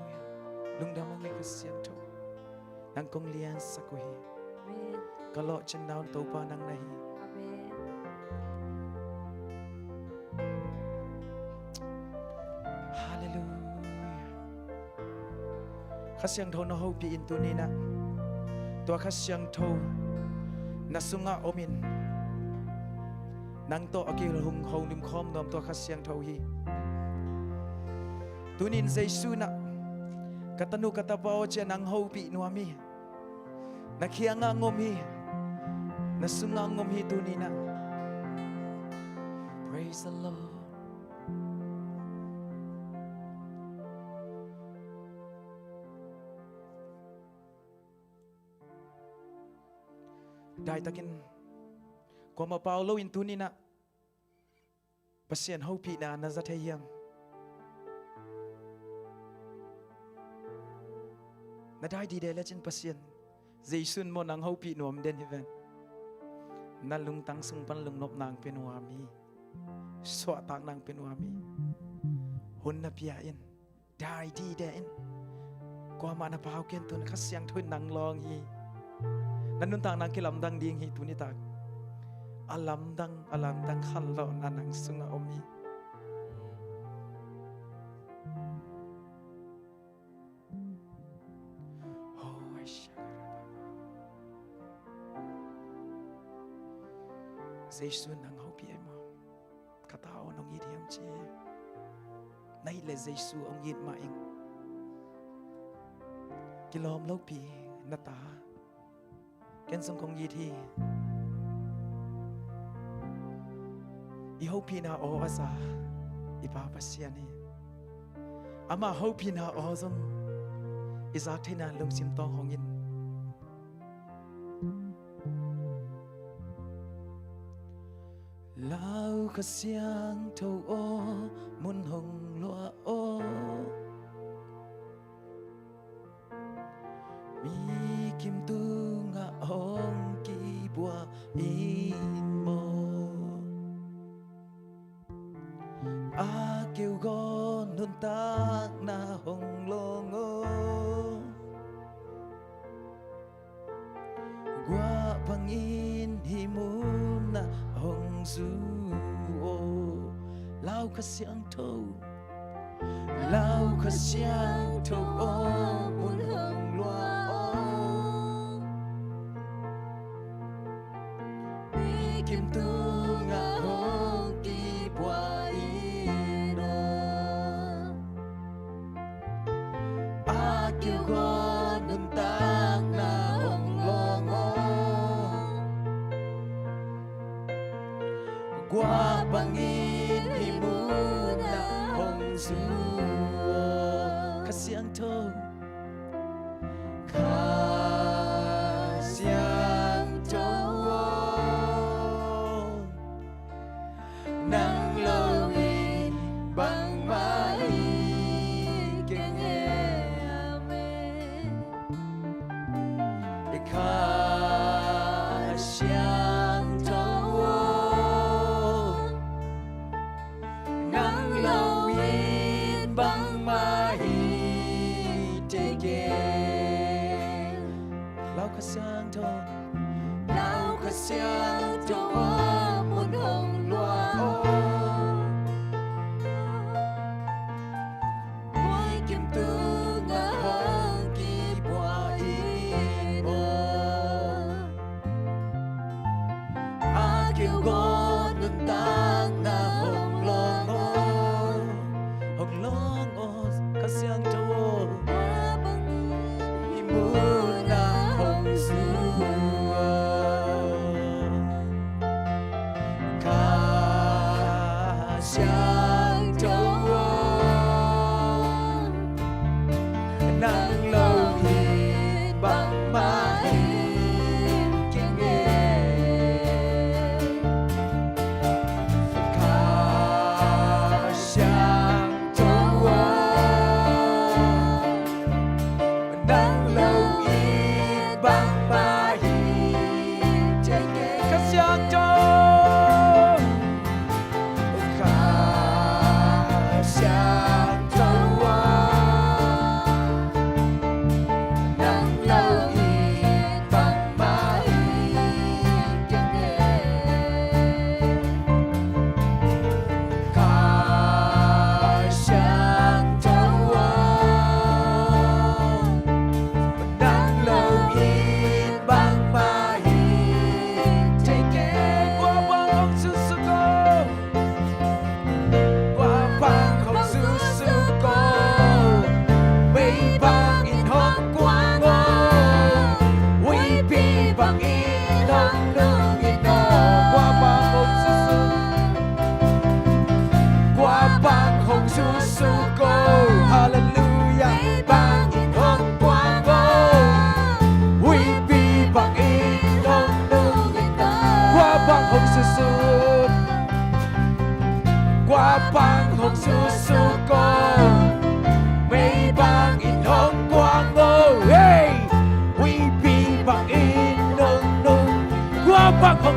Lungdam hang ei Kha Siangtho. Nang kong liansak uh hi. Amen. Ka lawhcinna uh Topa nang na hi. Amen. Kha Siangtho na hopih in tuni-in ah, tua Kha Siangtho na sungah om in, nang tawh a kihong holimkhawm nuam tua Kha Siangtho hi. Tuni-in Jesu in ah, ka tanu ka tapa aw, ci-a nang hopih nuam hi. Na kiangah hong om hi. Na sungah hong om hi tuni-in ah. Praise the Lord. Daitakin, kuamah pau lo-in tuni-in ah Pasian hopihna na za thei hiam? Na dai dide lecin Pasian, Jesu in maw nang hopih nuam den hi ven. Na lungtang sung pan lungnopna hong pia nuam hi. Suahtakna hong pia nuam hi. Hun na pia in. Dai dide in. Kuamah na pau kei in, tu-in Kha Siangtho in nang lawng hi. Na nuntakna hong kilamdang ding hi tu nitak. A lamdang, a lamdang khat lo-in nang sungah om hi. Jesu in nang hopih ei maw? Ka ta aw, nong it hiam ci. Na it leh Jesu hong it mah ing. Kilawm lopi na ta. Ken zong kong it hi. I hopihna aw a za i Pa Pasian hi. Ama hopihna aw zong i zak theihna lungsim tawng hong in. Lau Kha Siangtho aw, mun hong luah aw. Mi kim tungah hong kibua in maw. A keu gawn nuntakna hong lawng aw. Guah bangin hih munah hong zu aw. Lau Kha Siangtho. Lau Kha Siangtho aw, mun hong luah aw. Mi kim tungah hong kibua in aw. A keu gawn nuntakna hong lawng aw. Guah bangin hih munah hong zu aw. Kha Siangtho. Kha Siangtho aw, nang lo in bangmah hi keng e. Amen. Kha Siangtho aw, nang lo in bangmah hi thei keng. Lau Kha Siangtho. Lau Kha Siangtho aw, mun hong luah aw. Guah kim tungah hong kibua in aw. A keu gawn nuntakna hong lawng aw. Hong lawng aw, Kha Siangtho aw. Hih munah hong zu aw.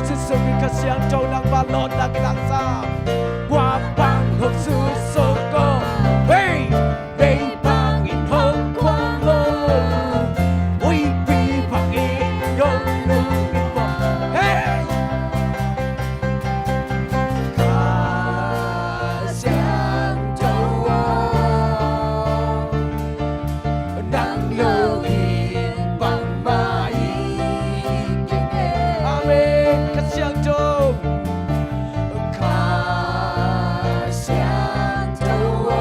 Jesu Khrih Kha Siangtho nangmah lawhna kilangsa. Kua bang hong suksuk ko. Hey! Mei bangin hong kuang lo. Huipi bangin hong lungin bang. Hey! Kha Siangtho aw. Nang lo in bangmah hi keng e. Amen. Kha Siangtho. Kha Siangtho aw.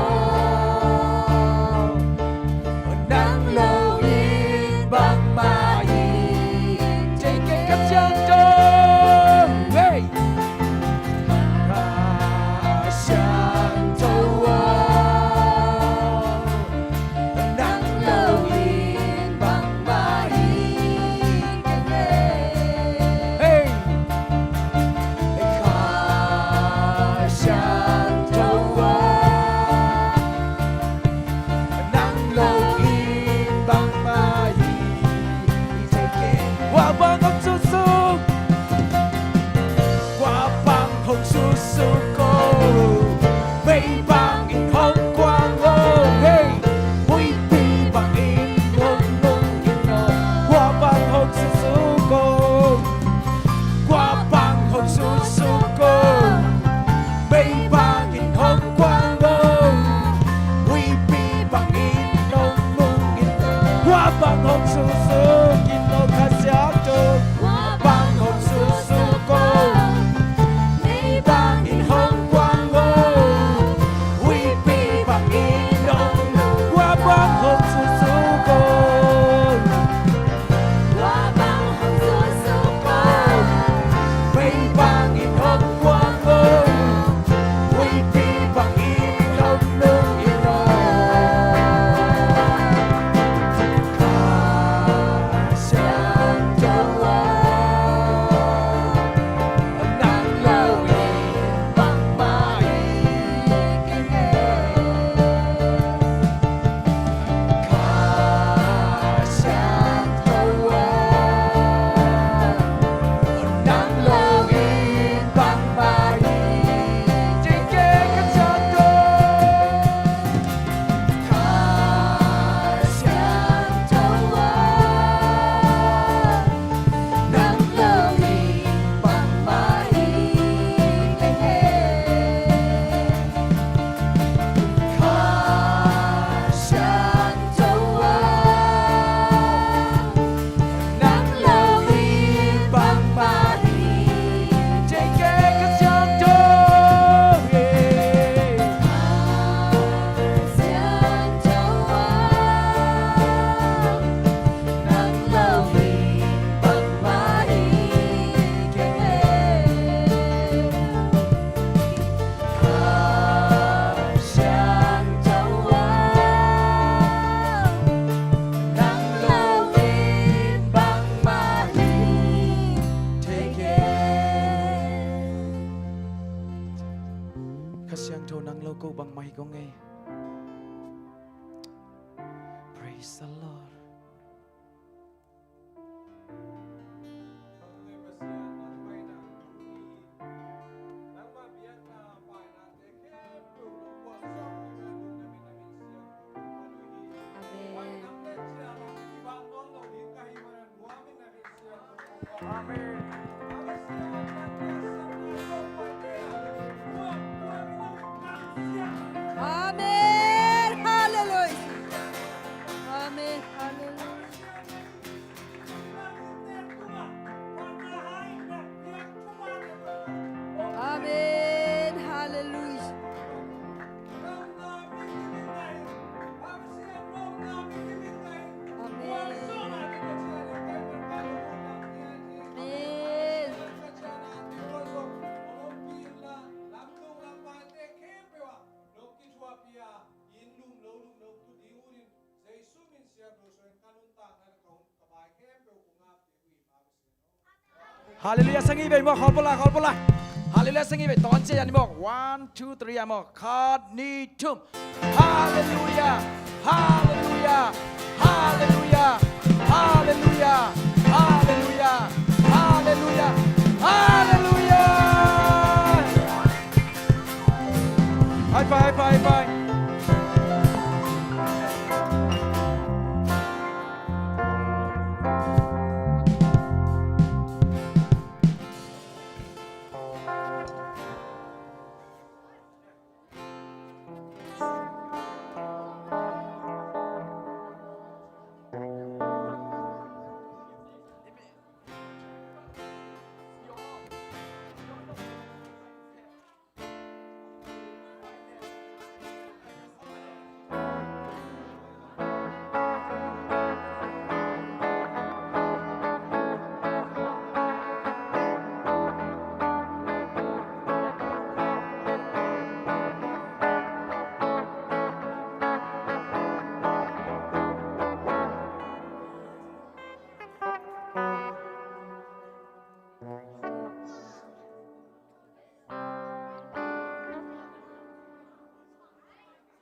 Nang lo in bangmah hi keng e. Kha Siangtho. Hey. Kha Siangtho aw. Nang lo in bangmah hi keng e. Hey. Kha Siangtho aw. Nang lo in bangmah hi keng e. Kua bang hong suksuk. Kua bang hong suksuk ko. Mei bangin hong kuang lo. Hey. Huipi bangin hong lungin lo. Kua bang hong suksuk ko. Kua bang hong suksuk ko. Mei bangin hong kuang lo. Huipi bangin hong lungin lo. Kua bang hong suksuk in lo Kha Siangtho. Kua bang hong suksuk ko. Mei bangin hong kuang lo. Huipi bangin hong lungin lo. Kua bang hong suksuk ko. Kua bang hong suksuk ko. Mei bangin hong kuang lo. Huipi bangin hong lungin lo. Kha Siangtho aw. Nang lo in bangmah hi keng e. Kha Siangtho aw. Nang lo in bangmah hi keng e. Kha Siangtho. Kha Siangtho aw. Nang lo in bangmah hi keng e. Kha Siangtho aw. Nang lo in bangmah hi keng e. Kha Siangtho. Kha Siangtho aw. Nang lo in bangmah hi keng e. Kha Siangtho aw. Nang lo in bangmah hi thei keng. Kha Siangtho nang lo ko bangmah hi kong e. Praise the Lord. Amen. Amen. Hallelujah. Amen. Hallelujah. Amen. Hallelujah. Amen. Amen. Hallelujah, sangih vei maw, khol pula, khol pula. Hallelujah, sangih vei, tawn cia yan maw. One, two, three, a maw. Khat, nih, thum. Hallelujah, hallelujah, hallelujah.